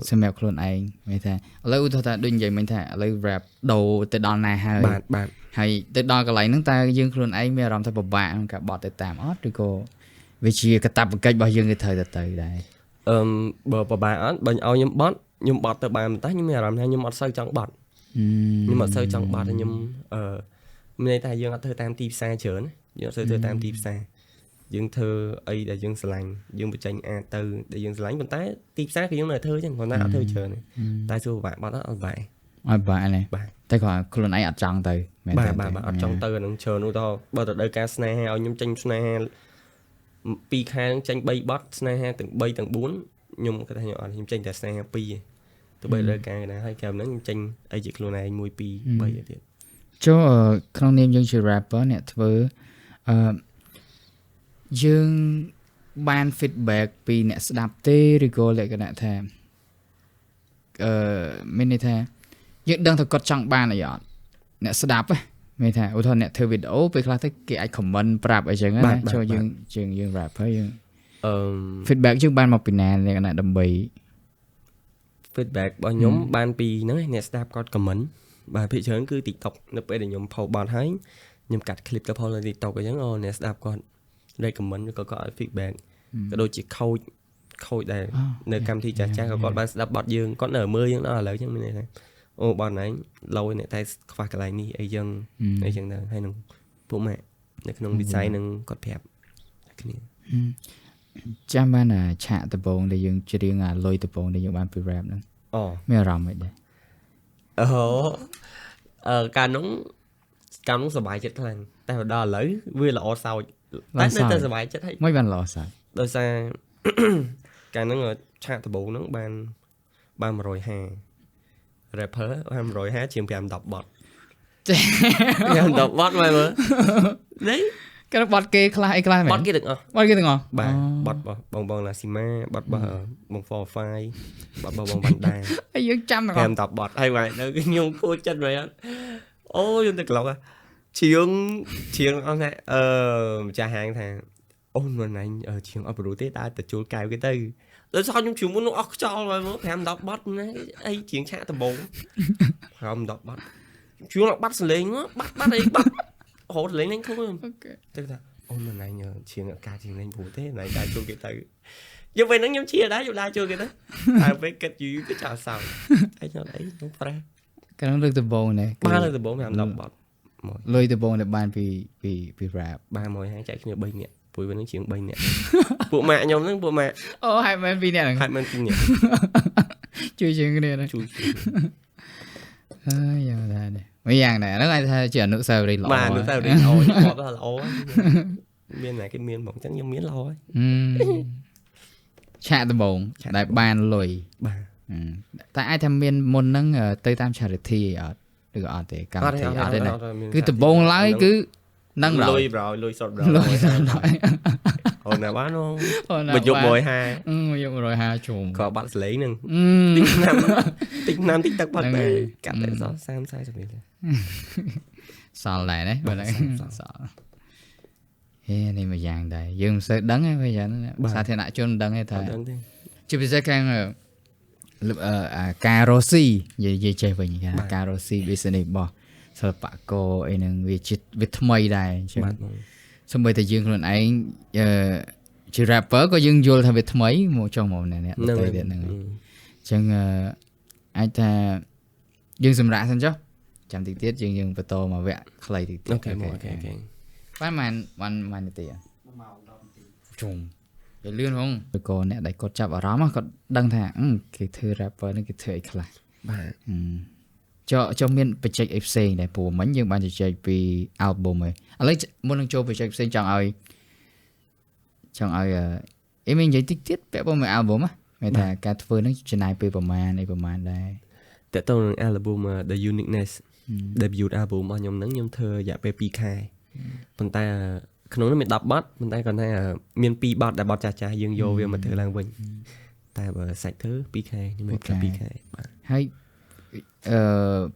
សម្រាប់ខ្លួនឯងមានថាឥឡូវឧទាហរណ៍ថាដូចនិយាយមិញថាឥឡូវ rap ដូរទៅដល់ណាហើយបាទបាទហើយទៅដល់កន្លែងហ្នឹងតើយើងខ្លួនឯងមានអារម្មណ៍ថាពិបាកក្នុងការបត់ទៅតាមអត់ឬក៏វាជាកាតព្វកិច្ចរបស់យើងគេត្រូវទៅដែរបើពិបាកអត់បើឲ្យខ្ញុំបត់ខ្ញុំបត់ទៅបានតែខ្ញុំមានអារម្មណ៍ថាខ្ញុំអត់សូវចង់បត់ខ្ញុំអត់សូវចង់បត់ខ្ញុំមានន័យថាយើងអត់ធ្វើតាមទីផ្សារច្រើនយើងអត់សូវធ្វើតាមទីផ្សារយើងធ្វើអីដែលយើងស្រឡាញ់យើងបញ្ចេញអាចទៅដែលយើងស្រឡាញ់ប៉ុន្តែទីផ្សារគឺយើងនៅធ្វើចឹងគ្រាន់តែអត់ធ្វើច្រើនតែសួរពិបាកបត់អត់ពិបាកអត់ពិបាកទេបាទតែគ្រាន់ខ្លួនឯងអត់ចង់ទៅមែនទេបាទបាទអត់ចង់ទៅអានឹងច្រើននោះទៅបើទៅដល់ការស្នេហាឲ្យខ្ញុំចេញស្នេហា2ខែហ្នឹងចេញ3បត់ស្នេហាទាំង3ទាំង4ខ្ញុំគាត់ថាខ្ញុំអត់ខ្ញុំចេញតែស្នេហា2ទេទៅបីលើការណាហើយក្រៅហ្នឹងខ្ញុំចេញអីជាខ្លួនឯង1 2 3ទៀតចូលក្នុងនាមយើងជា rapper អ្នកធ្វើយើងបាន feedback ពីអ្នកស្ដាប់ទេឬក៏លក្ខណៈថាមានន័យថាយើងដឹងថាគាត់ចង់បានអីអត់អ្នកស្ដាប់មានថាឧទាហរណ៍អ្នកធ្វើវីដេអូពេលខ្លះទៅគេអាច comment ប្រាប់អីចឹងណាចូលយើងយើង rapper យើងfeedback យើងបានមកពីណាលក្ខណៈដើម្បី feedback របស់ខ្ញុំបានពីហ្នឹងអ្នកស្ដាប់គាត់ comment បាទភាគច្រើនគឺ TikTok នៅពេលដែលខ្ញុំផុសបទហើយខ្ញុំកាត់ clip ទៅផុសលើ TikTok អញ្ចឹងអូអ្នកស្ដាប់គាត់ recommend ឬក៏គាត់ឲ្យ feedback ក៏ដូចជាខូចដែរនៅកម្មវិធីចាស់ៗក៏គាត់បានស្ដាប់បទយើងគាត់នៅមើលយើងដល់ឥឡូវអញ្ចឹងមានន័យថាអូបទហ្នឹងឡូយអ្នកតែខ្វះកន្លែងនេះអីចឹងអីចឹងទៅហើយនឹងពួកម៉ាក់នៅក្នុងវិស័យនឹងគាត់ប្រាប់គ្នាចាំបានឆាកដំបូងដែលយើងច្រៀងអាលុយដំបូងដែលយើងបានពី rap ហ្នឹងអូមានអារម្មណ៍មិនដែរអូកាលនោះសប្បាយចិត្តខ្លាំងតែដល់ឥឡូវវាល្អសោចតែនៅតែសប្បាយចិត្តហើយមិនបានល្អសោចដោយសារកាលហ្នឹងឆាកដំបូងហ្នឹងបាន150 rapper បាន150ជាង5 10បទ5 10បទមើលនេះគេបទគេខ្លះអីខ្លះមែនបទគេទាំងអស់បទគេទាំងអស់បាទបទរបស់បងបងឡាស៊ីម៉ាបទរបស់បង45បទរបស់បងវ៉ាន់ដាហើយយើងចាំទាំងអស់5 10បទហើយបាទនៅខ្ញុំខូចចិត្តមែនអូខ្ញុំទៅក្លុកជាងអស់ណាម្ចាស់ហាងថាអូនមិនអញជាងអត់ព្រោះទេដើរទៅជួលកែវគេទៅដោយសារខ្ញុំជឿមុននោះអស់ខ្យល់ហើយមើល5 10បទណាអីជាងឆាកដំបង5 10បទជួលបាត់សលេងបាត់អីបាត់រហូតលេងលេងខ្លួនទៅថាអូនមិនអញជាងការជាងលេងព្រោះទេណៃដើរជួលគេទៅយកពេលហ្នឹងខ្ញុំជាដែរខ្ញុំដើរជួលគេទៅតែពេលគិតយូរទៅចោលសោចអីខ្ញុំអីខ្ញុំប្រេះកាលនោះលើកដំបូងណាបាទលើកដំបូង5 10បទលុយដំបូងដែលបានពី rap បាទមួយហើយចែកគ្នា3នាក់ពួកហ្នឹងជាង3នាក់ពួកម៉ាក់ខ្ញុំហ្នឹងពួកម៉ាក់អូហេតុមែន2នាក់ហ្នឹងហេតុមែន2នាក់ជួយជាងគ្នាហ្នឹងជួយហើយយ៉ាងដែរមួយយ៉ាងដែរហ្នឹងអាចថាជាអនុស្សាវរីយ៍ល្អបាទអនុស្សាវរីយ៍ល្អខ្ញុំថាល្អមានណាគេមានហ្មងអញ្ចឹងខ្ញុំមានល្អហើយឆាកដំបូងដែលបានលុយបាទតែអាចថាមានមុនហ្នឹងទៅតាម charity អត់ឬក៏អត់ទេកម្មវិធីអត់ទេណាគឺដំបូងឡើយគឺនឹងលុយប្រយលុយសុតប្រយលុយសុតប្រយអូនណាបានអូមកយក150មកយក150ជុំក៏បាត់សលេងហ្នឹងតិចឆ្នាំតិចឆ្នាំតិចទឹកបាត់ទៅកាត់តែសល់30 40រៀលសល់ដែរណាបាទសល់ហេនេះមួយយ៉ាងដែរយើងមិនសូវដឹងទេពេលយ៉ាងសាធារណជនមិនដឹងទេថាជាពិសេសខាងការរស់ស៊ីនិយាយចេះវិញការរស់ស៊ី business របស់សិល្បករអីហ្នឹងវាជាវាថ្មីដែរអញ្ចឹងសូម្បីតែយើងខ្លួនឯងជា rapper ក៏យើងយល់ថាវាថ្មីមកចុះមកអ្នកដទៃទៀតហ្នឹងអញ្ចឹងអាចថាយើងសម្រាកសិនចុះ ចាំតិចទៀតយើងយើងបន្តមកវគ្គខ្លីតិចទៀត។ Okay មក okay okay បានបានបានបាននាទី1ម៉ោង10នាទីជុំវាលឿនហ្មងឬក៏អ្នកដែលគាត់ចាប់អារម្មណ៍គាត់ដឹងថាគេធ្វើ rapper នេះគេធ្វើអីខ្លះ បាទ ចុះចុះមាន project អីផ្សេងដែរព្រោះមិញយើងបានជជែកពី album ហើយឥឡូវមុននឹងចូល project ផ្សេងចង់ឲ្យចង់ឲ្យអីមាននិយាយតិចទៀតពាក់ព័ន្ធមួយ album ណាមានថាការធ្វើនឹងចំណាយពេលប្រហែលអីប្រហែលដែរ តើតើនឹង album The Uniqueness debut album របស់ខ្ញុំហ្នឹងខ្ញុំធ្វើរយៈពេល2ខែប៉ុន្តែក្នុងនោះមាន10បទប៉ុន្តែគាត់ថាមាន2បទដែលបទចាស់ចាស់យើងយកវាមកធ្វើឡើងវិញតែបើសាច់ធ្វើ2ខែខ្ញុំធ្វើ2ខែបាទ ហើយ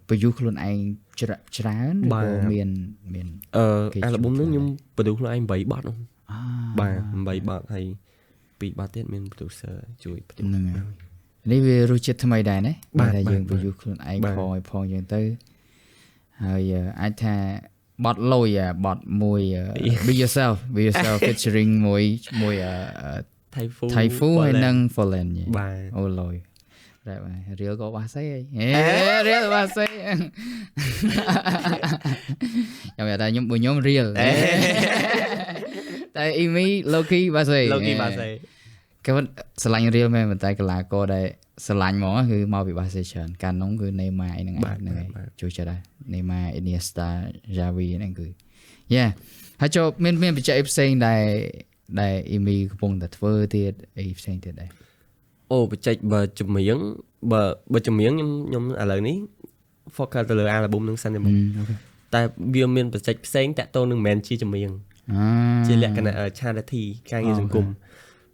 produce ខ្លួនឯងច្រើនឬក៏មានមាន album ហ្នឹងខ្ញុំ produce ខ្លួនឯង8បទហ្នឹងបាទ8បទហើយ2បទទៀតមាន producer ជួយ produce ហ្នឹងហើយនេះវារសជាតិថ្មីដែរណាតែយើង produce ខ្លួនឯងផងឲ្យផងចឹងទៅហើយអាចថាបទលយបទមួយ Be Yourself Be Yourself featuring មួយមួយ Typhoon Typhoon ហើយនិង Fallen បាទ អូលយរ៉ែរៀលក៏បាសីហេរៀលបាសីខ្ញុំថាខ្ញុំបើខ្ញុំរៀលតែអ៊ីមី Loki បាសី Loki បាសី គេស្រឡាញ់រៀលមែនប៉ុន្តែកីឡាករដែលស្រឡាញ់ហ្មងគឺមកពីបាសេច្រើនកាលនោះគឺ Neymar អីហ្នឹងហ្នឹងជួយចិត្តដែរ Neymar Iniesta Xavi ហ្នឹងគឺ Yeah ហើយចូលមានមានបច្ចេកផ្សេងដែលដែលអ៊ីមីកំពុងតែធ្វើទៀតអីផ្សេងទៀតដែរ អូបច្ចេកបើចម្រៀងបើបើចម្រៀងខ្ញុំខ្ញុំឥឡូវនេះ focus ទៅលើ album នឹងសិនទេមកតែវាមានបច្ចេកផ្សេងតាក់ទងនឹងមិនមែនជាចម្រៀងជាលក្ខណៈ charity ការងារសង្គម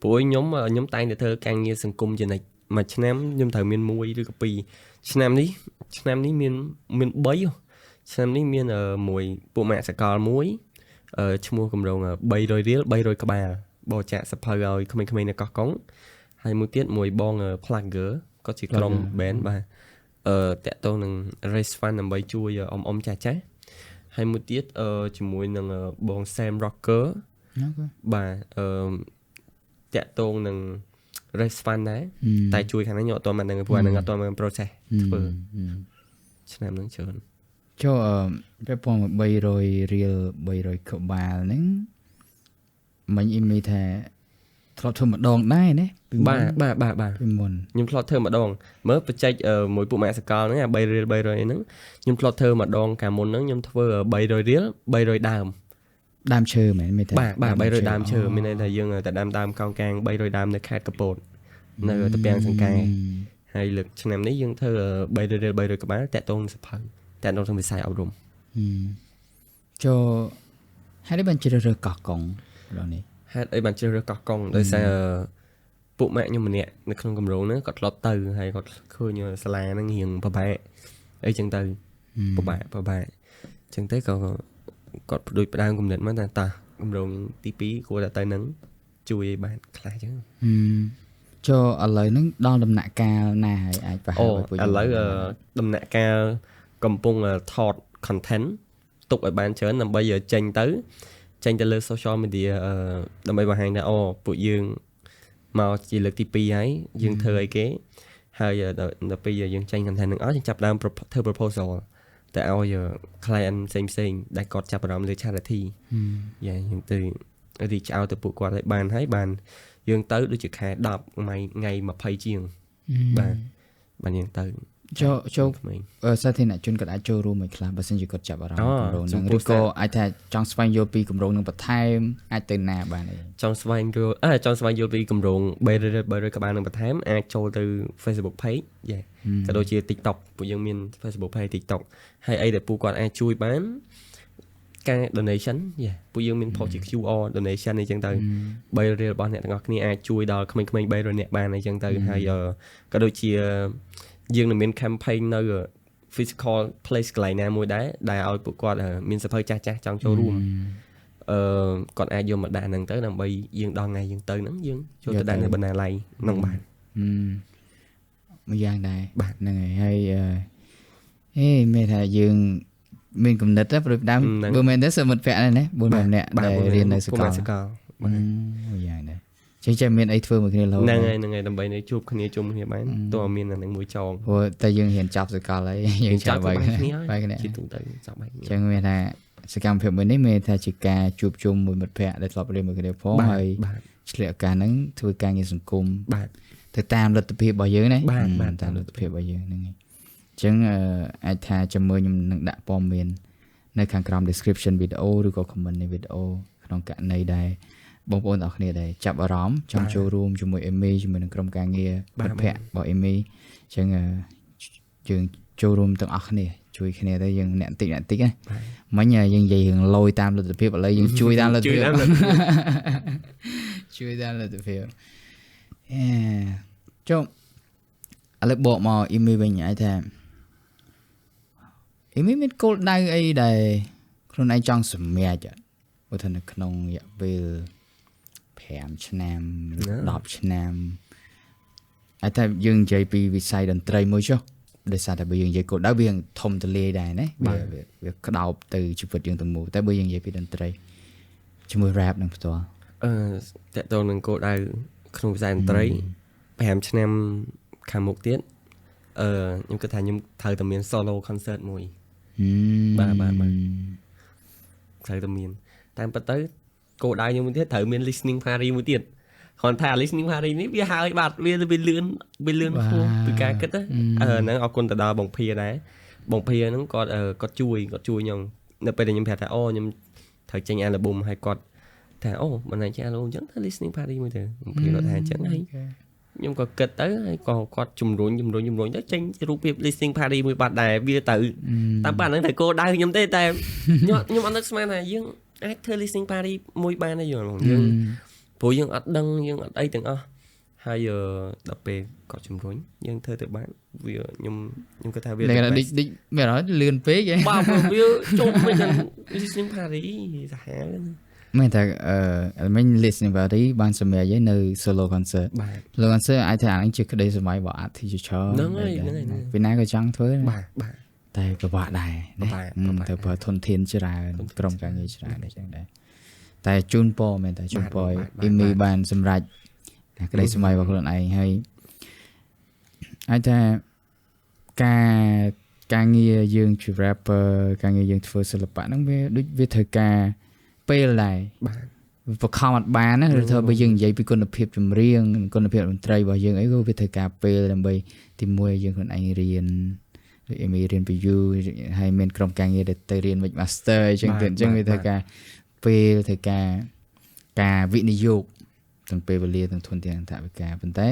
ព្រោះខ្ញុំខ្ញុំតែងតែធ្វើការងារសង្គមជានិច្ចមួយឆ្នាំខ្ញុំត្រូវមាន1ឬក៏2ឆ្នាំនេះឆ្នាំនេះមានមាន3ឆ្នាំនេះមានមួយពួកម៉ាក់សកលមួយឈ្មោះកម្រង300រៀល300ក្បាលបរិច្ចាគសភៅឲ្យក្មេងៗនៅកោះកុងហើយមួយទៀតមួយបង Plugger ក៏ជាក្រុម band បាទតាក់ទងនឹង raise fund ដើម្បីជួយអ៊ំអ៊ំចាស់ចាស់ហើយមួយទៀតជាមួយនឹងបង Sam Rocker បាទតាក់ទងនឹង raise fund ដែរតែជួយខាងនេះខ្ញុំអត់ទាន់បានដឹងព្រោះអានឹងអត់ទាន់បាន process ធ្វើឆ្នាំហ្នឹងច្រើន ចូលពាក់ព័ន្ធ300រៀល300ក្បាលហ្នឹងមិញអ៊ីមីថាធ្លាប់ធ្វើម្ដងដែរណា បាទបាទបាទបាទ ពីមុន ខ្ញុំធ្លាប់ធ្វើម្ដងមើលបច្ចេកមួយពួកម៉ាក់សកលហ្នឹងអា3រៀល300ហ្នឹងខ្ញុំធ្លាប់ធ្វើម្ដងកាលមុនហ្នឹងខ្ញុំធ្វើ300រៀល300ដើម ដើមឈើមែនមែនទេ បាទបាទ300ដើមឈើមានន័យថាយើងតែដើមដើមកោងកាង300ដើមនៅខេត្តកពតនៅតាពាំងសង្កែហើយលើកឆ្នាំនេះយើងធ្វើ300រៀល300ក្បាលតាក់ទងនឹងសភៅតាក់ទងនឹងវិស័យអប់រំ ចូលហេតុអីបានជ្រើសរើសកោះកុងដល់នេះ ហេតុអីបានជ្រើសរើសកោះកុងដោយសារពួកម៉ាក់ខ្ញុំម្នាក់នៅក្នុងគម្រោងហ្នឹងគាត់ធ្លាប់ទៅហើយគាត់ឃើញសាលាហ្នឹងរៀងពិបាកអីចឹងទៅពិបាកពិបាកចឹងទៅក៏គាត់ដូចផ្ដើមគំនិតមកថាតោះគម្រោងទី2គួរតែទៅហ្នឹងជួយឲ្យបានខ្លះចឹង ចូលឥឡូវហ្នឹងដល់ដំណាក់កាលណាហើយអាចប្រហែលឲ្យពួកឥឡូវដំណាក់កាលកំពុងថត content ទុកឲ្យបានច្រើនដើម្បីចេញទៅចេញទៅលើ social media ដើម្បីបង្ហាញថាអូពួកយើងមកជាលើកទី2ហើយយើងធ្វើអីគេហើយដល់ពេលយើងចេញ content ហ្នឹងអស់យើងចាប់ដើមធ្វើ proposal តែឲ្យ client ផ្សេងផ្សេងដែលគាត់ចាប់អារម្មណ៍លើ charity យ៉ាយើងទៅ reach out ទៅពួកគាត់ឲ្យបានហើយបានយើងទៅដូចជាខែ10ថ្ងៃថ្ងៃ20ជាងបាទបានយើងទៅ ចូលចូលសាធារណជនគាត់អាចចូលរួមមួយខ្លះបើសិនជាគាត់ចាប់អារម្មណ៍គម្រោងហ្នឹងឬក៏អាចថាចង់ស្វែងយល់ពីគម្រោងហ្នឹងបន្ថែមអាចទៅណាបានអី ចង់ស្វែងយល់ចង់ស្វែងយល់ពីគម្រោង300 300ក្បាលហ្នឹងបន្ថែមអាចចូលទៅ Facebook page យេក៏ដូចជា TikTok ពួកយើងមាន Facebook page TikTok ហើយអីដែលពួកគាត់អាចជួយបានការ donation យេពួកយើងមាន post ជា QR donation អីចឹងទៅ3រៀលរបស់អ្នកទាំងអស់គ្នាអាចជួយដល់ក្មេងៗ300នាក់បានអីចឹងទៅហើយក៏ដូចជាយើងនឹងមាន campaign នៅ physical place កន្លែងណាមួយដែរដែលឲ្យពួកគាត់មានសភៅចាស់ចាស់ចង់ចូលរួមគាត់អាចយកមកដាក់ហ្នឹងទៅដើម្បីយើងដល់ថ្ងៃយើងទៅហ្នឹងយើងចូលទៅដាក់នៅបណ្ណាល័យហ្នឹងបាន មួយយ៉ាងដែរបាទហ្នឹងហើយហើយអេមានថាយើងមានគំនិតព្រោះដើមបើមែនទេសមិត្តភក្តិណា4 5នាក់ដែលរៀននៅសាកល បាទ មួយយ៉ាងដែរ ចឹងចេះមានអីធ្វើមួយគ្នារហូត ហ្នឹងហើយហ្នឹងហើយដើម្បីនៅជួបគ្នាជុំគ្នាបានតើមានអានឹងមួយចង ព្រោះតែយើងរៀនចប់សកលហើយយើង ចាប់ បែក បែកគ្នា បែកគ្នា ជាទូទៅចាប់បែកគ្នា ចឹងមានថាសកម្មភាពមួយនេះមានថាជាការជួបជុំមួយមិត្តភ័ក្តិដែលធ្លាប់រៀនមួយគ្នាផងហើយ បាទ ឆ្លៀតឱកាសហ្នឹងធ្វើការងារសង្គម បាទ ទៅតាមលទ្ធភាពរបស់យើងណា បាទបាទ តាមលទ្ធភាពរបស់យើងហ្នឹងហើយអញ្ចឹងអាចថាចាំមើលខ្ញុំនឹងដាក់ព័ត៌មាននៅខាងក្រោម description video ឬក៏ comment នៃ video ក្នុងករណីដែលបងប្អូនទាំងអស់គ្នាដែលចាប់អារម្មណ៍ចង់ចូលរួមជាមួយ Amy ជាមួយនឹងក្រុមការងារមិត្តភ័ក្តិរបស់ Amy អញ្ចឹងយើងចូលរួមទាំងអស់គ្នាជួយគ្នាទៅយើងអ្នកតិចអ្នកតិចណាមិញយើងនិយាយរឿងលយតាមលទ្ធភាពឥឡូវយើងជួយតាមលទ្ធ ជួយ ភាព តាមលទ្ធភាព ជួយតាមលទ្ធភាពអេចុះឥឡូវបកមក Amy វិញអាចថា Amy មានគោលដៅអីដែលខ្លួនឯងចង់សម្រេចអត់ឧទាហរណ៍នៅក្នុងរយៈពេល5ឆ្នាំឬ10ឆ្នាំអាចថាយើងនិយាយពីវិស័យតន្ត្រីមួយចុះដោយសារតែបើយើងនិយាយគោលដៅវាធំទូលាយដែរណាវាវាក្តោបទៅជីវិតយើងទាំងមូលតែបើយើងនិយាយពីតន្ត្រីជាមួយ rap នឹងផ្ទាល់ តកតងនឹងគោលដៅក្នុងវិស័យតន្ត្រី5ឆ្នាំខាងមុខទៀតខ្ញុំគិតថាខ្ញុំត្រូវតែមាន solo concert មួយ បាទបាទបាទ ត្រូវតែមានតាមពិតទៅគោលដៅខ្ញុំមួយទៀតត្រូវមាន listening party មួយទៀតគ្រាន់តែ listening party នេះវាហើយបាត់វាវាលឿនវាលឿនហួសពីការគិតណាហ្នឹងអរគុណទៅដល់បងភាដែរបងភាហ្នឹងគាត់គាត់ជួយគាត់ជួយខ្ញុំនៅពេលដែលខ្ញុំប្រាប់ថាអូខ្ញុំត្រូវចេញ album ហើយគាត់ថាអូមិនណាចេញ album អញ្ចឹងធ្វើ listening party មួយទៅបងភាគាត់ថាអញ្ចឹងហើយខ្ញុំក៏គិតទៅហើយក៏គាត់ជំរុញជំរុញជំរុញទៅចេញរូបភាព listening party មួយបាត់ដែរវាទៅតាមបាត់ហ្នឹងត្រូវគោលដៅខ្ញុំទេតែខ្ញុំខ្ញុំអត់នឹកស្មានថាយើងអាចធ្វើ listening party មួយបានទេយល់ហ្មងយើងព្រោះយើងអត់ដឹងយើងអត់អីទាំងអស់ហើយដល់ពេលគាត់ជំរុញយើងធ្វើទៅបានវាខ្ញុំខ្ញុំគិតថាវា លក្ខណៈឌិចឌិចមានអារម្មណ៍លឿនពេកហ៎ បាទវាជុំវិញ listening party សាហាវណាស់ មែនតែមិញ listening party បានសម្រាប់ឯនៅ solo concert បាទ solo concert អាចថាអាហ្នឹងជាក្តីស្រមៃរបស់ artist ជាច្រើន ហ្នឹងហើយហ្នឹងហើយ ពីណាក៏ចង់ធ្វើដែរ បាទបាទ តែពិបាកដែរ ពិបាកពិបាក ត្រូវប្រើធនធានច្រើនក្រុមការងារច្រើនអញ្ចឹងដែរតែជូនពរមែនតែជូនពរឲ្យ Amy បានសម្រេចអាក្តីស្រមៃរបស់ខ្លួនឯងហើយអាចថាការការងារយើងជា rapper ការងារយើងធ្វើសិល្បៈហ្នឹងវាដូចវាត្រូវការពេលដែរ បាទ វាបខំអត់បានណាឬថាបើយើងនិយាយពីគុណភាពចម្រៀងគុណភាពតន្ត្រីរបស់យើងអីក៏វាត្រូវការពេលដើម្បីទីមួយយើងខ្លួនឯងរៀនដូច Amy រៀនពី you ហើយមានក្រុមការងារដែលទៅរៀន Mix Master អញ្ចឹងទៅអញ្ចឹងវាត្រូវការពេលត្រូវការការវិនិយោគទាំងពេលវេលាទាំងធនធានថវិកាប៉ុន្តែ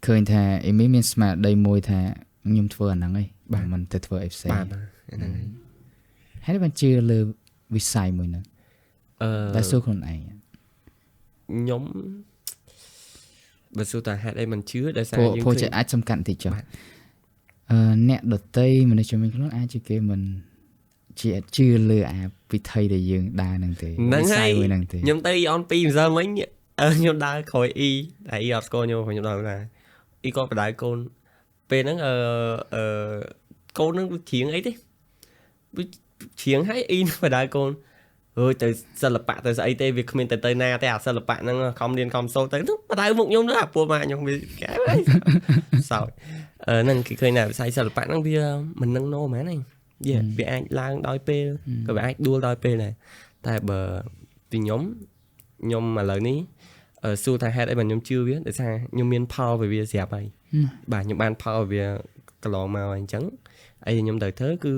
ឃើញថា Amy មានស្មារតីមួយថាខ្ញុំធ្វើអាហ្នឹងឯងមិនទៅធ្វើអីផ្សេង បាទបាទហ្នឹងហើយ ហើយបានជឿលើវិស័យមួយហ្នឹង តែសួរខ្លួនឯង ខ្ញុំបើសួរថាហេតុអីមិនជឿដោយសារ ព្រោះ យើង ព្រោះ ឃើញ ចេះអាចសំខាន់តិចចុះអ្នកដតីមនុស្សជំនាញខ្លួនអាចជាគេមិនជាជឿលើអាពិធីដែលយើងដើរហ្នឹងទេ ហ្នឹង វិស័ ហើយ យមួយហ្នឹងទេ ខ្ញុំទៅ Eon 2ម្សិលមិញខ្ញុំដើរក្រោយ E តែ E អត់ស្គាល់ខ្ញុំខ្ញុំដើរណា E ក៏បដៅកូនពេលហ្នឹងអឺអឺកូនហ្នឹងវាច្រៀងអីទេវាច្រៀងហើយ E នឹងបដៅកូនអើយទៅសិល្បៈទៅស្អីទេវាគ្មានទៅទៅណាទេអាសិល្បៈហ្នឹងខំរៀនខំសូត្រទៅបដៅមុខខ្ញុំទៅអាពួកម៉ាក់ខ្ញុំវាកែសោចហ្នឹងគេឃើញថាវិស័យសិល្បៈហ្នឹងវាមិននឹងណូហ្មងហ្នឹងយេវាអាចឡើងដោយពេលក៏វាអាចដួលដោយពេលដែរតែបើពីខ្ញុំខ្ញុំឥឡូវនេះសួរថាហេតុអីបានខ្ញុំជឿវាដោយសារខ្ញុំមានផលពីវាស្រាប់ហើយបាទខ្ញុំបានផលពីវាកន្លងមកហើយអញ្ចឹងអីខ្ញុំត្រូវធ្វើគឺ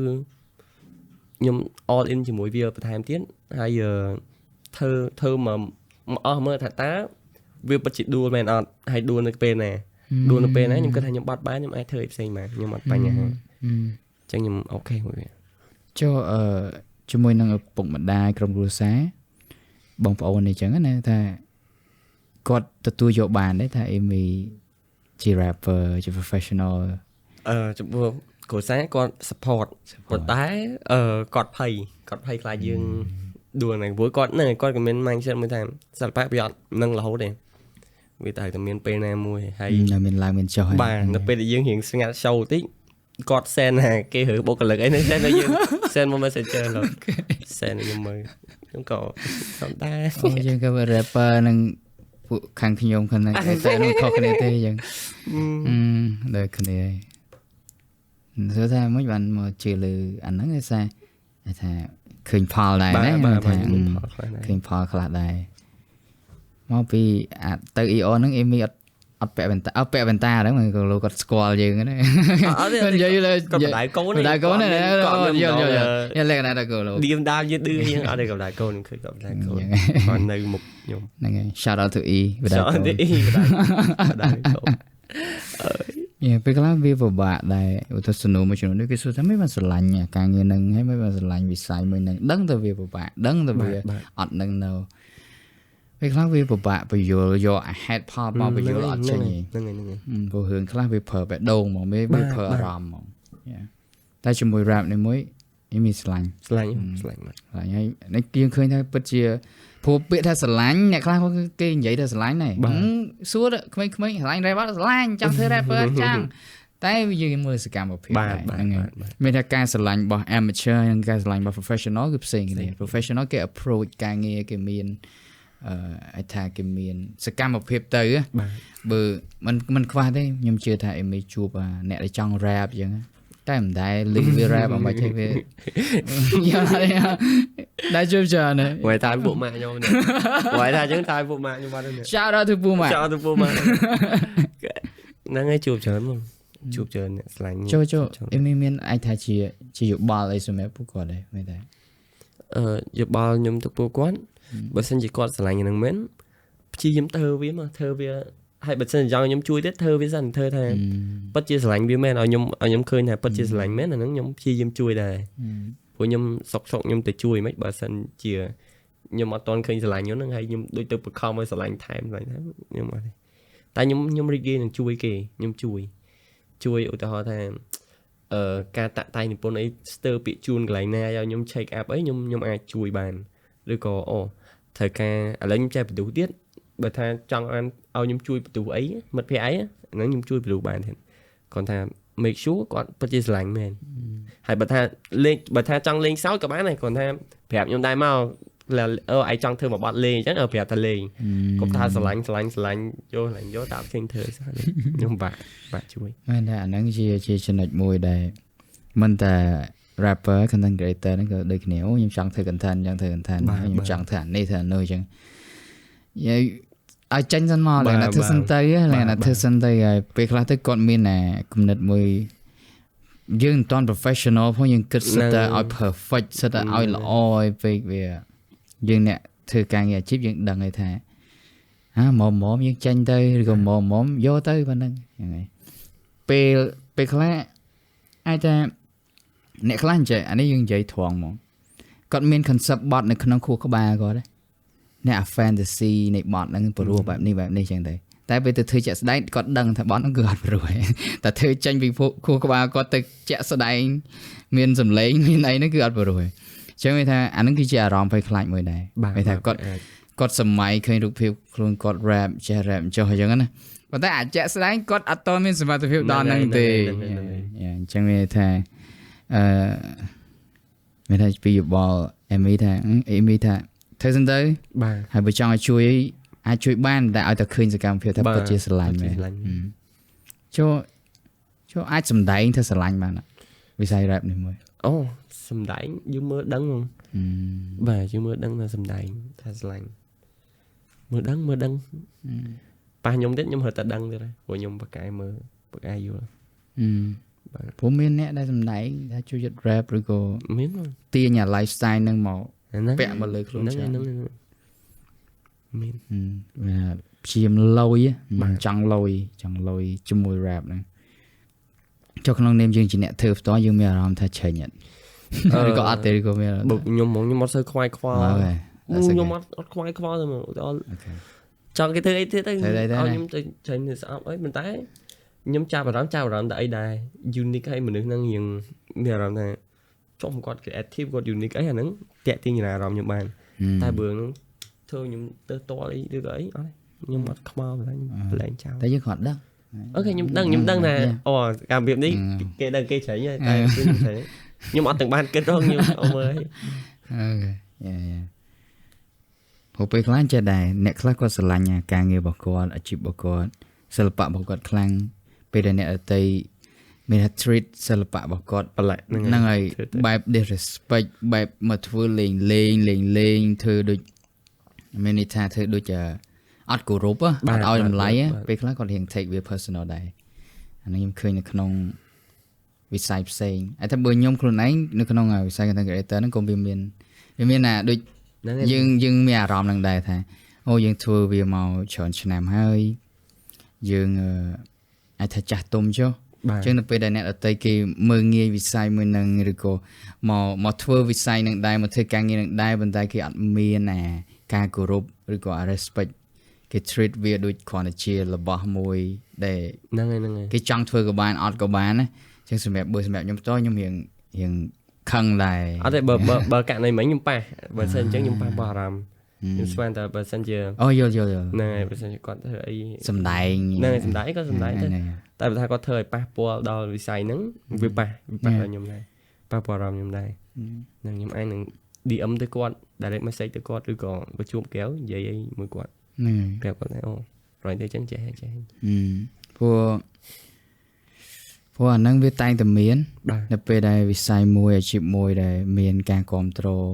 ខ្ញុំ all in ជាមួយវាបន្ថែមទៀតហើយធ្វើធ្វើមកអស់មើលថាតើវាពិតជាដួលមែនអត់ហើយដួលនៅពេលណាដួលនៅពេលណាខ្ញុំគិតថាខ្ញុំបាត់បានខ្ញុំអាចធ្វើអីផ្សេងបានខ្ញុំអត់បញ្ហាអញ្ចឹងខ្ញុំអូខេមួយវា ចុះជាមួយនឹងឪពុកម្ដាយក្រុមគ្រួសារបងប្អូនអីចឹងណាថាគាត់ទទួលយកបានទេថា Amy ជា rapper ជា professional ចំពោះគ្រួសារគាត់ support ប៉ុន្តែគាត់ភ័យគាត់ភ័យខ្លាចយើងដួលហ្នឹងព្រោះគាត់ហ្នឹងគាត់ក៏មាន mindset មួយថាសិល្បៈវាអត់នឹងរហូតទេវាត្រូវតែមានពេលណាមួយហើយ នៅមានឡើងមានចុះហើយ បាទនៅពេលដែលយើងរៀងស្ងាត់ show តិចគាត់ send ថាគេរើបុគ្គលិកអីហ្នឹង send ឲ្យយើង send មក Messenger លោក send ឲ្យខ្ញុំមើលខ្ញុំក៏សំដែរ អូយើងក៏ rapper នឹង ពួកខាងខ្ញុំខាងនេះតែនោះខុសគ្នាទេអញ្ចឹងដូចគ្នាសួរថាមិនបានមកជឿលើអាហ្នឹងឯសារថាឃើញផលដែរណាថាឃើញផលខ្លះដែរមកពីអាទៅ EO ហ្នឹងអេមីអត់អត់ពាក់វ៉ែនតាអត់ពាក់វ៉ែនតាហ្នឹងក៏លោកគាត់ស្គាល់យើងហ្នឹង អត់ទេនិយាយលើគាត់បដៅកូន បដៅកូនយល់យល់យល់លក្ខណៈដល់កូនលោក ឌៀមដាមយឺឌឺយើងអត់ទេក៏បដៅកូនឃើញគាត់បដៅកូនគាត់នៅមុខខ្ញុំ ហ្នឹងហើយ shout out to E បដៅកូន E បដៅកូន អើយពេលខ្លះវាពិបាកដែរឧទាហរណ៍សំណួរមួយចំនួនគេសួរថាមិនបានស្រឡាញ់ការងារហ្នឹងហើយមិនបានស្រឡាញ់វិស័យមួយហ្នឹងដឹងតែវាពិបាកដឹងតែវាអត់នឹងនៅពេលខ្លះវាពិបាកបញ្យល់យកអាហេតុផលមកបញ្យល់អត់ចេញ ហ្នឹងហើយហ្នឹងហើយ ព្រោះរឿងខ្លះវាប្រើបេះដូងហ្មងវាប្រើអារម្មណ៍ហ្មងតែជាមួយ rap នេះមួយនេះមានស្រឡាញ់ ស្រឡាញ់ស្រឡាញ់ ស្រឡាញ់ហើយនេះយើងឃើញថាពិតជាព្រោះពាក្យថាស្រឡាញ់អ្នកខ្លះគេនិយាយថាស្រឡាញ់ដែរសួរក្មេងៗស្រឡាញ់ rap អត់ស្រឡាញ់ចង់ធ្វើ rapper ចង់តែយើងមើលសកម្មភាពដែរហ្នឹងហើយមានថាការស្រឡាញ់របស់ amateur និងការស្រឡាញ់របស់ professional គឺផ្សេងគ្នា professional គេ approach ការងារគេមានអឺអាចថាគេមានសកម្មភាពទៅបើមិនខ្វះទេខ្ញុំជឿថាអេមីជួបអ្នកដែលចង់ rap អញ្ចឹងតែមិនដែលលឺវា rap អត់មិនទេវាយ៉ាដែលជួបច្រើនណា វ៉ៃថាពួកម៉ាក់ខ្ញុំនេះវ៉ៃថាអញ្ចឹងថាពួកម៉ាក់ខ្ញុំបាត់នេះ Shout out to ពួកម៉ាក់ Shout out to ពួកម៉ាក់ហ្នឹងហើយជួបច្រើនហ្មងជួបច្រើនអ្នកស្រឡាញ់ ចូលចូលអេមីមានអាចថាជាជាយោបល់អីសម្រាប់ពួកគាត់ដែរមែនទេ អឺយោបល់ខ្ញុំទៅពួកគាត់បើសិនជាគាត់ស្រឡាញ់ហ្នឹងមែនព្យាយាមធ្វើវាមកធ្វើវាហើយបើសិនជាចង់ខ្ញុំជួយទៀតធ្វើវាសិនធ្វើថាពិតជាស្រឡាញ់វាមែនឲ្យខ្ញុំឲ្យខ្ញុំឃើញថាពិតជាស្រឡាញ់មែនអាហ្នឹងខ្ញុំព្យាយាមជួយដែរព្រោះខ្ញុំសុកសុកខ្ញុំទៅជួយមិនបើសិនជាខ្ញុំអត់ទាន់ឃើញស្រឡាញ់ហ្នឹងហើយខ្ញុំដូចទៅបង្ខំឲ្យស្រឡាញ់ថែមស្រឡាញ់ថែមខ្ញុំអត់ទេតែខ្ញុំខ្ញុំរីករាយនឹងជួយគេខ្ញុំជួយជួយឧទាហរណ៍ថាអឺការតាក់តែងនិពន្ធអីស្ទើរពាក្យជួនកន្លែងណាឲ្យខ្ញុំ check up អីខ្ញុំខ្ញុំអាចជួយបានឬក៏អូត្រូវការឥឡូវខ្ញុំចេះបន្ទុះទៀតបើថាចង់ឲ្យខ្ញុំជួយបន្ទុះអីមិត្តភ័ក្តិអីហ្នឹងខ្ញុំជួយបន្ទុះបានទៀតគ្រាន់ថា make sure គាត់ពិតជាស្រឡាញ់មែនហើយបើថាលេងបើថាចង់លេងសើចក៏បានដែរគ្រាន់ថាប្រាប់ខ្ញុំដែរមកអឺឯងចង់ធ្វើមួយបទលេងអញ្ចឹងប្រាប់ថាលេងកុំថាស្រឡាញ់ស្រឡាញ់ស្រឡាញ់យកស្រឡាញ់យកតាមឃើញធ្វើសោះខ្ញុំបាក់បាក់ជួយ មែនតែអាហ្នឹងជាជាចំណុចមួយដែលមិនតែ rapper content creator ហ្នឹងក៏ដូចគ្នាអូខ្ញុំចង់ធ្វើ content ចង់ធ្វើ content ខ្ញុំចង់ធ្វើអានេះធ្វើអានោះអញ្ចឹងនិយាយឲ្យចេញសិនមកឡើងណាធ្វើសិនទៅឡើងណាធ្វើសិនទៅហើយពេលខ្លះទៅគាត់មានអាគំនិតមួយយើងមិនទាន់ professional ផងយើងគិតសិតតែឲ្យ perfect សិតតែឲ្យល្អឲ្យពេកវាយើងអ្នកធ្វើការងារអាជីពយើងដឹងហើយថាហាមុំមុំយើងចេញទៅឬក៏មុំមុំយកទៅប៉ុណ្ណឹងហ្នឹងហើយពេលពេលខ្លះអាចថាអ្នកខ្លះនិយាយអានេះយើងនិយាយត្រង់ហ្មងគាត់មាន concept បទនៅក្នុងខួរក្បាលគាត់អ្នកអា fantasy នៃបទហ្នឹងព្រោះបែបនេះបែបនេះចឹងទៅតែពេលទៅធ្វើជាក់ស្ដែងគាត់ដឹងថាបទហ្នឹងគឺអត់ព្រោះតែធ្វើចេញពីខួរក្បាលគាត់ទៅជាក់ស្ដែងមានសម្លេងមានអីហ្នឹងគឺអត់ព្រោះទេចឹងវាថាអាហ្នឹងគឺជាអារម្មណ៍ភ័យខ្លាចមួយដែរវាថាគាត់គាត់សម័យឃើញរូបភាពខ្លួនគាត់ rap ចេះ rap ចុះអញ្ចឹងណាប៉ុន្តែអាចជាក់ស្ដែងគាត់អត់តមានសមត្ថភាពដល់ហ្នឹងទេអញ្ចឹងវាថាអឺមានថាពីយោបល់អេមីថាអេមីថាធ្វើសិនទៅ បាទ ហើយបើចង់ឲ្យជួយអាចជួយបានតែឲ្យតែឃើញសកម្មភាពថាពិតជាស្រឡាញ់មែនចូលចូលអាចសំដែងថាស្រឡាញ់បានវិស័យ rap នេះមួយ អូសំដែងយើងមើលដឹងហ្មងបាទយើងមើលដឹងថាសំដែងថាស្រឡាញ់មើលដឹងមើលដឹងប៉ះខ្ញុំទៀតខ្ញុំរត់តែដឹងទៀតព្រោះខ្ញុំបកកែមើលបកកែយល់ បាទព្រោះមានអ្នកដែលសំដែងថាជួយចិត្ត rap ឬក៏មានទាញអា lifestyle ហ្នឹងមកពាក់មកលើខ្លួនច្រើនមានព្យាយាមលយចង់លយចង់លយជាមួយ rap ហ្នឹងចុះក្នុងនាមយើងជាអ្នកធ្វើផ្ទាល់យើងមានអារម្មណ៍ថាឆេញអត់ឬក៏អត់ទេឬក៏មានបើខ្ញុំហ្មងខ្ញុំអត់សូវខ្វាយខ្វល់ខ្ញុំអត់អត់ខ្វាយខ្វល់ទេហ្មងឧទាហរណ៍ចង់គេធ្វើអីទៀតទៅឲ្យខ្ញុំទៅចេញស្អប់អីប៉ុន្តែខ្ញុំចាប់អារម្មណ៍ចាប់អារម្មណ៍តែអីដែរ unique ហើយមនុស្សហ្នឹងរៀងមានអារម្មណ៍ថាចុះគាត់ creative គាត់ unique អីអាហ្នឹងតាក់ទាញអារម្មណ៍ខ្ញុំបានតែបើហ្នឹងធ្វើខ្ញុំទៅតល់អីឬក៏អីអត់ខ្ញុំអត់ខ្មោខ្ញុំប្លែងចោល តែយើងគ្រាន់ដឹង okay ខ្ញុំដឹងខ្ញុំដឹងថាអូកម្មភាពនេះគេដឹងគេច្រាញ់ហើយតែខ្ញុំច្រាញ់ខ្ញុំអត់ទាំងបានគិតផងខ្ញុំអត់មើល okay yeah yeah ព្រោះពេលខ្លះចេះដែរអ្នកខ្លះគាត់ស្រឡាញ់ការងាររបស់គាត់អាជីពរបស់គាត់សិល្បៈរបស់គាត់ខ្លាំងពេលដែលអ្នកដទៃមានថា treat សិល្បៈរបស់គាត់ ប្រឡាក់ ហ្នឹងហើយបែប disrespect បែបមកធ្វើលេងលេងលេងលេងធ្វើដូចមានន័យថាធ្វើដូចអត់គោរពអត់ឲ្យតម្លៃពេលខ្លះគាត់រៀង take វា personal ដែរអានេះខ្ញុំឃើញនៅក្នុងវិស័យផ្សេងតែបើខ្ញុំខ្លួនឯងនៅក្នុងវិស័យ content creator ហ្នឹងក៏វាមានណាដូចយើងយើងមានអារម្មណ៍នឹងដែរថាអូយើងធ្វើវាមកច្រើនឆ្នាំហើយយើងអាចថាចាស់ទុំចុះអញ្ចឹងនៅពេលដែលអ្នកដទៃគេមើលងាយវិស័យមួយនឹងឬក៏មកធ្វើវិស័យនឹងដែរមកធ្វើការងារនឹងដែរប៉ុន្តែគេអត់មានអាការគោរពឬក៏ respect គេ treat វាដូចគ្រាន់តែជារបស់មួយដែល ហ្នឹងហើយហ្នឹងហើយ គេចង់ធ្វើក៏បានអត់ក៏បានណាអញ្ចឹងសម្រាប់បើសម្រាប់ខ្ញុំផ្ទាល់ខ្ញុំរៀងរៀងខឹងដែរ អត់ទេបើបើបើករណីមិញខ្ញុំប៉ះបើសិនអញ្ចឹងខ្ញុំប៉ះបោះអារម្មណ៍ខ្ញុំស្មានតែបើសិនជា អូយល់យល់យល់ ហ្នឹងហើយបើសិនជាគាត់ធ្វើអី សំដែង ហ្នឹងហើយសំដែងក៏សំដែងទៅតែបើថាគាត់ធ្វើឲ្យប៉ះពាល់ដល់វិស័យហ្នឹងវាប៉ះវាប៉ះដល់ខ្ញុំដែរប៉ះពាល់អារម្មណ៍ខ្ញុំដែរហ្នឹងខ្ញុំអាចនឹង DM ទៅគាត់ direct message ទៅគាត់ឬក៏ទៅជួបកែវនិយាយអីមួយគាត់ ហ្នឹងហើយ ប្រាប់គាត់ថាអូរយទៅចឹងចេះចេះ ព្រោះព្រោះអាហ្នឹងវាតែងតែមាន នៅពេលដែលវិស័យមួយអាជីពមួយដែលមានការគ្រប់គ្រង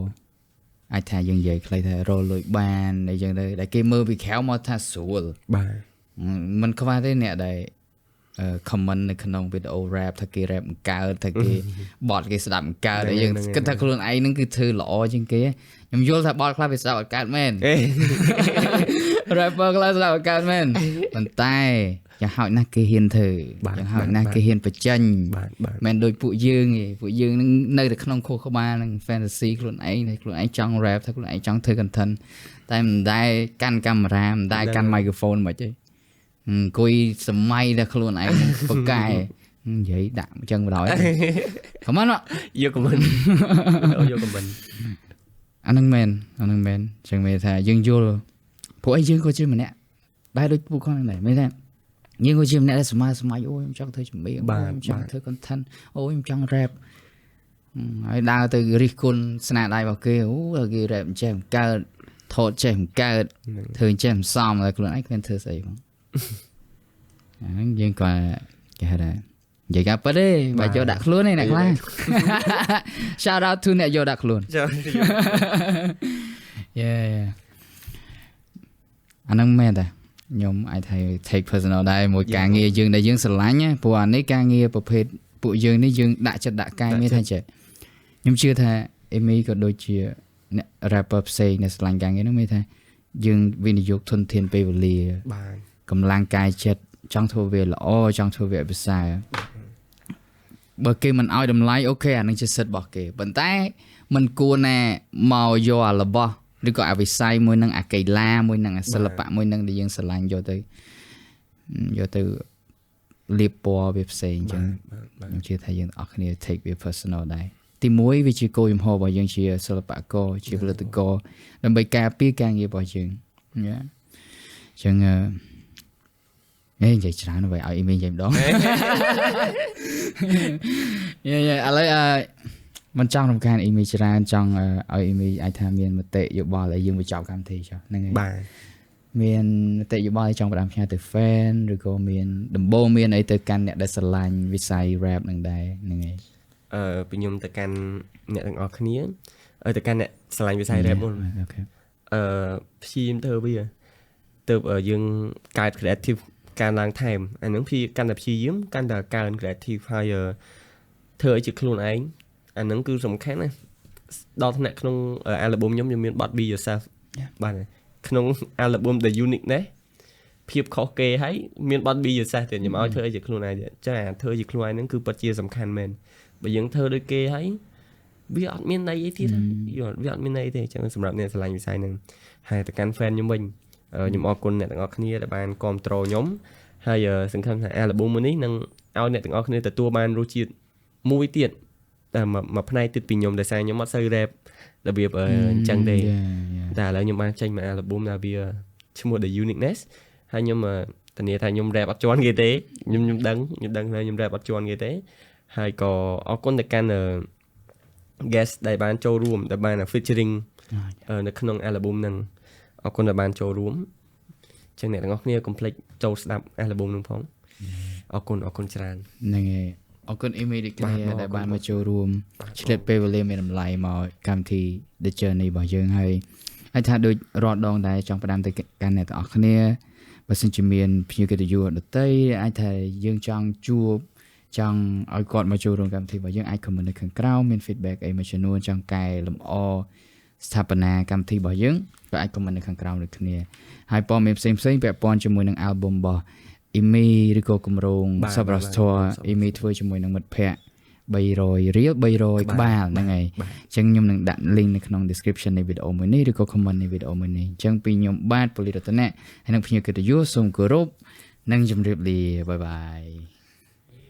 អាចថាយើងនិយាយខ្លីថារលុយបានអីចឹងទៅដែលគេមើលពីក្រៅមកថាស្រួល បាទ មិនខ្វះទេអ្នកដែល comment នៅក្នុងវីដេអូ rap ថាគេ rap មិនកើតថាគេបទគេស្ដាប់មិនកើតហើយយើងគិតថាខ្លួនឯងនឹងគឺធ្វើល្អជាងគេខ្ញុំយល់ថាបទខ្លះវាស្ដាប់អត់កើតមែន rapper ខ្លះស្ដាប់អត់កើតមែនប៉ុន្តែយ៉ាងហោចណាស់គេហ៊ានធ្វើយ៉ាងហោចណាស់គេហ៊ានបញ្ចេញមិនដូចពួកយើងទេពួកយើងនឹងនៅតែក្នុងខួរក្បាលនឹង fantasy ខ្លួនឯងតែខ្លួនឯងចង់ rap ថាខ្លួនឯងចង់ធ្វើ content តែមិនដែលកាន់កាមេរ៉ាមិនដែលកាន់ microphone មិនទេអង្គុយសម័យតែខ្លួនឯងពកែនិយាយដាក់អញ្ចឹងបណ្ដោយ ខមមិន យក comment អូយក comment អាហ្នឹងមែនអាហ្នឹងមែនអញ្ចឹងមានថាយើងយល់ព្រោះអីយើងក៏ជាម្នាក់ដែរដូចពួកគាត់ហ្នឹងដែរមានថាយើងក៏ជាម្នាក់ដែលសម័យសម័យអូខ្ញុំចង់ធ្វើចម្រៀងខ្ញុំចង់ធ្វើ content អូខ្ញុំចង់ rap ហើយដើរទៅរិះគន់ស្នាដៃរបស់គេអូគេ rap អញ្ចេះមិនកើតថតចេះមិនកើតធ្វើអញ្ចេះមិនសមតែខ្លួនឯងគ្មានធ្វើស្អីផងអាហ្នឹងយើងក៏គេហៅថានិយាយការពិតទេបើយកដាក់ខ្លួនឯអ្នកខ្លះ Shout out to អ្នកយកដាក់ខ្លួន Yeah អាហ្នឹងមែនតាខ្ញុំអាចថា take personal ដែរមួយការងារយើងដែលយើងស្រឡាញ់ព្រោះអានេះការងារប្រភេទពួកយើងនេះយើងដាក់ចិត្តដាក់កាយមានថាចេះខ្ញុំជឿថា Amy ក៏ដូចជាអ្នក rapper ផ្សេងដែលស្រឡាញ់ការងារហ្នឹងមានថាយើងវិនិយោគធនធានពេលវេលា បាទ កម្លាំងកាយចិត្តចង់ធ្វើវាល្អចង់ធ្វើវាឲ្យប្រសើរបើគេមិនឲ្យតម្លៃokay អានឹងជាសិទ្ធិរបស់គេប៉ុន្តែมันគួរណាមកយកអារបស់ឬក៏អាវិស័យមួយនឹងអាកីឡាមួយនឹងអាសិល្បៈមួយនឹងដែលយើងស្រឡាញ់យកទៅយកទៅលាបពណ៌វាផ្សេងអញ្ចឹងខ្ញុំជឿថាយើងទាំងអស់គ្នា take វា personal ដែរទីមួយវាជាគោលជំហររបស់យើងជាសិល្បករជាផលិតករដើម្បីការពារការងាររបស់យើងអញ្ចឹងអេនិយាយច្រើនអ្វីឲ្យអ៊ីមីនិយាយម្ដង yeah ឥឡូវអឺមិនចង់រំខានអ៊ីមីច្រើនចង់ឲ្យអ៊ីមីអាចថាមានមតិយោបល់ឲ្យយើងបញ្ចប់កម្មវិធីចុះហ្នឹងហើយ បាទ មានមតិយោបល់ឲ្យចង់ផ្ដាំផ្ញើទៅ fan ឬក៏មានដំបូងមានអីទៅកាន់អ្នកដែលស្រឡាញ់វិស័យ rap នឹងដែរហ្នឹងហើយ ពីខ្ញុំទៅកាន់អ្នកទាំងអស់គ្នាទៅកាន់អ្នកស្រឡាញ់វិស័យ rap មុន okay ព្យាយាមធ្វើវាទៅយើងកើត creative ការឡើងថែមអាហ្នឹងព្យាកាន់តែព្យាយាមកាន់តែកើន creative ហើយធ្វើឲ្យជាខ្លួនឯងអាហ្នឹងគឺសំខាន់ណាដល់ថ្នាក់ក្នុង album ខ្ញុំខ្ញុំមានបទ Be Yourself បាទក្នុង album The Uniqueness ភាពខុសគេហើយមានបទ Be Yourself ទៀតខ្ញុំឲ្យធ្វើឲ្យជាខ្លួនឯងទៀតចាធ្វើជាខ្លួនឯងហ្នឹងគឺពិតជាសំខាន់មែនបើយើងធ្វើដូចគេហើយវាអត់មានន័យអីទៀតយល់វាអត់មានន័យទេអញ្ចឹងសម្រាប់អ្នកស្រឡាញ់វិស័យហ្នឹងហើយទៅកាន់ fan ខ្ញុំវិញខ្ញុំអរគុណអ្នកទាំងអស់គ្នាដែលបានគ្រប់គ្រងខ្ញុំហើយសង្ឃឹមថា album មួយនេះនឹងឲ្យអ្នកទាំងអស់គ្នាទទួលបានរសជាតិមួយទៀតតែមួយផ្នែកទៀតពីខ្ញុំដោយសារខ្ញុំអត់សូវ rap របៀបអញ្ចឹងទេតែឥឡូវខ្ញុំបានចេញមួយ album ដែលវាឈ្មោះ The Uniqueness ហើយខ្ញុំធានាថាខ្ញុំ rap អត់ជាន់គេទេខ្ញុំខ្ញុំដឹងខ្ញុំដឹងថាខ្ញុំ rap អត់ជាន់គេទេហើយក៏អរគុណទៅកាន់ guest ដែលបានចូលរួមដែលបាន featuring នៅក្នុង album ហ្នឹង អរគុណដែលបានចូលរួមចឹងអ្នកទាំងអស់គ្នាកុំភ្លេចចូលស្ដាប់អាល់ប៊ុមនឹងផងអរគុណអរគុណច្រើន ហ្នឹងហើយអរគុណអ៊ីមីដូចគ្នា បាទបង ដែលបាន អរគុណ មកចូលរួមឆ្លៀតពេលវេលាមានតម្លៃមកកម្មវិធី The Journey របស់យើងហើយហើយថាដូចរាល់ដងដែរចង់ផ្ដាំទៅកាន់អ្នកទាំងអស់គ្នាបើសិនជាមានភ្ញៀវកិត្តិយសដទៃអាចថាយើងចង់ជួបចង់ឲ្យគាត់មកចូលរួមកម្មវិធីរបស់យើងអាច comment នៅខាងក្រោមមាន feedback អីមួយចំនួនចង់កែលម្អស្ថាបនាកម្មវិធីរបស់យើងក៏អាច comment នៅខាងក្រោមដូចគ្នាហើយព័ត៌មានផ្សេងៗពាក់ព័ន្ធជាមួយនឹង album របស់ អ៊ីមីឬក៏គម្រោង បាទ សប្បុរសធម៌ បាទ អ៊ីមីធ្វើជាមួយនឹងមិត្តភ័ក្តិ300រៀល300ក្បាលហ្នឹងហើយអញ្ចឹងខ្ញុំនឹងដាក់ link នៅក្នុង description នៃវីដេអូមួយនេះឬក៏ comment នៃវីដេអូមួយនេះអញ្ចឹងពីខ្ញុំបាទពលិរតនៈហើយនិងភ្ញៀវកិត្តិយសសូមគោរពនិងជម្រាបលា bye bye.